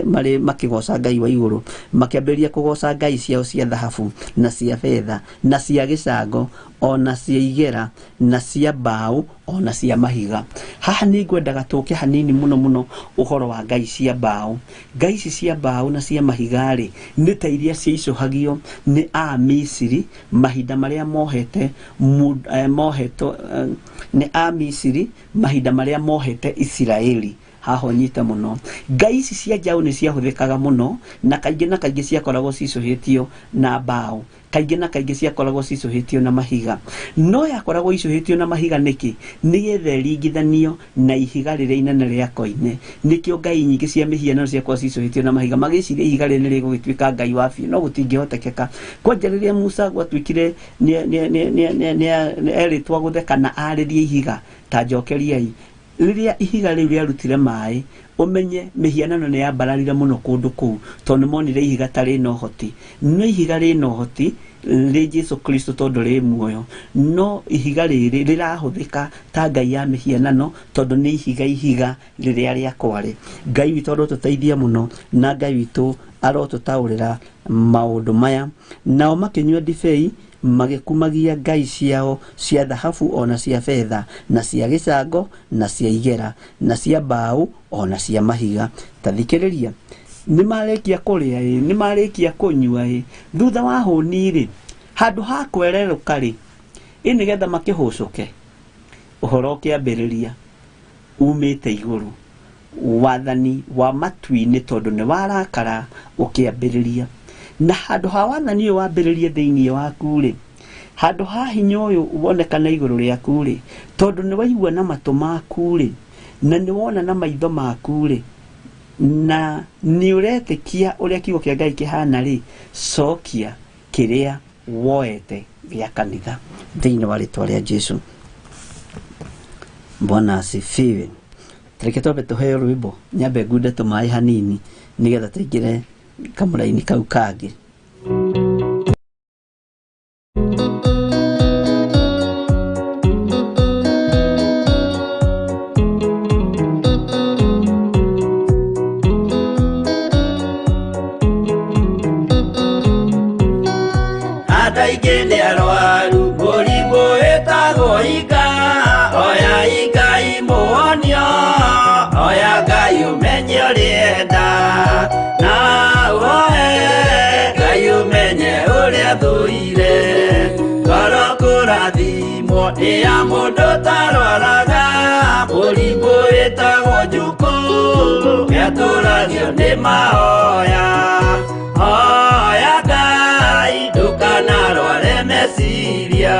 marĩ makĩgoca Ngai wa igũrũ, makĩambĩrĩria kũgoca ngai ciao cia thahabu na cia betha na cia gĩcango ona cia igera na cia mbaũ ona cia mahiga. Haha nĩ ngwendaga tũke hanini mũno mũno ũhoro wa ngai cia mbaũ. Ngai ici cia mbaũ na cia mahiga rĩ, nĩ ta iria ciaicũhagio nĩ Amisiri mahinda marĩa mohete mohetwo nĩ Amisiri mahinda marĩa mohete Isiraeli. Haha ũnyite mũno, ngai ici cia njaũ nĩ ciahũthĩkaga mũno na kaingĩ ciakoragwo cicũhĩtio na mbaũ, kaingĩ na kaingĩ ciakoragwo cicũhĩtio na mahiga. No yakoragwo icũhĩtio na mahiga nĩkĩ? Nĩgetha ĩringithanio na ihiga rĩrĩa inene rĩa koine. Nĩkĩo ngai nyingĩ cia mĩhianano ciakoragwo cicũhĩtio na mahiga, magĩciria ihiga rĩrĩ nĩrĩgũgĩtuĩka ngai wa biũ, no gũtingĩhotekeka. Kwanja rĩrĩa Musa gwatuĩkire erĩtwo gũtheka na arĩrie ihiga, ta njokeriai, rĩrĩa ihiga rĩu rĩarutire maĩ, ũmenye mĩhianano nĩ yambararire mũno kũndũ kũu, tondũ nĩmonire ihiga ta rĩna ũhoti. No ihiga rĩna ũhoti rĩ Jesu Kristo tondũ rĩ muoyo, no ihiga rĩrĩ rĩrahũthĩka ta ngai ya mĩhianano tondũ nĩ ihiga ihiga rĩrĩa rĩa kware. Ngai witũ arotũteithia mũno na Ngai witũ arotũtaũrĩra maũndũ maya. Nao makĩnyua ndibei magĩkumagia ngai ciao cia thahabu ona cia betha na cia gĩcango na cia igera na cia mbaũ ona cia mahiga. Ta thikĩrĩria, nĩ marĩkia kũrĩa ĩ, nĩ marĩkia kũnyua ĩ, thutha wa hũni rĩ, handũ ha kwererũka rĩ, ĩ nĩgetha makĩhũcũke, ũhoro ũkĩambĩrĩria umĩte igũrũ, wathani wa matu-inĩ tondũ nĩ warakara ũkĩambĩrĩria. Na handũ ha wathani ũyũ wambĩrĩrie thĩinĩ waku rĩ, handũ ha hinya ũyũ wonekana igũrũ rĩaku rĩ, tondũ nĩ waigua na matũ maku rĩ, na nĩ wona na maitho maku rĩ, na nĩ ũretĩkia ũrĩa kiugo kĩa Ngai kĩhana rĩ, cokia kĩrĩa woete gĩa kanitha thĩinĩ wa rĩtwa rĩa Jesu. Bwana asifiwe. Reke twambe tũheo rwĩmbo, nyambe ngunde tũmaĩ hanini nĩgetha tũingĩre kamũraini kau kangĩ. Andũ aingĩ nĩ arwaru mũrimũ wĩtagwo iga, oya Ngai mũhonio, oya Ngai ũmenye ũrĩenda, na ũhoe Ngai ũmenye ũrĩa thũire. Ngoro kũrathimwo nĩ ya mũndũ ũtarwaraga, mũrimũ wĩtagwo njukũ, nĩatũragio nĩ mahoya. Hoya Ngai ndũkanarware meciria.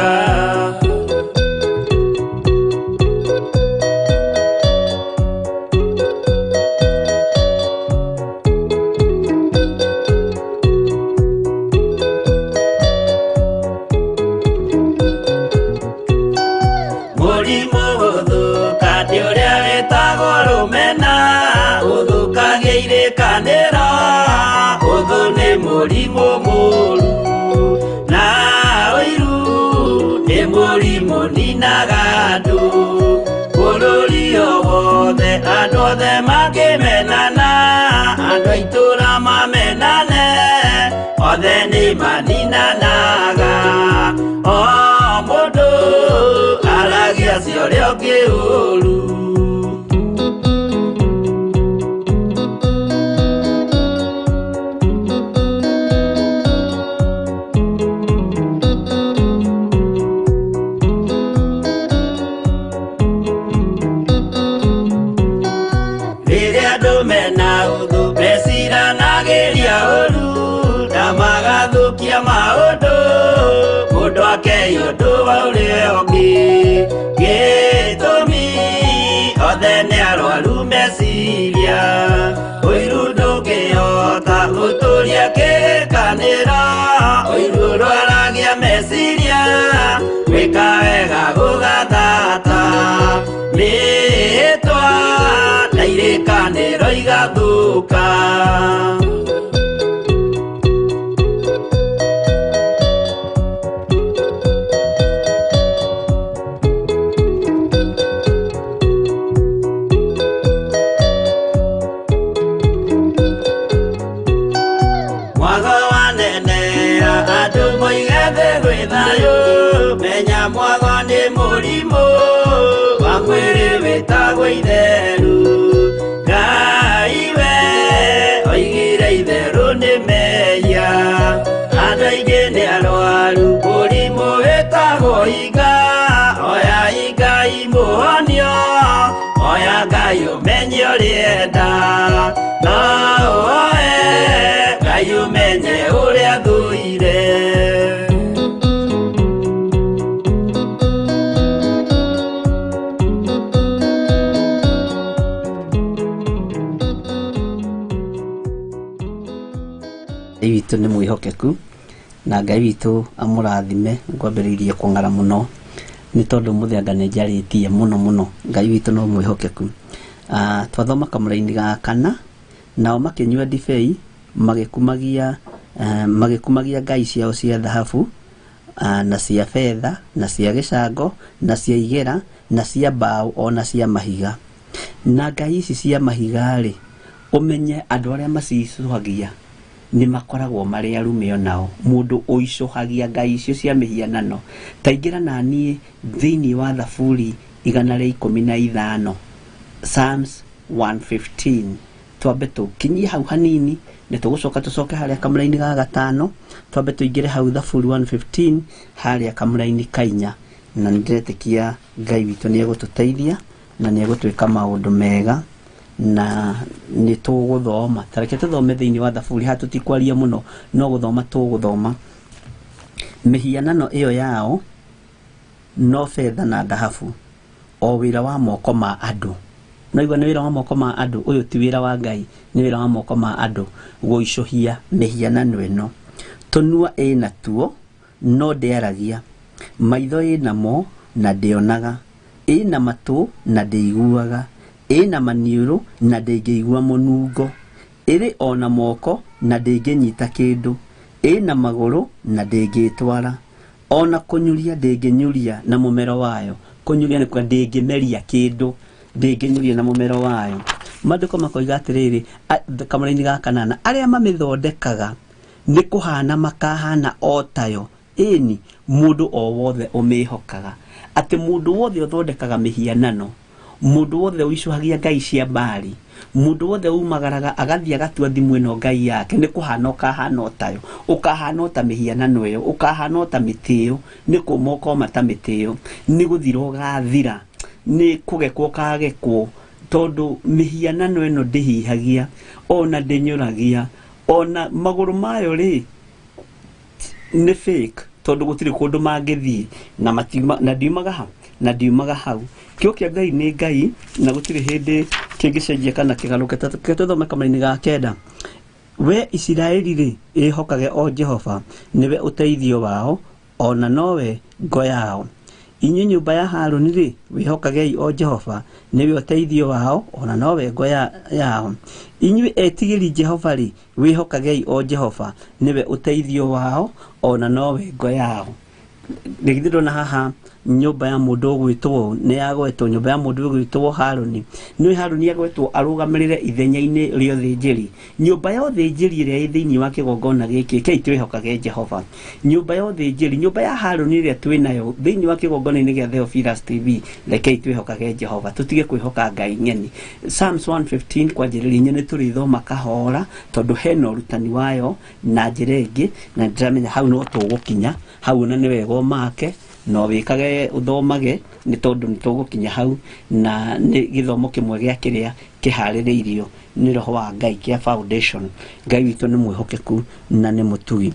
Mũrimũ gũthũka nĩ ũrĩa wĩtagwo rũmena, ũthũkagia irĩkanĩro, ũthũ nĩ mũrimũ mũũru, na ũiru nĩ mũrimũ ninaga andũ. Bũrũri o wothe andũ othe makĩmenana, andũ a itũũra mamenane, othe nĩ maninanaga. O mũndũ aragia cia ũrĩa ũngĩ ũũru. Rĩrĩa andũ mena ũthũ meciranagĩria ũũru, na magathũkia maũndũ, mũndũ akei ũndũ wa ũrĩa ũngĩ. Gĩtũmi othe nĩ arwaru meciria, ũiru ndũngĩhota gũtũria kĩrĩkanĩro, ũiru ũrwaragia meciria, gwĩka wega gũgathata. Mĩhĩndo gũka. Mwago wanenea andũ moige thĩ gwĩ thayũ, menya mwago nĩ mũrimũ wa mwĩrĩ wĩtagwo itheru. Ngai we oigire itherũ nĩ mehia, andũ aingĩ nĩ arwaru mũrimũ wĩtagwo iga. Oya Ngai mũhonio, oya Ngai ũmenye ũrĩenda, no ũoe Ngai ũmenye ũrĩa thũire. Ngai witũ nĩ mwĩhokeku na Ngai witũ amũrathime. Ngwambĩrĩirie kũng'ara mũno nĩ tondũ mũthemba nĩ njarĩtie mũno mũno. Ngai witũ no mwĩhokeku. Twathoma kamũraini ga kana, nao makĩnyua ndibei magĩkumagia ngai ciao cia thahabu na cia betha na cia gĩcango na cia igera na cia mbaũ ona cia mahiga. Na ngai ici cia mahiga rĩ, ũmenye andũ arĩa macicũhagia nĩ makoragwo marĩ arume onao. Mũndũ ũicũhagia ngai icio cia mĩhianano, ta ingĩra na niĩ thĩinĩ wa Thaburi 115, Psalms 115, twambe tũkinyie hau hanini nĩ tũgũcoka tũcoke harĩa kamũraini ga gatano, twambe tũingĩre hau Thaburi 115 harĩa kamũraini ka inya, na nĩndĩretĩkia Ngai witũ nĩ egũtũteithia na nĩ egũtwĩka maũndũ mega na nĩ tũgũthoma. Ta reke tũthome thĩinĩ wa Thaburi, haha tũtikwaria mũno no gũthoma tũgũthoma. Mĩhianano ĩyo yao no betha na thahabu, o wĩra wa moko ma andũ. No igua nĩ wĩra wa moko ma andũ, ũyũ ti wĩra wa Ngai, nĩ wĩra wa moko ma andũ gũicũhia mĩhianano ĩno. Tũnua ĩna tuo no ndĩaragia, maitho ĩnamo na ndĩonaga, ĩna matũ na ndĩiguaga, ĩna maniũrũ na ndĩngĩigua mũnungo, ĩrĩ ona moko na ndĩngĩnyita kĩndũ, ĩna magũrũ na ndĩngĩtwara, ona kũnyuria ndĩngĩnyuria na mũmero wayo. Kũnyuria nĩ kuga ndĩngĩmeria kĩndũ, ndĩngĩnyuria na mũmero wayo. Maandĩko makoiga atĩrĩrĩ, kamũraini ga kanana, arĩa mamĩthondekaga nĩ kũhana makahana o tayo. Ĩni mũndũ o wothe ũmĩhokaga, atĩ mũndũ wothe ũthondekaga mĩhianano, mũndũ wothe ũicũhagia ngai cia Baali, mũndũ wothe umagaraga agathiĩ agatua thimũ ĩno ngai yake, nĩ kũhana ũkahana o tayo, ũkahana o ta mĩhianano ĩyo, ũkahana o ta mĩtĩ ĩyo, nĩ kũma ũkoma ta mĩtĩ ĩyo, nĩ gũthira ũgathira, nĩ kũgekwo ũkagekwo, tondũ mĩhianano ĩno ndĩhihagia ona ndĩnyũragia, ona magũrũ mayo rĩ nĩ fake, tondũ gũtirĩ kũndũ mangĩthiĩ na matiuma, na ndiumaga hau, na ndiumaga hau. Kĩo kĩa Ngai nĩ Ngai na gũtirĩ hĩndĩ kĩngĩcenjia kana kĩgarũke. Reke tũthome kamũraini ga kenda. We Isiraeli rĩ, ĩhokage o Jehova, nĩwe ũteithio wao ona nowe ngo yao. Inyuĩ nyũmba ya Harũni rĩ, wĩhokagei o Jehova, nĩwe ũteithio wao ona nowe ngo yao. Inyuĩ etigĩri Jehova rĩ, wĩhokagei o Jehova, nĩwe ũteithio wao ona nowe ngo yao. Nĩ githĩ ndona haha nyũmba ya mũndũ ũgwĩtwo nĩ yagwetwo, nyũmba ya mũndũ ũgwĩtwo Harũni. Nĩ Harũni agwetwo arũgamĩrĩre ithenya-inĩ rĩa ũthĩnjĩri. Nyũmba ya ũthĩnjĩri ĩrĩa ĩ thĩinĩ wa kĩgongona gĩkĩ, kei twĩhokage Jehova. Nyũmba ya ũthĩnjĩri, nyũmba ya Harũni ĩrĩa twĩ nayo thĩinĩ wa kĩgongona-inĩ gĩa Theophilus TV, rekei twĩhokage Jehova, tũtige kwĩhoka ngai ng'eni. Psalms 115 kwanjĩrĩria inya nĩ tũrĩthoma kahora, tondũ hena ũrutani wayo na njĩra ĩngĩ, na ndĩramenya hau no tũgũkinya hau, ona nĩ wega ũmake no wĩkage ũthomage, nĩ tondũ nĩ tũgũkinya hau, na nĩ gĩthomo kĩmwe gĩa kĩrĩa kĩharĩrĩirio nĩ Roho wa Ngai kĩa foundation. Ngai witũ nĩ mwĩhokeku na nĩ mũtugi.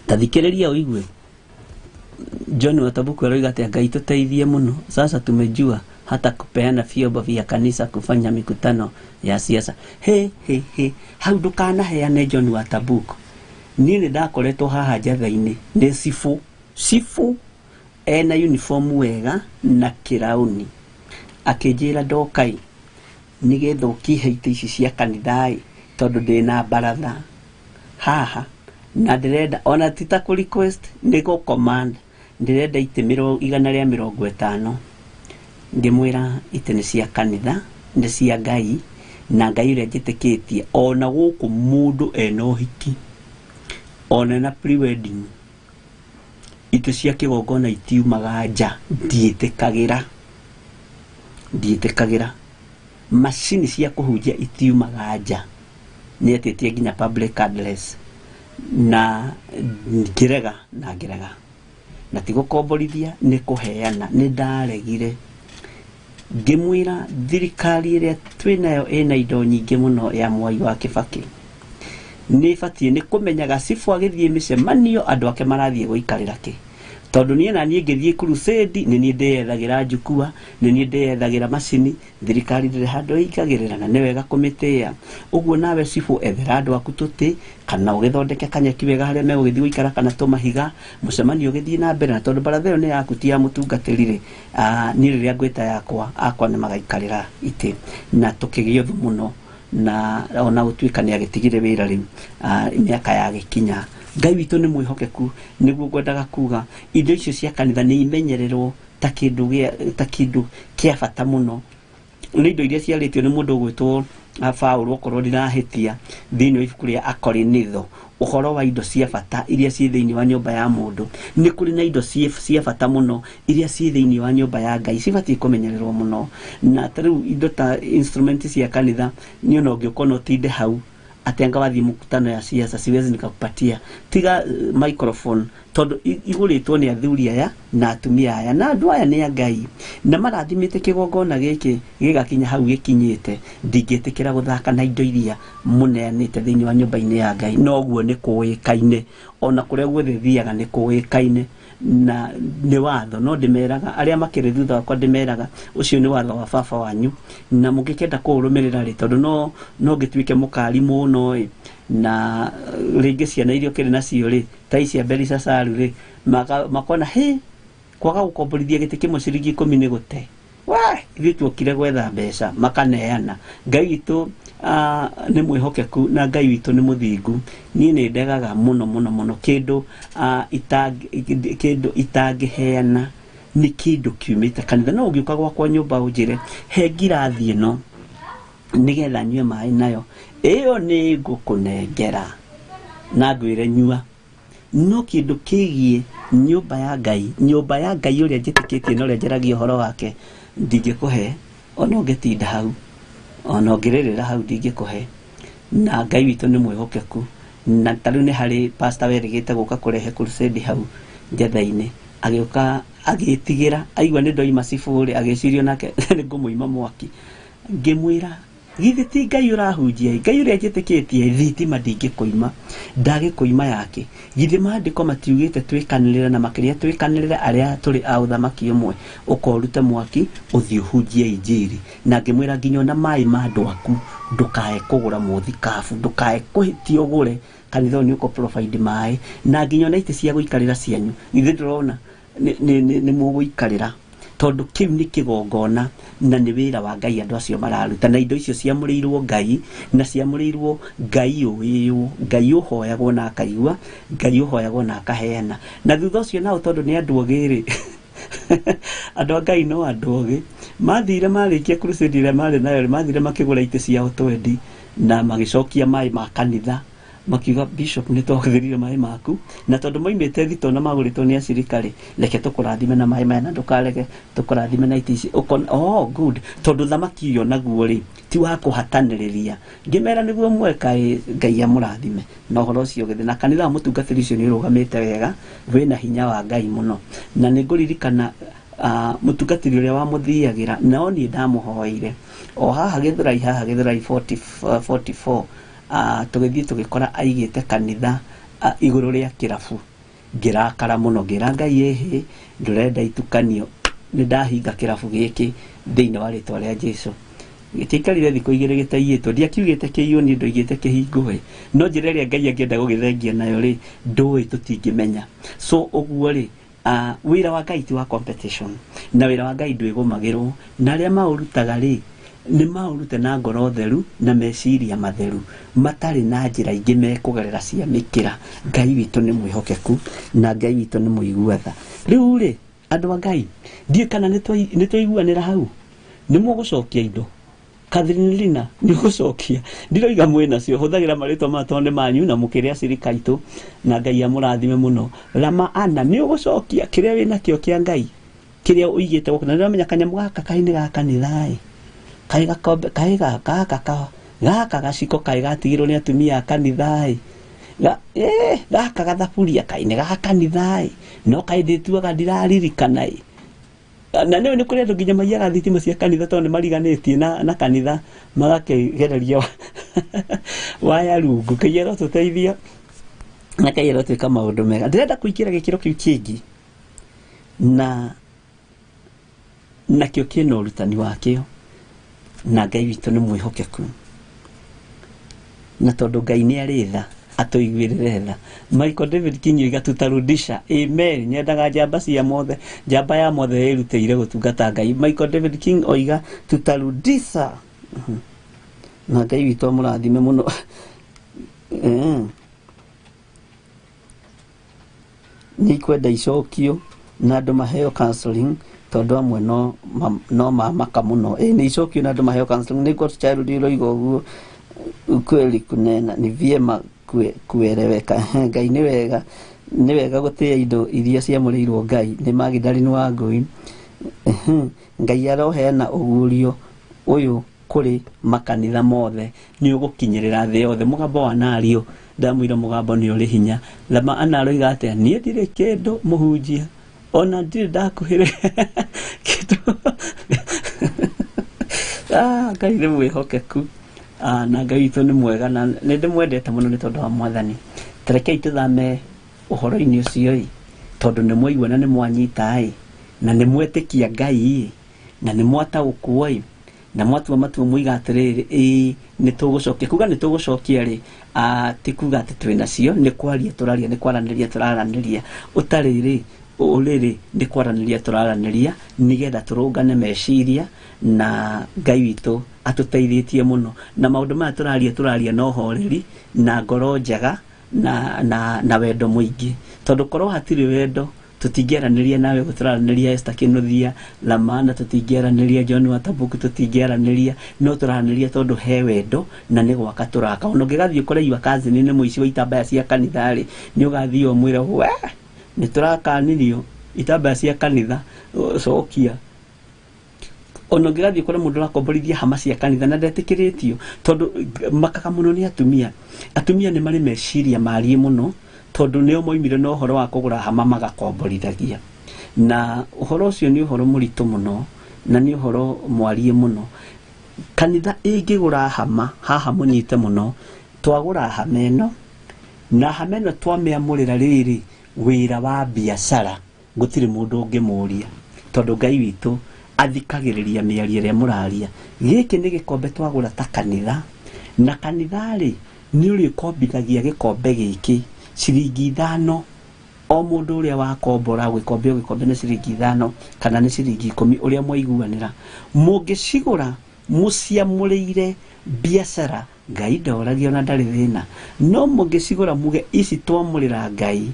Ta thikĩrĩria ũigue John Watabuku aroiga atĩ Ngai tũteithie mũno. Sasa tumejua hata kupeana vyombo vya kanisa kufanya mikutano ya siasa. He he he, hau ndũkanaheane John Watabuku. Niĩ nĩ ndakoretwo haha njatha-inĩ nĩ cibũ, cibũ ena uniform wega na kĩraũni, akĩnjĩra ndokai Nĩgetha ũkĩhe itĩ ici cia kanitha ĩ, tondũ ndĩna baratha haha na ndĩrenda ona ti ta kũ request, nĩ gũ command, ndĩrenda itĩ 150. Ngĩmwĩra itĩ nĩ cia kanitha, nĩ cia Ngai, na Ngai ũrĩa njĩtĩkĩtie ona gũkũ mũndũ ena ũhiki ona ena pre-wedding, itĩ cia kĩgongona itiumaga nja. Ndiĩtĩkagĩra macini cia kũhunjia itiumaga nja. Nĩ etĩtie nginya public address na ngĩrega, na ngĩrega, na ti gũkomborithia, nĩ kũheana. Nĩ ndaregire, ngĩmwĩra thirikari ĩrĩa twĩnayo ĩna indo nyingĩ mũno ya Mwai wa Kĩbakĩ, nĩ ĩbatiĩ nĩ kũmenyaga cibũ agĩthiĩ mĩcemanio andũ ake marathiĩ gũikarĩra kĩ, tondũ niĩ na niĩ ngĩthiĩ crusade nĩ niĩ ndĩyethagĩra njukua, nĩ niĩ ndĩyethagĩra macini. Thirikari ndĩrĩ handũ ĩingagĩrĩra na nĩ wega kũmĩtĩĩa. Ũguo nawe cibũ ethera andũ aku tũtĩ, kana ũgĩthondeke kanyeki wega harĩa megũgĩthiĩ gũikara, kana tũmahiga, mũcemanio ũgĩthiĩ na mbere. Na tondũ baratha ĩyo nĩ yaku ti ya mũtungatĩri rĩ, niĩ rĩrĩa ngwĩta yakwa, akwa nĩ magaikarĩra itĩ. Na tũkĩgĩa ũthũ mũno, na ona gũtuĩka nĩ agĩtigire wĩra rĩu, mĩaka yagĩkinya. Ngai witũ nĩ mwĩhokeku. Nĩguo ngwendaga kuga indo icio cia kanitha nĩ imenyererwo ta kĩndũ kĩa bata mũno. Nĩ indo iria ciarĩtio nĩ mũndũ ũgwĩtwo Paũlũ, okorwo ndirahĩtia, thĩinĩ wa ibuku rĩa Akorinitho, ũhoro wa indo cia bata iria ciĩ thĩinĩ wa nyũmba ya mũndũ. Nĩ kũrĩ na indo cia bata mũno iria ciĩ thĩinĩ wa nyũmba ya Ngai, cibatiĩ kũmenyererwo mũno. Na ta rĩu indo ta instrument cia kanitha, niĩ ona ũngĩũka ona ũtinde hau atĩ anga wathiĩ mkutano ya siasa, siwezi nikakupatia tiga microphone, tondũ igũrĩtwo nĩ athuri aya na atumia aya, na andũ aya nĩ a Ngai na marathimĩte kĩgongona gĩkĩ gĩgakinya hau gĩkinyĩte. Ndingĩtĩkĩra gũthaka na indo iria mũneanĩte thĩinĩ wa nyũmba-inĩ ya Ngai. Noguo nĩ kũĩkaine, ona kũrĩa guothe thiaga nĩ kũĩkaine, na nĩ watho. No ndĩmeraga arĩa makĩrĩ thutha wakwa, ndĩmeraga ũcio nĩ watho wa baba wanyu, na mũngĩkenda kũũrũmĩrĩra rĩ, tondũ no ngĩtuĩke mũkari mũno ĩ, na rĩngĩ ciana iria ũkĩrĩ nacio rĩ, ta ici Belishazaru rĩ, makona hĩ kwaga gũkomborithia gĩtĩ kĩmwe ciringi 10 nĩ gũte. Wa ithuĩ tuokire gwetha mbeca, makaneana. Ngai witũ nĩ mwĩhokeku na Ngai witũ nĩ mũthingu. Niĩ nĩ ndegaga mũno mũno mũno kĩndũ, kĩndũ itangĩheana nĩ kĩndũ kiumĩte kanitha. No ũngĩũka gwakwa nyũmba ũnjĩre he ngirathi ĩno nĩgetha nyue maĩ nayo, ĩyo nĩ ngũkũnengera na ngwĩre nyua. No kĩndũ kĩgiĩ nyũmba ya Ngai, nyũmba ya Ngai ũrĩa njĩtĩkĩtie na ũrĩa njaragia ũhoro wake, ndingĩkũhe ona ũngĩtinda hau, ona ũngĩrĩrĩra hau, ndingĩkũhe. Na Ngai witũ nĩ mwĩhokeku. Na ta rĩu nĩ harĩ pastor werĩgĩte gũka kũrehe crusade hau njetha-inĩ, agĩũka agĩtigĩra, aigua nĩ ndoima cibũ rĩ, agĩciria nake nĩ ngũmũima mwaki. Ngĩmwĩra githĩ ti Ngai ũrahunjia, Ngai ũrĩa njĩtĩkĩtie, thitima ndingĩkũima, ndagĩkũima yake. Githĩ maandĩko matiugĩte twĩkanĩrĩre, na makĩria twĩkanĩrĩre arĩa tũrĩ a ũthamaki ũmwe, ũkorute mwaki ũthiĩ ũhunjie injiri. Na ngĩmwĩra nginya ona maĩ ma andũ aku ndũkae kũgũra mũthikabu, ndũkae kũhĩtia ũgũre, kanitha ũyũ nĩ ũkũ provide maĩ, na nginya ona itĩ cia gũikarĩra cianyu, githĩ ndũrona nĩ mũgũikarĩra, tondũ kĩu nĩ kĩgongona na nĩ wĩra wa Ngai andũ acio mararuta. Na indo icio ciamũrĩirwo Ngai, na ciamũrĩirwo Ngai ũĩywo, Ngai ũhoyagwo na akaigua, Ngai ũhoyagwo na akaheana. Na thutha ũcio nao tondũ nĩ andũ ogĩ rĩ, andũ a Ngai no andũ ogĩ, mathire marĩkia crusade ĩrĩa marĩ nayo rĩ, mathire makĩgũra itĩ ciao twendi na magĩcokia maĩ ma kanitha, makiuga bishop nĩ twahũthĩrire maĩ maku, na tondũ moimĩte thito na magũrĩtwo nĩ acirika rĩ, reke tũkũrathime na maĩ maya na ndũkarege tũkũrathime na itĩ ici. Ũkona, oh good, tondũ thamaki ũyũ naguo rĩ ti wa kũhatanĩrĩria. Ngĩmera nĩguo mweka ĩ, Ngai amũrathime. Na ũhoro ũcio ũgĩthiĩ na kanitha wa mũtungatĩri ũcio nĩ ũrũgamĩte wega, wĩna hinya wa Ngai mũno. Na nĩ ngũririkana mũtungatĩri ũrĩa wamũthiagĩra, nao niĩ ndamũhoeire o haha Gĩthũrai, haha Gĩthũrai 44, tũgĩthiĩ tũgĩkora aigĩte kanitha igũrũ rĩa kĩrabu. Ngĩrakara mũno, ngĩra Ngai ĩhĩ, ndũrenda itukanio, nĩ ndahinga kĩrabu gĩkĩ thĩinĩ wa rĩtwa rĩa Jesũ. Gĩtiaikarire thikũ igĩrĩ gĩtaiyĩtwo, ndiakiugĩte kĩiywo, niĩ ndoigĩte kĩhingwo ĩ, no njĩra ĩrĩa Ngai angĩenda gũgĩthengia nayo rĩ, ndũĩ, tũtingĩmenya. So ũguo rĩ, wĩra wa Ngai ti wa competition, na wĩra wa Ngai ndwĩgũmagĩrwo, na arĩa maũrutaga rĩ, Nĩ maũrute na ngoro theru na meciria matheru matarĩ na njĩra ingĩ mekũgerera cia mĩkĩra. Ngai witũ nĩ mwĩhokeku na Ngai witũ nĩ mũigua tha. Rĩu rĩ, andũ a Ngai, ndiũĩ kana nĩ twaiguanĩra hau. Nĩ mũgũcokia indo. Catherine Lina, nĩ ũgũcokia. Ndiroiga mwĩ nacio, hũthagĩra marĩtwa maya tondũ nĩ manyu na mũkĩrĩ acirika aitũ, na Ngai amũrathime mũno. Rama Anna, nĩ ũgũcokia kĩrĩa wĩ nakĩo kĩa Ngai, kĩrĩa ũigĩte gũkũ. Na nĩũramenya kanyamũ gaka kaĩ nĩ ga kanitha ĩ. Kaĩ gakombe, kaĩ gaka, gaka, gaka gaciko kaĩ gatigirwo nĩ atumia a kanitha ĩ. Gaka gathaburia kaĩ nĩ ga kanitha ĩ. No kaĩ ndĩtuaga ndiraririkana ĩ. Na nĩũĩ nĩ kũrĩ andũ nginya maiyaga thitima cia kanitha tondũ nĩ mariganĩtie na kanitha, magakĩgereria waya rungu. Ngai arotũteithia na Ngai arotwĩka maũndũ mega. Ndĩrenda kũingĩra gĩkĩro kĩu kĩngĩ na nakĩo kĩna ũrutani wakĩo, na Ngai witũ nĩ mwĩhokeku, na tondũ Ngai nĩ arĩ tha atũiguĩrĩre tha. Michael David King oiga tutarudisha. Amen. Nyendaga njamba cia mothe, njamba ya mothe ĩrutĩire gũtungata Ngai. Michael David King oiga tutarudisha. Na Ngai witũ amũrathime mũno. Nĩ ikwenda icokio na andũ maheo counseling tondũ amwe no mamaka mũno. Nĩ icokio na andũ maheo counseling. Nĩ God's Child iroiga ũguo. Ukweli kunena ni vyema kueleweka. Ngai nĩ wega, nĩ wega gũtĩa indo iria ciamũrĩirwo Ngai. Nĩ Magdalene wa Ngũi. Ngai aroheana ũguũrio ũyũ kũrĩ makanitha mothe, nĩ ũgũkinyĩrĩra thĩ yothe. Mũgambo wa Nario, ndamwĩra mũgambo nĩ ũrĩ hinya. Lama Anna aroiga atĩa? Niĩ ndirĩ kĩndũ mũhunjia, ona ndirĩ ndakuhĩrĩria kĩndũ. Ngai nĩ mwĩhokeku. Na Ngai witũ nĩ mwega na nĩ ndĩmwendete mũno nĩ tondũ wa Mwathani. Ta rekei tũthame ũhoro-inĩ ũcio ĩ, tondũ nĩ mwaigua na nĩ mwanyita ĩ, na nĩ mwetĩkia Ngai ĩ, na nĩ mwataũkwo ĩ, na mwatua matua moiga atĩrĩrĩ, ĩĩ nĩ tũgũcokia. Kuga nĩ tũgũcokia rĩ, ti kuga atĩ twĩ nacio, nĩ kwaria tũraria, nĩ kwaranĩria tũraranĩria. Ũtarĩ rĩ, ũrĩ rĩ, nĩ kwaranĩria tũraranĩria nĩgetha tũrũngane meciria, na Ngai witũ atũteithĩtie mũno. Na maũndũ maya tũraria, tũraria na ũhoreri na ngoro njega na wendo mũingĩ, tondũ korwo hatirĩ wendo tũtingĩaranĩria nawe ũguo tũraranĩria Esther Kĩnuthia Lamana, tũtingĩaranĩria John Watabuku, tũtingĩaranĩria, no tũraranĩria tondũ he wendo na nĩ gwaka tũraka. Ona ũngĩgathiĩ ũkore your cousin nĩ mũici wa itambaya cia kanitha rĩ, nĩ ũgathiĩ ũmwĩre we nĩ tũrakanirio itambaya cia kanitha, cokia. Ona ũngĩgathiĩ ũkore mũndũ ũrakomborithia hama cia kanitha na ndetĩkĩrĩtio, tondũ makaga mũno nĩ atumia. Atumia nĩ marĩ meciria mariĩ mũno, tondũ nĩo moimire na ũhoro wa kũgũra hama magakomborithagia. Na ũhoro ũcio nĩ ũhoro mũritũ mũno, na nĩ ũhoro mwariĩ mũno. Kanitha ĩngĩgũra hama, haha mũnyite mũno, twagũra hama ĩno, na hama ĩno twamĩamũrĩra rĩrĩ wĩra wa biacara, gũtirĩ mũndũ ũngĩmũria, tondũ Ngai witũ athikagĩrĩria mĩario ĩrĩa mũraria. Gĩkĩ nĩ gĩkombe twagũra ta kanitha, na kanitha rĩ, nĩ ũrĩkombithagia gĩkombe gĩkĩ ciringi 5 o mũndũ ũrĩa wakombora gĩkombe o gĩkombe nĩ ciringi 5 kana nĩ ciringi 10 ũrĩa mwaiguanĩra. Mũngĩcigũra mũciamũrĩire biacara, Ngai ndoragia ona ndarĩ thĩna. No mũngĩcigũra muge ici twamũrĩra Ngai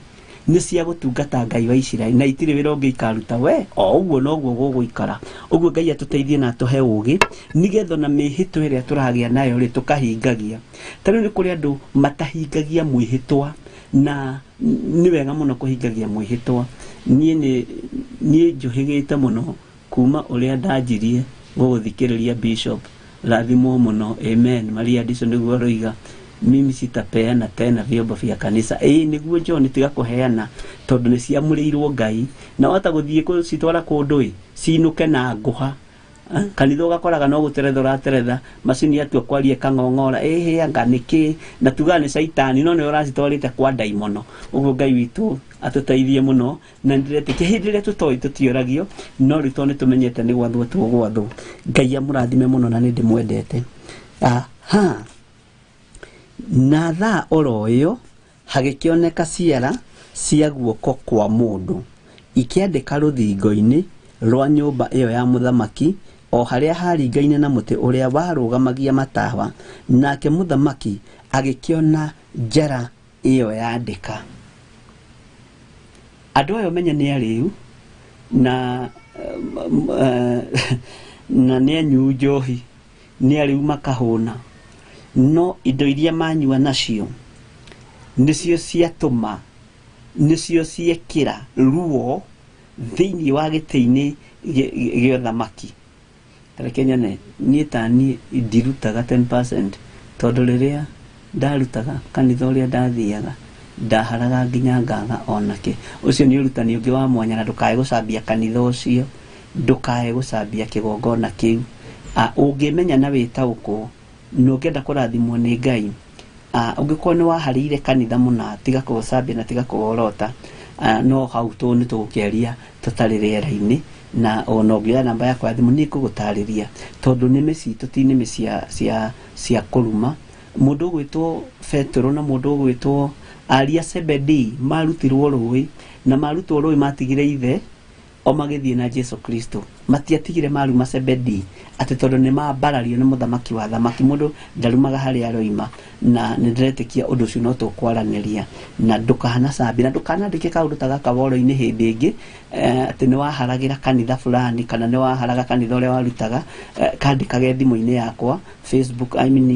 nĩ cia gũtungata Ngai wa Isiraeli na itirĩ wĩra ũngĩ ikaruta, we o ũguo noguo gũgũikara. Ũguo Ngai atũteithie na atũhe ũũgĩ nĩgetha ona mĩhĩtwa ĩrĩa tũragĩa nayo rĩ tũkahingagia. Ta rĩu nĩ kũrĩ andũ matahingagia mwĩhĩtwa, na nĩ wega mũno kũhingagia mwĩhĩtwa. Niĩ njũhĩgĩte mũno kuma ũrĩa ndanjirie gũgũthikĩrĩria Bishop. Rathimwo mũno, amen. Maria Ndico nĩguo aroiga, mimi sitapeana tena vyombo vya kanisa. Nĩguo John, tiga kũheana tondũ nĩ ciamũrĩirwo Ngai, na wahota gũthiĩ gũcitwara kũndũ ĩ cinũke na ngũha. Kanitha ũgakoraga no gũteretha ũrateretha, macini yatua kwaria ĩkang'ong'ora, ĩhĩ anga nĩkĩ, na tugaga nĩ caitani, no nĩwe ũracitwarĩte kwa ndaimono. Ũguo Ngai witũ atũteithie mũno, na nĩndĩretĩkia hĩndĩ ĩrĩa tũtoĩ tũtioragio, no rĩu tondũ nĩtũmenyete nĩ gwathwo tũgwathwo. Ngai amũrathime mũno na nĩndĩmwendete. Aha. Na thaa oro ĩyo hagĩkĩoneka ciara cia guoko kwa mũndũ ikĩandĩka rũthingo-inĩ rwa nyũmba ĩyo ya mũthamaki O harĩa haringaine na mũtĩ ũrĩa warũgamagia matawa, nake mũthamaki agĩkĩona njara ĩyo yandĩka. Andũ aya ũmenye nĩ arĩu na na nĩ anyuu njohi, nĩ arĩu makahũna, no indo iria manyua nacio nĩcio ciatũma, nĩcio ciekĩra ruo thĩinĩ wa gĩtĩ-inĩ gĩa ũthamaki. Reke nyone niĩ ta niĩ ndirutaga 10% tondũ rĩrĩa ndarutaga kanitha ũrĩa ndathiaga ndaharaga nginya ngaga onake. Ũcio nĩ ũrutani ũngĩ wa mwanya, na ndũkae gũcambia kanitha ũcio, ndũkae gũcambia kĩgongona kĩu. Ũngĩmenya na wĩtaũkwo na ũngĩenda kũrathimwo nĩ Ngai, ũngĩkorwo nĩ waharĩire kanitha mũna, tiga kũũcambia na tiga kũworota. No hau tũ nĩ tũgũkĩaria tũtarĩ rĩera-inĩ, na ona ũngĩoya namba yakwa ya thimũ nĩ ngũgũtarĩria, tondũ nĩmĩ citũ ti nĩmĩ cia kũruma. Mũndũ ũgwĩtwo Petero na mũndũ ũgwĩtwo Aria Zebedee marutirwo rũĩ, na marutwo rũĩ matigire ithe o magĩthiĩ na Jesu Kristo. Matiatigire maruma Zebedee atĩ tondũ nĩ mambarario nĩ mũthamaki wa thamaki. Mũndũ ndarumaga harĩa aroima, na nĩ ndĩretĩkia ũndũ ũcio no tũkwaranĩria, na ndũkanacambie na ndũkanandĩke kaũndũ ta gaka woro-inĩ hĩndĩ ĩngĩ, atĩ nĩ waharagĩra kanitha fulani kana nĩ waharaga kanitha ũrĩa warutaga. Kandĩkage thimũ-inĩ yakwa Facebook, I mean,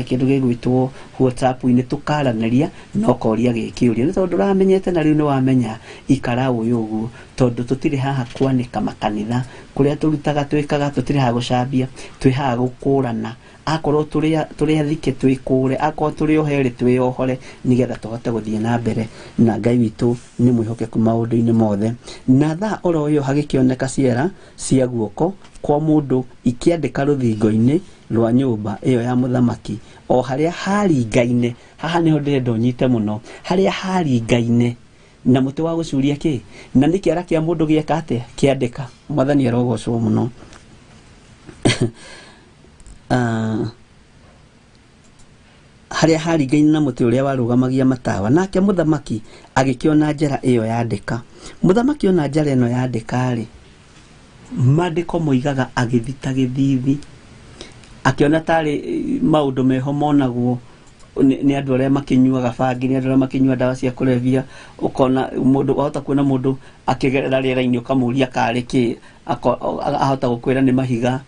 kĩndũ gĩgwĩtwo WhatsApp-inĩ, tũkaranĩria na ũkoria gĩkĩũria, nĩ tondũ ndũramenyete na rĩu nĩ wamenya. Ikara ũyũ ũguo, tondũ tũtirĩ haha kwanĩka makanitha kũrĩa tũrutaga twĩkaga, tũtirĩ haha gũcambia, twĩ haha gũkũrana. Akorwo tũrĩ athike twĩkũre, akorwo tũrĩ oherĩ twĩohore, nĩgetha tũhote gũthiĩ na mbere, na Ngai witũ nĩ mwĩhokeku maũndũ-inĩ mothe. Na thaa oro ĩyo hagĩkĩoneka ciara cia guoko kwa mũndũ ikĩandĩka rũthingo-inĩ rwa nyũmba ĩyo ya mũthamaki, o harĩa haringaine. Haha nĩho ndĩrenda ũnyite mũno, harĩa haringaine na mũtĩ wa gũcuria kĩ, na nĩ kĩara kĩa mũndũ gĩeka atĩa, kĩandĩka. Mwathani arogocwo mũno. Harĩa haringaine na mũtĩ ũrĩa warũgamagia matawa, nake mũthamaki agĩkĩona njara ĩyo yandĩka. Mũthamaki ona njara ĩno yandĩka-rĩ, maandĩko moigaga agĩthita gĩthithi, akĩona tarĩ maũndũ meho monagwo nĩ andũ arĩa makĩnyuaga bangi, nĩ andũ arĩa makĩnyua ndawa cia kũrebia. Ũkona mũndũ, wahota kuona mũndũ akĩgerera rĩera-inĩ ũkamũria karĩ kĩ, ahota gũkwĩra nĩ mahiga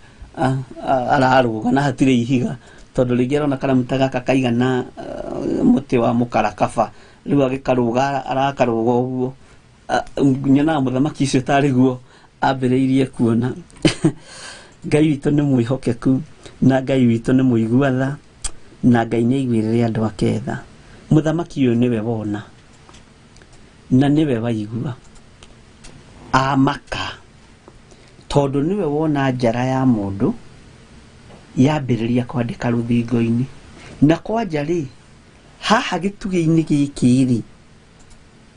ararũga na hatirĩ ihiga, tondũ rĩngĩ arona karamu ta gaka kaigana mũtĩ wa mũkarakaba, rĩu agĩkarũga arakarũga ũguo. Nyonaga mũthamaki ũcio tarĩ guo ambĩrĩirie kuona. Ngai witũ nĩ mwĩhokeku, na Ngai witũ nĩ mũigua tha, na Ngai nĩ aiguĩrĩre andũ ake tha. Mũthamaki ũyũ nĩwe wona na nĩwe waigua amaka, tondũ nĩwe wona njara ya mũndũ yambĩrĩria kwandĩka rũthingo-inĩ. Na kwanja rĩ, haha gĩtugĩ-inĩ gĩkĩ rĩ,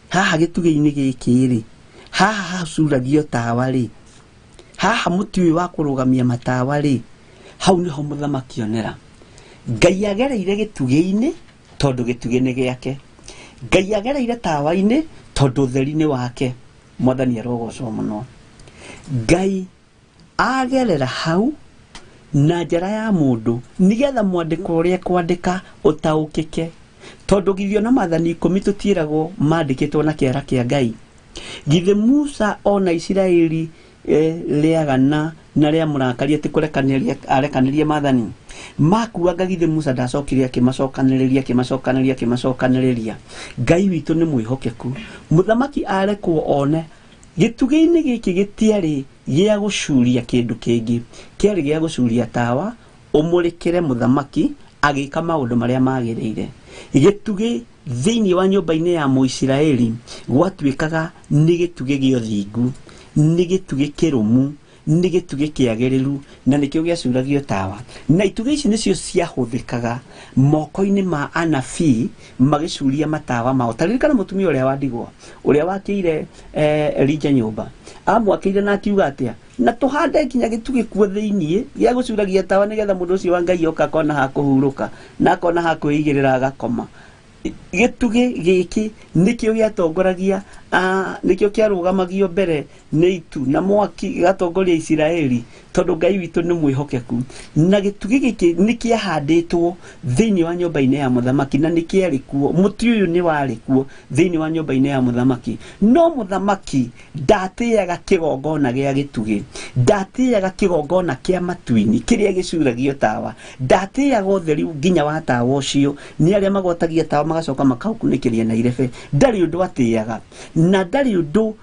haha gĩtugĩ-inĩ gĩkĩ rĩ, haha hacuragio tawa rĩ, haha mũtĩ ũyũ wa kũrũgamia matawa rĩ, hau nĩho mũthamaki onera. Ngai agereire gĩtugĩ-inĩ tondũ gĩtugĩ nĩ gĩake, Ngai agereire tawa-inĩ tondũ ũtheri nĩ wake. Mwathani arogocwo mũno. Ngai agerera hau na njara ya mũndũ nĩgetha mwandĩko ũrĩa kwandĩka ũtaũkĩke, tondũ githĩ ona maathani 10 tũtiĩragwo mandĩkĩtwo na kĩara kĩa Ngai. Githĩ Musa ona Isiraeli rĩagana na rĩa mũrakaria ti kũrekanĩria arekanĩrie maathani makuanga, githĩ Musa ndacokire akĩmacokanĩrĩria akĩmacokanĩrĩria akĩmacokanĩrĩria. Ngai witũ nĩ mwĩhokeku. Mũthamaki arekwo one gĩtugĩ-inĩ gĩkĩ gĩtiarĩ gĩa gũcuria kĩndũ kĩngĩ, kĩarĩ gĩa gũcuria tawa ũmũrĩkĩre mũthamaki agĩka maũndũ marĩa magĩrĩire. Gĩtugĩ thĩinĩ wa nyũmba-inĩ ya Mũisiraeli gwatuĩkaga nĩ gĩtugĩ gĩa ũthingu, nĩ gĩtugĩ kĩrũmu, nĩ gĩtugĩ kĩagĩrĩru, na nĩkĩo gĩacuragio tawa. Na itugĩ ici nĩcio ciahũthĩkaga moko-inĩ ma anabii magĩcuria matawa mao. Ta ririkana mũtumia ũrĩa wa ndigwa ũrĩa wakĩire Elija nyũmba, amwakĩire na akiuga atĩa, na tũhande nginya gĩtugĩ kuo thĩiniĩ gĩa gũcuragia tawa, nĩgetha mũndũ ũcio wa Ngai oka akona ha kũhurũka na akona ha kwĩigĩrĩra agakoma. Gĩtugĩ gĩkĩ nĩkĩo gĩatongoragia, nĩkĩo kĩarũgamagio mbere nĩ itu na mwaki gĩgatongoria Isiraeli, tondũ Ngai witũ nĩ mwĩhokeku. Na gĩtugĩ gĩkĩ nĩ kĩahandĩtwo thĩinĩ wa nyũmba-inĩ ya mũthamaki, na nĩ kĩarĩ kuo, mũtĩ ũyũ nĩ warĩ kuo thĩinĩ wa nyũmba-inĩ ya mũthamaki. No mũthamaki ndatĩaga kĩgongona gĩa gĩtugĩ, ndatĩaga kĩgongona kĩa matu-inĩ kĩrĩa gĩcuragio tawa, ndatĩaga ũtheri nginya wa tawa ũcio. Nĩ arĩa magwatagia tawa magacoka makaũkunĩkĩria na irebe, ndarĩ ũndũ atĩaga, na ndarĩ ũndũ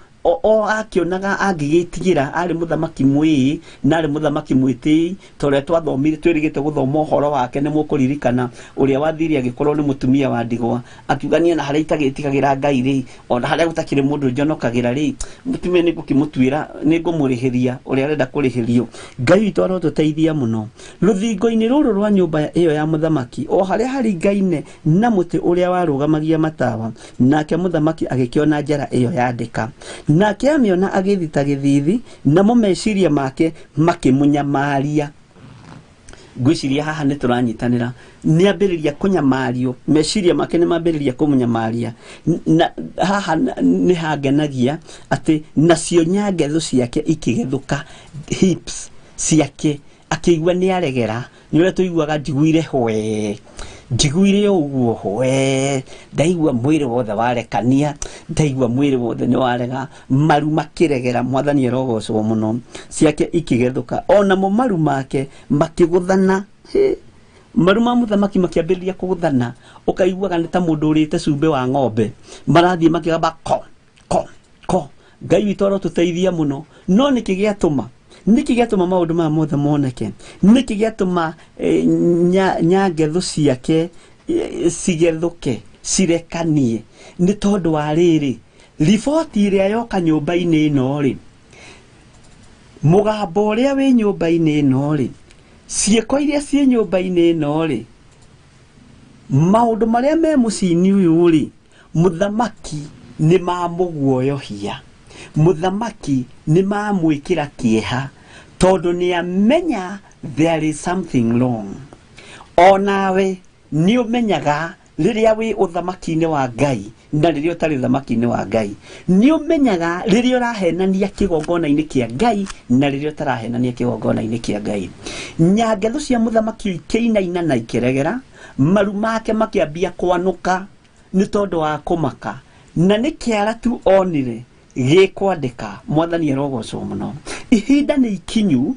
o akĩonaga angĩgĩtigĩra. Arĩ mũthamaki mwĩĩ na arĩ mũthamaki mwĩtĩi, ta ũrĩa twathomire, twĩrĩgĩte gũthoma ũhoro wake. Nĩ mũkũririkana ũrĩa wathire agĩkorwo nĩ mũtumia wa ndigwa, akiuga niĩ na harĩa itagĩtigagĩra Ngai rĩ, ona harĩa gũtakĩrĩ mũndũ njonokagĩra rĩ, mũtumia nĩ ngũkĩmũtuĩra, nĩ ngũmũrĩhĩria ũrĩa arenda kũrĩhĩrio. Ngai witũ arotũteithia mũno. Rũthingo-inĩ rũrũ rwa nyũmba ĩyo ya mũthamaki, o harĩa haringaine na mũtĩ ũrĩa warũgamagia matawa, nake mũthamaki agĩkĩona njara ĩyo yandĩka. Nake amĩona agĩthita gĩthithi, namo meciria make makĩmũnyamaria. Ngwĩciria haha nĩ tũranyitanĩra. Nĩ ambĩrĩria kũnyamario, meciria make nĩ mambĩrĩria kũmũnyamaria. Na haha nĩ hangenagia atĩ nacio nyangetho ciake ikĩgethũka, hips ciake akĩigua nĩ aregera. Nĩ ũrĩa tũiguaga njiguire hwe, njiguire ũguo hwe, ndaigua mwĩrĩ wothe warekania, ndaigua mwĩrĩ wothe nĩ warega, maru makĩregera. Mwathani arogocwo mũno. Ciake ikĩgethũka, onamo maru make makĩgũthana. Maru ma mũthamaki makĩambĩrĩria kũgũthana, ũkaiguaga nĩ ta mũndũ ũrĩte cumbĩ wa ng'ombe, marathiĩ makĩgamba ko ko ko. Ngai witũ arotũteithia mũno. No nĩkĩ gĩatũma, nĩkĩ gĩatũma maũndũ maya mothe moneke? Nĩkĩ gĩatũma nyangetho ciake cigethũke, cirekanie? Nĩ tondũ wa rĩrĩ, riboti ĩrĩa yoka nyũmba-inĩ ĩno rĩ, mũgambo ũrĩa wĩ nyũmba-inĩ ĩno rĩ, ciĩko iria ciĩ nyũmba-inĩ ĩno rĩ, maũndũ marĩa me mũciĩ-inĩ ũyũ rĩ, mũthamaki nĩ mamũguoyohia, mũthamaki nĩ mamwĩkĩra kĩeha, tondũ nĩ amenya there is something wrong. Onawe nĩ ũmenyaga rĩrĩa wĩ ũthamaki-inĩ wa Ngai na rĩrĩa ũtarĩ ũthamaki-inĩ wa Ngai. Nĩ ũmenyaga rĩrĩa ũrahenania kĩgongona-inĩ kĩa Ngai na rĩrĩa ũtarahenania kĩgongona-inĩ kĩa Ngai. Nyangetho cia mũthamaki ikĩinaina na ikĩregera, maru make makĩambia kwanũka nĩ tondũ wa kũmaka, na nĩ kĩara tu onire gĩkwandĩka. Mwathani arogocwo mũno. Ihinda nĩ ikinyu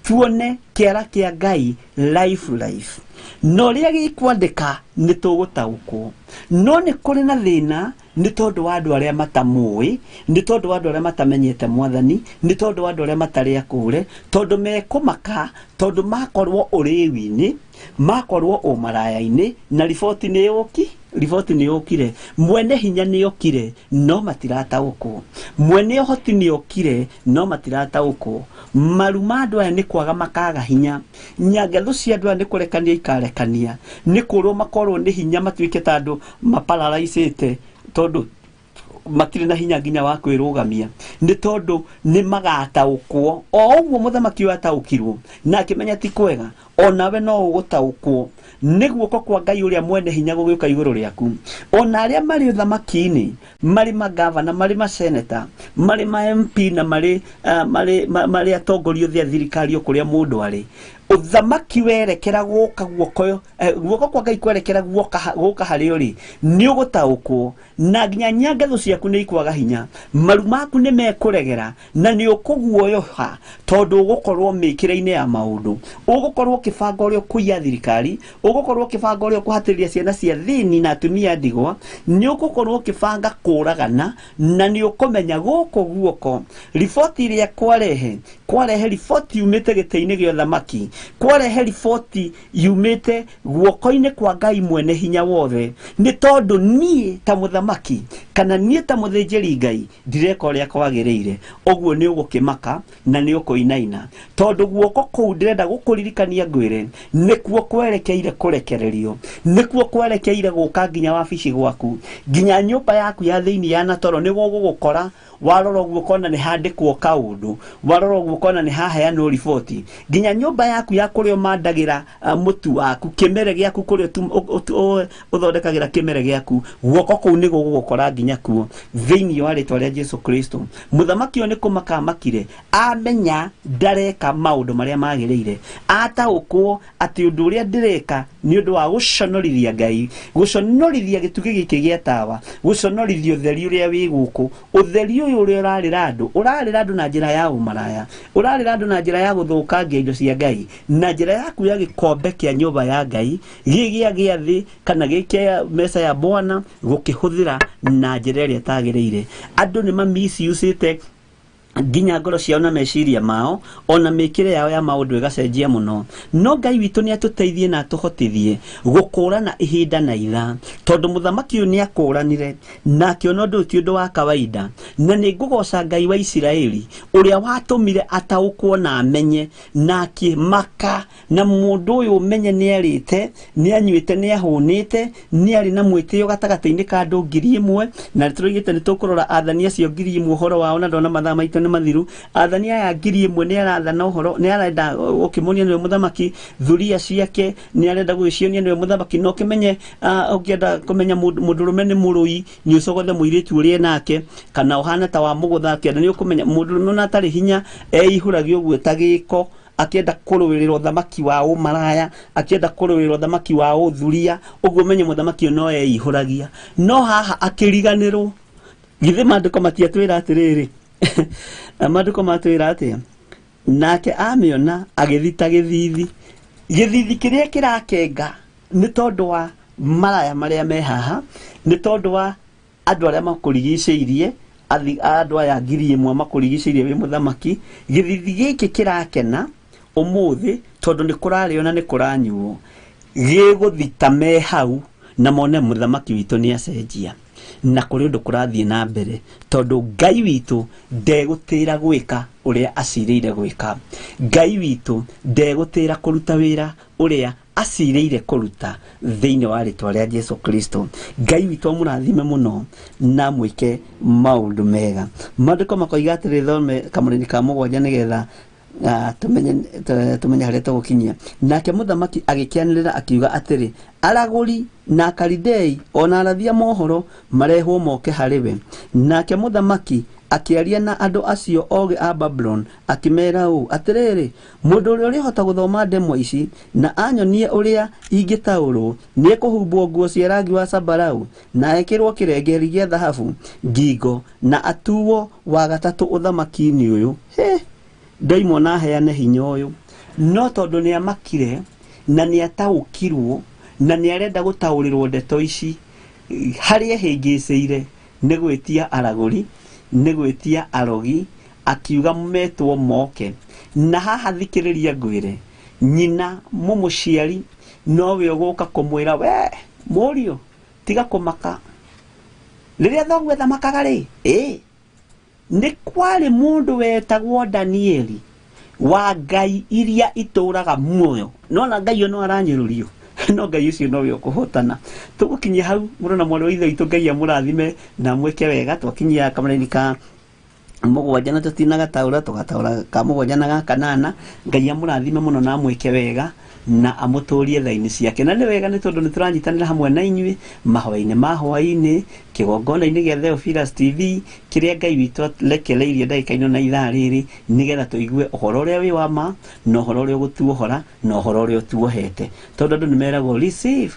tuone kĩara kĩa Ngai life life, na ũrĩa gĩkwandĩka nĩ tũgũtaũkwo. No nĩ kũrĩ na thĩna nĩ tondũ wa andũ arĩa matamũĩ, nĩ tondũ wa andũ arĩa matamenyete Mwathani, nĩ tondũ wa andũ arĩa matarĩ akũre, tondũ mekũmaka, tondũ makorwo ũrĩwi-inĩ, makorwo ũmaraya-inĩ, na riboti nĩ yũki, riboti nĩ yũkire, mwene hinya nĩ okire, no matirataũkwo, mwene ũhoti nĩ okire, no matirataũkwo. Maru ma andũ aya nĩ kwaga makaga hinya, nyangetho cia andũ aya nĩ kũrekania ikarekania, nĩ kũrwo makorwo nĩ hinya, matuĩke ta andũ mapararaicĩte, tondũ matirĩ na hinya nginya wa kwĩrũgamia, nĩ tondũ nĩ magataũkwo. O ũguo mũthamaki ũyũ ataũkirwo na akĩmenya ti kwega, onawe no ũgũtaũkwo nĩ guoko kwa Ngai ũrĩa mwene hinya gũgĩũka igũrũ rĩaku. Ona arĩa marĩ ũthamaki-inĩ, marĩ magavana, marĩ maseneta, marĩ ma MP na marĩ marĩ atongoria othe a thirikari o kũrĩa mũndũ arĩ, ũthamaki werekera gũka guoko, guoko kwa Ngai kwerekera gũka harĩ ũrĩ, nĩ ũgũtaũkwo, na nginya nyangetho ciaku nĩ ikwaga hinya, maru maku nĩ mekũregera, na nĩ ũkũguoyoha, tondũ ũgũkorwo mĩkĩre-inĩ ya maũndũ, ũgũkorwo ũkĩbanga ũrĩa ũkũiya thirikari, ũgũkorwo ũkĩbanga ũrĩa ũkũhatĩrĩria ciana cia thĩni na atumia ndigwa, nĩ ũgũkorwo ũkĩbanga kũragana, na nĩ ũkũmenya gũkũ guoko riboti ĩrĩa kwarehe riboti yumĩte gĩtĩ-inĩ gĩa ũthamaki, kwarehe riboti yumĩte guoko-inĩ kwa Ngai mwene hinya wothe, nĩ tondũ niĩ ta mũthamaki kana niĩ ta mũthĩnjĩri Ngai ndireka ũrĩa kwagĩrĩire. Ũguo nĩ ũgũkĩmaka na nĩ ũkũinaina, tondũ guoko kũu ndĩrenda gũkũririkania ngwĩre nĩkuo kwerekeire kũrekererio, nĩkuo kwerekeire gũka nginya wabici gwaku, nginya nyũmba yaku ya thĩinĩ ya natoro nĩguo gũgũkora. Warora ũguo ũkona nĩ handĩkwo kaũndũ, warora ũguo ũkona nĩ haheanwo riboti, nginya nyũmba yaku yaku ya kũrĩa ũmandagĩra mũtu waku, kĩmere gĩaku kũrĩa ũthondekagĩra kĩmere gĩaku, guoko kũu nĩ gũgũgũkora nginya kuo thĩinĩ wa rĩtwa rĩa Jesu Kristo. Mũthamaki ũyũ nĩ kũmaka amakire, amenya ndareka maũndũ marĩa magĩrĩire, ataũkwo atĩ ũndũ ũrĩa ndĩreka nĩ ũndũ wa gũconorithia Ngai, gũconorithia gĩtugĩ gĩkĩ gĩa tawa, gũconorithia ũtheri ũrĩa wĩ gũkũ, ũtheri ũyũ ũrĩa ũrarĩra andũ, ũrarĩra andũ na njĩra ya ũmaraya, ũrarĩra andũ na njĩra ya gũthũkangia indo cia Ngai, na njĩra ya kuoya gĩkombe kĩa nyũmba ya Ngai gĩ gĩa thĩ kana gĩ kĩa meza ya Bwana, gũkĩhũthĩra na njĩra ĩrĩa ĩtagĩrĩire. Andũ nĩ mamisiusĩte nginya ngoro ciao na meciria mao, ona mĩkĩre yao ya maũndũ ĩgacenjia mũno. No Ngai witũ nĩ atũteithie na atũhotithie gũkũrana ihinda na ithaa, tondũ mũthamaki ũyũ nĩ akũranire na akĩona ũndũ ũyũ ti ũndũ wa kawaida. Na nĩ ngũgoca Ngai wa Isiraeli ũrĩa watũmire ataũkwo na amenye na akĩmaka, na mũndũ ũyũ ũmenye nĩ arĩte, nĩ anyuĩte, nĩ ahũnĩte, nĩ arĩ na mwĩtĩo gatagatĩ-inĩ ka andũ 1000, na tũroigĩte nĩ tũkũrora athani acio 1000 ũhoro wao, na ndona mathaa maitũ nĩ mathiru. Athani aya 1000 nĩ arathana ũhoro, nĩ arenda ũkĩmonia nĩwe mũthamaki, thuria ciake nĩ arenda gũgĩcionia nĩwe mũthamaki. No ũkĩmenye, ũngĩenda kũmenya mũndũrũme nĩ mũrũi, nĩ ũcogothe mũirĩtu ũrĩa enake, kana ũhana ta wa mũgũtha, akĩenda nĩ ũkũmenya mũndũrũme ona atarĩ hinya eihũragia ũguo ta gĩko, akĩenda kũrũĩrĩra ũthamaki wa ũmaraya, akĩenda kũrũĩrĩra ũthamaki wa ũthuria, ũguo ũmenye mũthamaki ũyũ no eihũragia. No haha akĩriganĩrwo, githĩ maandĩko matiatwĩra atĩrĩrĩ, maandĩko matwĩra atĩa? Nake amĩona agĩthita gĩthithi, gĩthithi kĩrĩa kĩrakenga nĩ tondũ wa maraya marĩa me haha, nĩ tondũ wa andũ arĩa makũrigicĩirie, andũ aya 1000 makũrigicĩirie wĩ mũthamaki. Gĩthithi gĩkĩ kĩrakena ũmũthĩ tondũ nĩ kũrarĩo na nĩ kũranyuo, gĩgũthita me hau na mone mũthamaki witũ nĩ acenjia na kũrĩ ũndũ kũrathiĩ na mbere, tondũ Ngai witũ ndegũtĩra gwĩka ũrĩa acirĩire gwĩka. Ngai witũ ndegũtĩra kũruta wĩra ũrĩa acirĩire kũruta thĩinĩ wa rĩtwa rĩa Jesu Kristo. Ngai witũ amũrathime mũno na mwĩke maũndũ mega. Maandĩko makoiga atĩrĩ, thome kamũrĩni ka 7 nĩgetha tumenye harĩa tũgũkinyia. Nake mũthamaki agĩkĩanĩrĩra akiuga atĩrĩ, aragũri na Akalidei ona arathi a mohoro marehwo moke harĩ we. Nake mũthamaki akĩaria na andũ acio ogĩ a Babuloni akĩmera ũũ, atĩrĩrĩ, mũndũ ũrĩa ũrĩhota gũthoma ndemwa ici na anyonie ũrĩa ingĩtaũrwo nĩekũhumbwo nguo cia rangi wa zambarau na ekĩrwo kĩrengeri gĩa thahabu ngingo na atuo wa gatatũ ũthamaki-inĩ ũyũ. He, ndaimona aheane hinya ũyũ, no tondũ nĩ amakire na nĩ ataũkirwo na nĩ arenda gũtaũrĩrwo ndeto ici, harĩa ehĩngĩcĩire nĩ gwĩtia aragũri, nĩ gwĩtia arogi, akiuga metwo moke. Na haha thikĩrĩria ngwĩre, nyina mũmũciari nowe ũgũka kũmwĩra, we mũriũ tiga kũmaka, rĩrĩa thoguo ethamakaga rĩ, nĩ kwarĩ mũndũ wetagwo Danieli wa Ngai iria itũraga muoyo. Nona Ngai ũyũ no aranyũrũrio, no Ngai ũcio nowe ũkũhotana. Tũgũkinyia hau, mũrũ na mwarĩ wa ithe witũ, Ngai amũrathime na amwĩke wega. Twakinyia kamũraini ka 7 na tũtinagataũra, tũgataũra ka 7 na ga 8. Ngai amũrathime mũno na amwĩke wega na amũtũrie tha-inĩ ciake. Na nĩ wega nĩ tondũ nĩ tũranyitanĩra hamwe na inyuĩ mahoya-inĩ ma hwaĩ-inĩ, kĩgongona-inĩ gĩa Theophilus TV kĩrĩa Ngai witũ arekereirie ndagĩka ĩno na ithaa rĩrĩ, nĩgetha tũigue ũhoro ũrĩa wĩ wa ma na ũhoro ũrĩa ũgũtuohora na ũhoro ũrĩa ũtuohete. Tondũ andũ nĩ meragwo receive,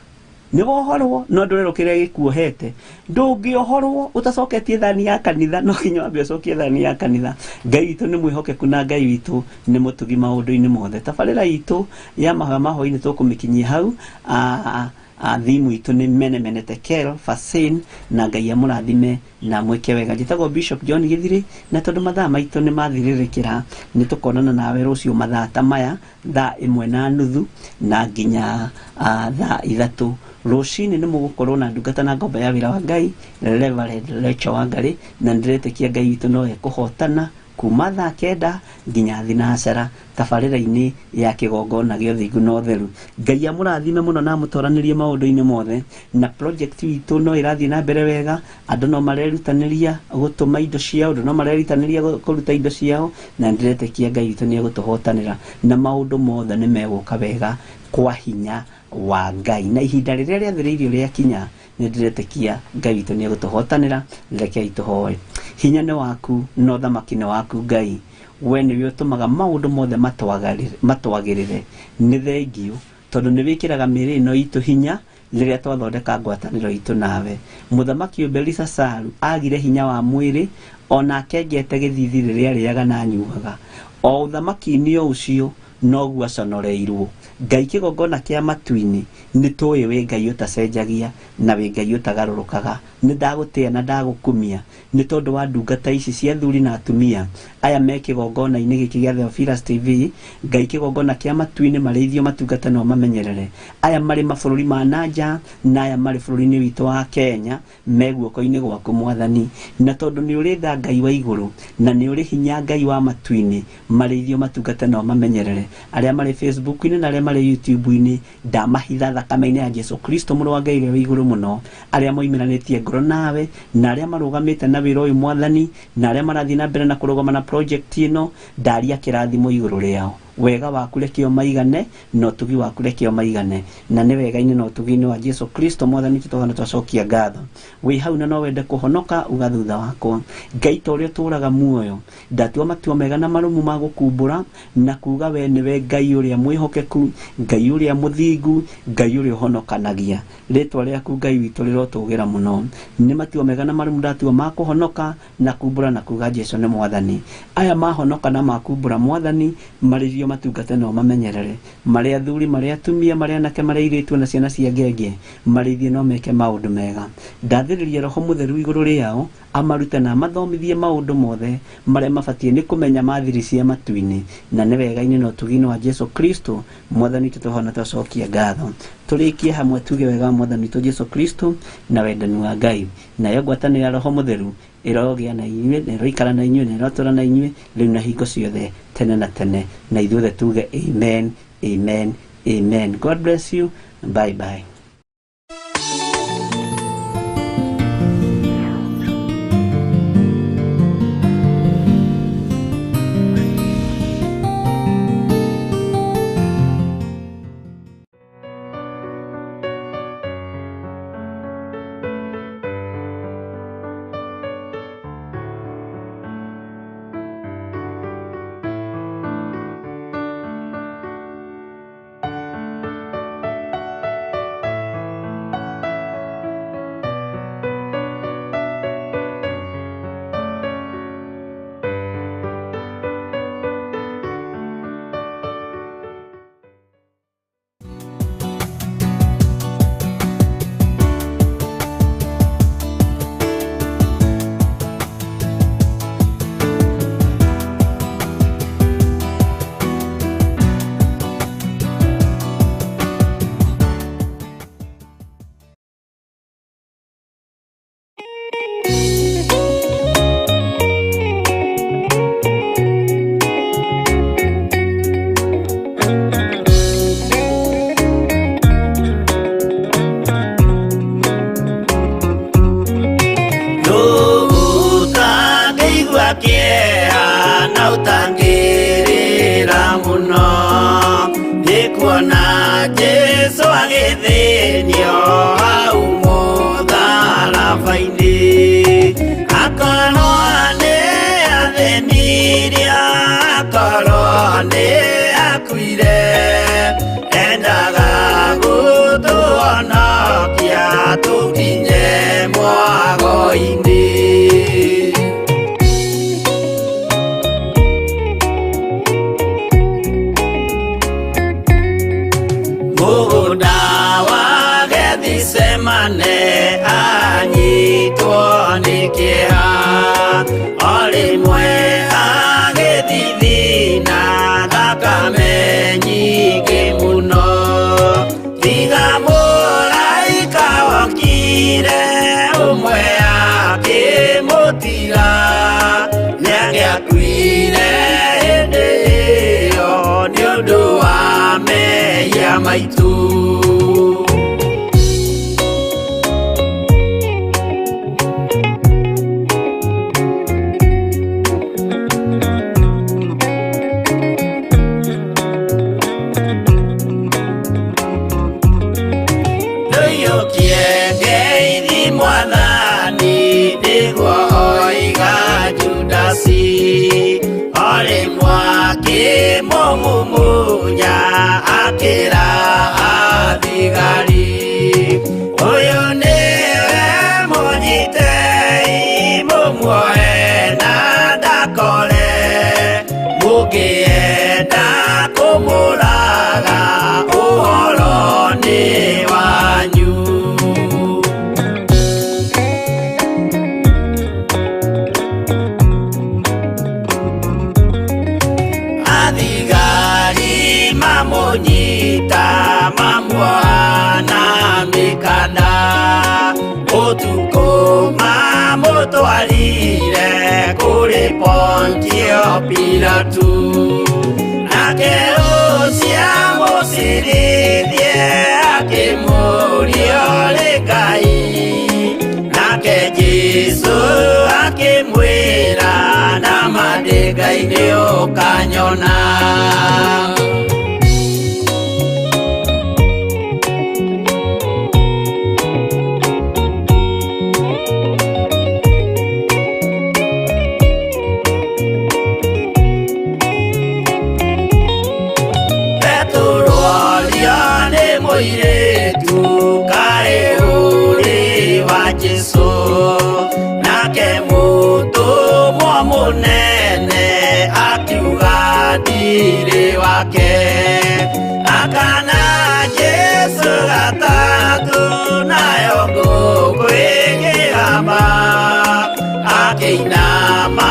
nĩ wohorwo, no ndũrerwo kĩrĩa gĩkuohete. Ndũngĩohorwo ũtacoketie thani ya kanitha, no nginya wambe ũcokie thani ya kanitha. Ngai witũ nĩ mwĩhokeku na Ngai witũ nĩ mũtugi maũndũ-inĩ mothe. Tabarĩra itũ ya mahoya ma hwaĩ-inĩ tũkũmĩkinyia hau. Thimu itũ nĩ mene mene tekel fasin, na Ngai amũrathime na mwĩke wega. Njĩtagwo Bishop John Githiri, na tondũ mathaa maitũ nĩ mathirĩrĩkĩra, nĩ tũkonana nawe rũciũ mathaa ta maya, thaa 1:30 na nginya thaa 3 rũcinĩ. Nĩ mũgũkorwo na ndungata na ngombo ya wĩra wa Ngai, Reverend Rachel Wangari, na nĩndĩretĩkia Ngai witũ no ekũhotana Kuma thaa 9 nginya thinacara tabarĩra-inĩ ya kĩgongona gĩa ũthingu na ũtheru. Ngai amũrathime mũno na amũtoranĩrie maũndũ-inĩ mothe. Na project itũ no ĩrathiĩ na mbere wega, andũ no marerutanĩria gũtũma indo ciao, andũ no marerutanĩria kũruta indo ciao, na ndĩretĩkia Ngai witũ nĩ egũtũhotanĩra na maũndũ mothe nĩ megũka wega kwa hinya wa Ngai. Na ihinda rĩrĩa rĩathĩrĩirio rĩakinya, nĩ ndĩretĩkia Ngai witũ nĩ egũtũhotanĩra. Rekei tũhoe. Hinya nĩ waku na ũthamaki nĩ waku Ngai, we nĩwe ũtũmaga maũndũ mothe matwagĩrĩre. Nĩ thengiũ tondũ nĩ wĩkĩraga mĩĩrĩ ĩno itũ hinya rĩrĩa twathondeka ngwatanĩro itũ nawe. Mũthamaki Belisasaru agire hinya wa mwĩrĩ ona akengete gĩthithi rĩrĩa arĩaga na anyuaga. O ũthamaki-inĩ o ũcio noguo aconoreirwo. Ngai kĩgongona kĩa matu-inĩ, nĩ tũĩ wĩ Ngai ũtacenjagia na wĩ Ngai ũtagarũrũkaga. Nĩ ndagũtĩa na ndagũkumia nĩ tondũ wa ndungata ici cia athuri na atumia aya me kĩgongona-inĩ gĩkĩ gĩa Theophilus TV. Ngai kĩgongona kĩa matu-inĩ, marĩithio matungata no mamenyerere aya marĩ mabũrũri ma nanja na aya marĩ bũrũri-inĩ witũ wa Kenya, me guoko-inĩ gwaku Mwathani. Na tondũ nĩ ũrĩ tha Ngai wa igũrũ na nĩ ũrĩ hinya Ngai wa matu-inĩ, marĩithio matungata no mamenyerere arĩa marĩ Facebook-inĩ na arĩa marĩ YouTube-inĩ. Ndamahitha thakame-inĩ ya Jesu Kristo mũrũ wa Ngai ũrĩa wĩ igũrũ mũno, arĩa moimĩranĩtie ngoro nawe na arĩa marũgamĩte na wĩra ũyũ Mwathani, na arĩa marathiĩ na mbere na kũrũgama na project ĩno. Ndaria kĩrathimo igũrũ rĩao, wega waku reke ũmaigane na ũtugi waku reke ũmaigane, na nĩ wega-inĩ na ũtugi-inĩ wa Jesu Kristo Mwathani witũ tũhana twacokia ngatho. Wĩ hau na no wende kũhonoka, uga thutha wakwa: Ngai ta ũrĩa ũtũũraga muoyo, ndatua matua mega na marũmu ma gũkumbũra na kuga we nĩwe Ngai ũrĩa mwĩhokeku, Ngai ũrĩa mũthingu, Ngai ũrĩa ũhonokanagia. Rĩtwa rĩaku Ngai witũ rĩrotũgĩra mũno. Nĩ matua mega na marũmu ndatua ma kũhonoka na kumbũra na kuga Jesu nĩ Mwathani. Aya mahonoka na makumbũra Mwathani, marĩrio matungate no mamenyerere, marĩ athuri, marĩ atumia, marĩ anake, marĩ airĩtu na ciana cia ngenge, marĩithie no meke maũndũ mega. Ndathĩrĩria Roho Mũtheru igũrũ rĩao, amarute na amathomithie maũndũ mothe marĩa mabatiĩ nĩ kũmenya mathiri cia matu-inĩ, na nĩ wega-inĩ na ũtugi-inĩ wa Jesu Kristo Mwathani witũ tũhona twacokia ngatho. Tũrĩkie hamwe tuge wega wa Mwathani witũ Jesu Kristo na wendani wa Ngai nayo ngwatanĩro ya Roho Mũtheru ĩrogĩa na inyuĩ na ĩroikara na inyuĩ na ĩrotũra na inyuĩ rĩu na hingo ciothe tene na tene. Na ithuothe tuge amen, amen, amen. God bless you. Bye bye. Ũtangĩigua kĩeha na ũtangĩrĩra mũno nĩ kuona Jesu agĩthĩnio hau mũtharaba-inĩ, akorwo nĩ athĩnirie, akorwo nĩ akuire, endaga gũtũhonokia tũkinye mwago-inĩ. Mũgũnda wa Gethisemane anyitwo nĩ kĩeha, o rĩmwe agĩthithina thakame nyingĩ mũno, tiga mũraika wokire ũmwe akĩmũtiga, nĩangĩakuire. maitũ. Ndũiyũkie ngeithi Mwathani, nĩguo oiga Judasi, o rĩmwe akĩmũmumunya akĩra athigari, ũyũ nĩwe mũnyitei mũmuoe na ndakore, mũngĩenda kũmũraga ũhoro nĩ wanyu. Athigari mamũnyita mamuoha na mĩkanda, ũtukũ mamũtwarire kũrĩ Pontio Pilatu, nake ũcio amũcirithie akĩmũũria ũrĩ Ngai, nake Jesũ akĩmwĩra nama ndĩ Ngai nĩũkanyona. Petero orio nĩ mũirĩtu kaĩ ũrĩ wa Jesũ, nake mũtũmwo mũnene akiuga ndirĩ wake, akana Jesũ gatatũ nayo ngũkũ ĩkĩgamba, akĩinama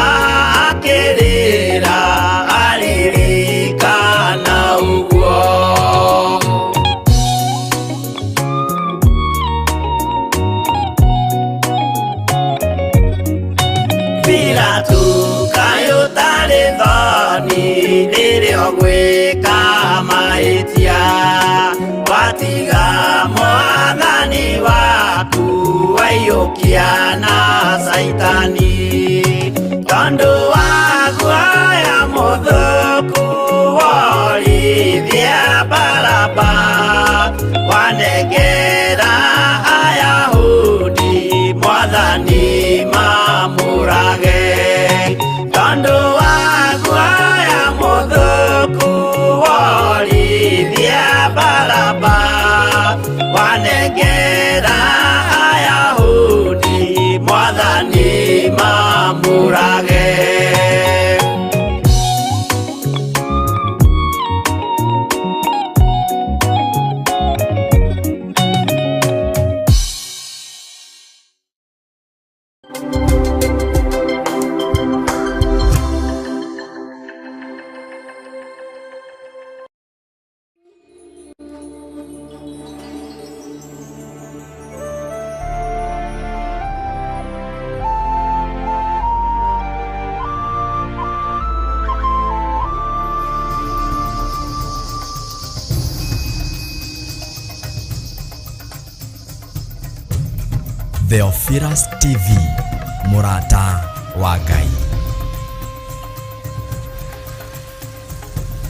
akĩrĩra aririkana ũguo. Pilatu kaĩ ũtarĩ thoni rĩrĩa ũgwĩka mahĩtia, watiga Mwathani waku waiyũkia na Caitani, tondũ wa guoya mũthũku worithia Baraba, wanengera Ayahudi Mwathani mamũrage, tondũ wa guoya mũthũku worithia Baraba, wanengera Ayahudi Mwathani mamũrage. Theophilus TV, mũrata wa Ngai.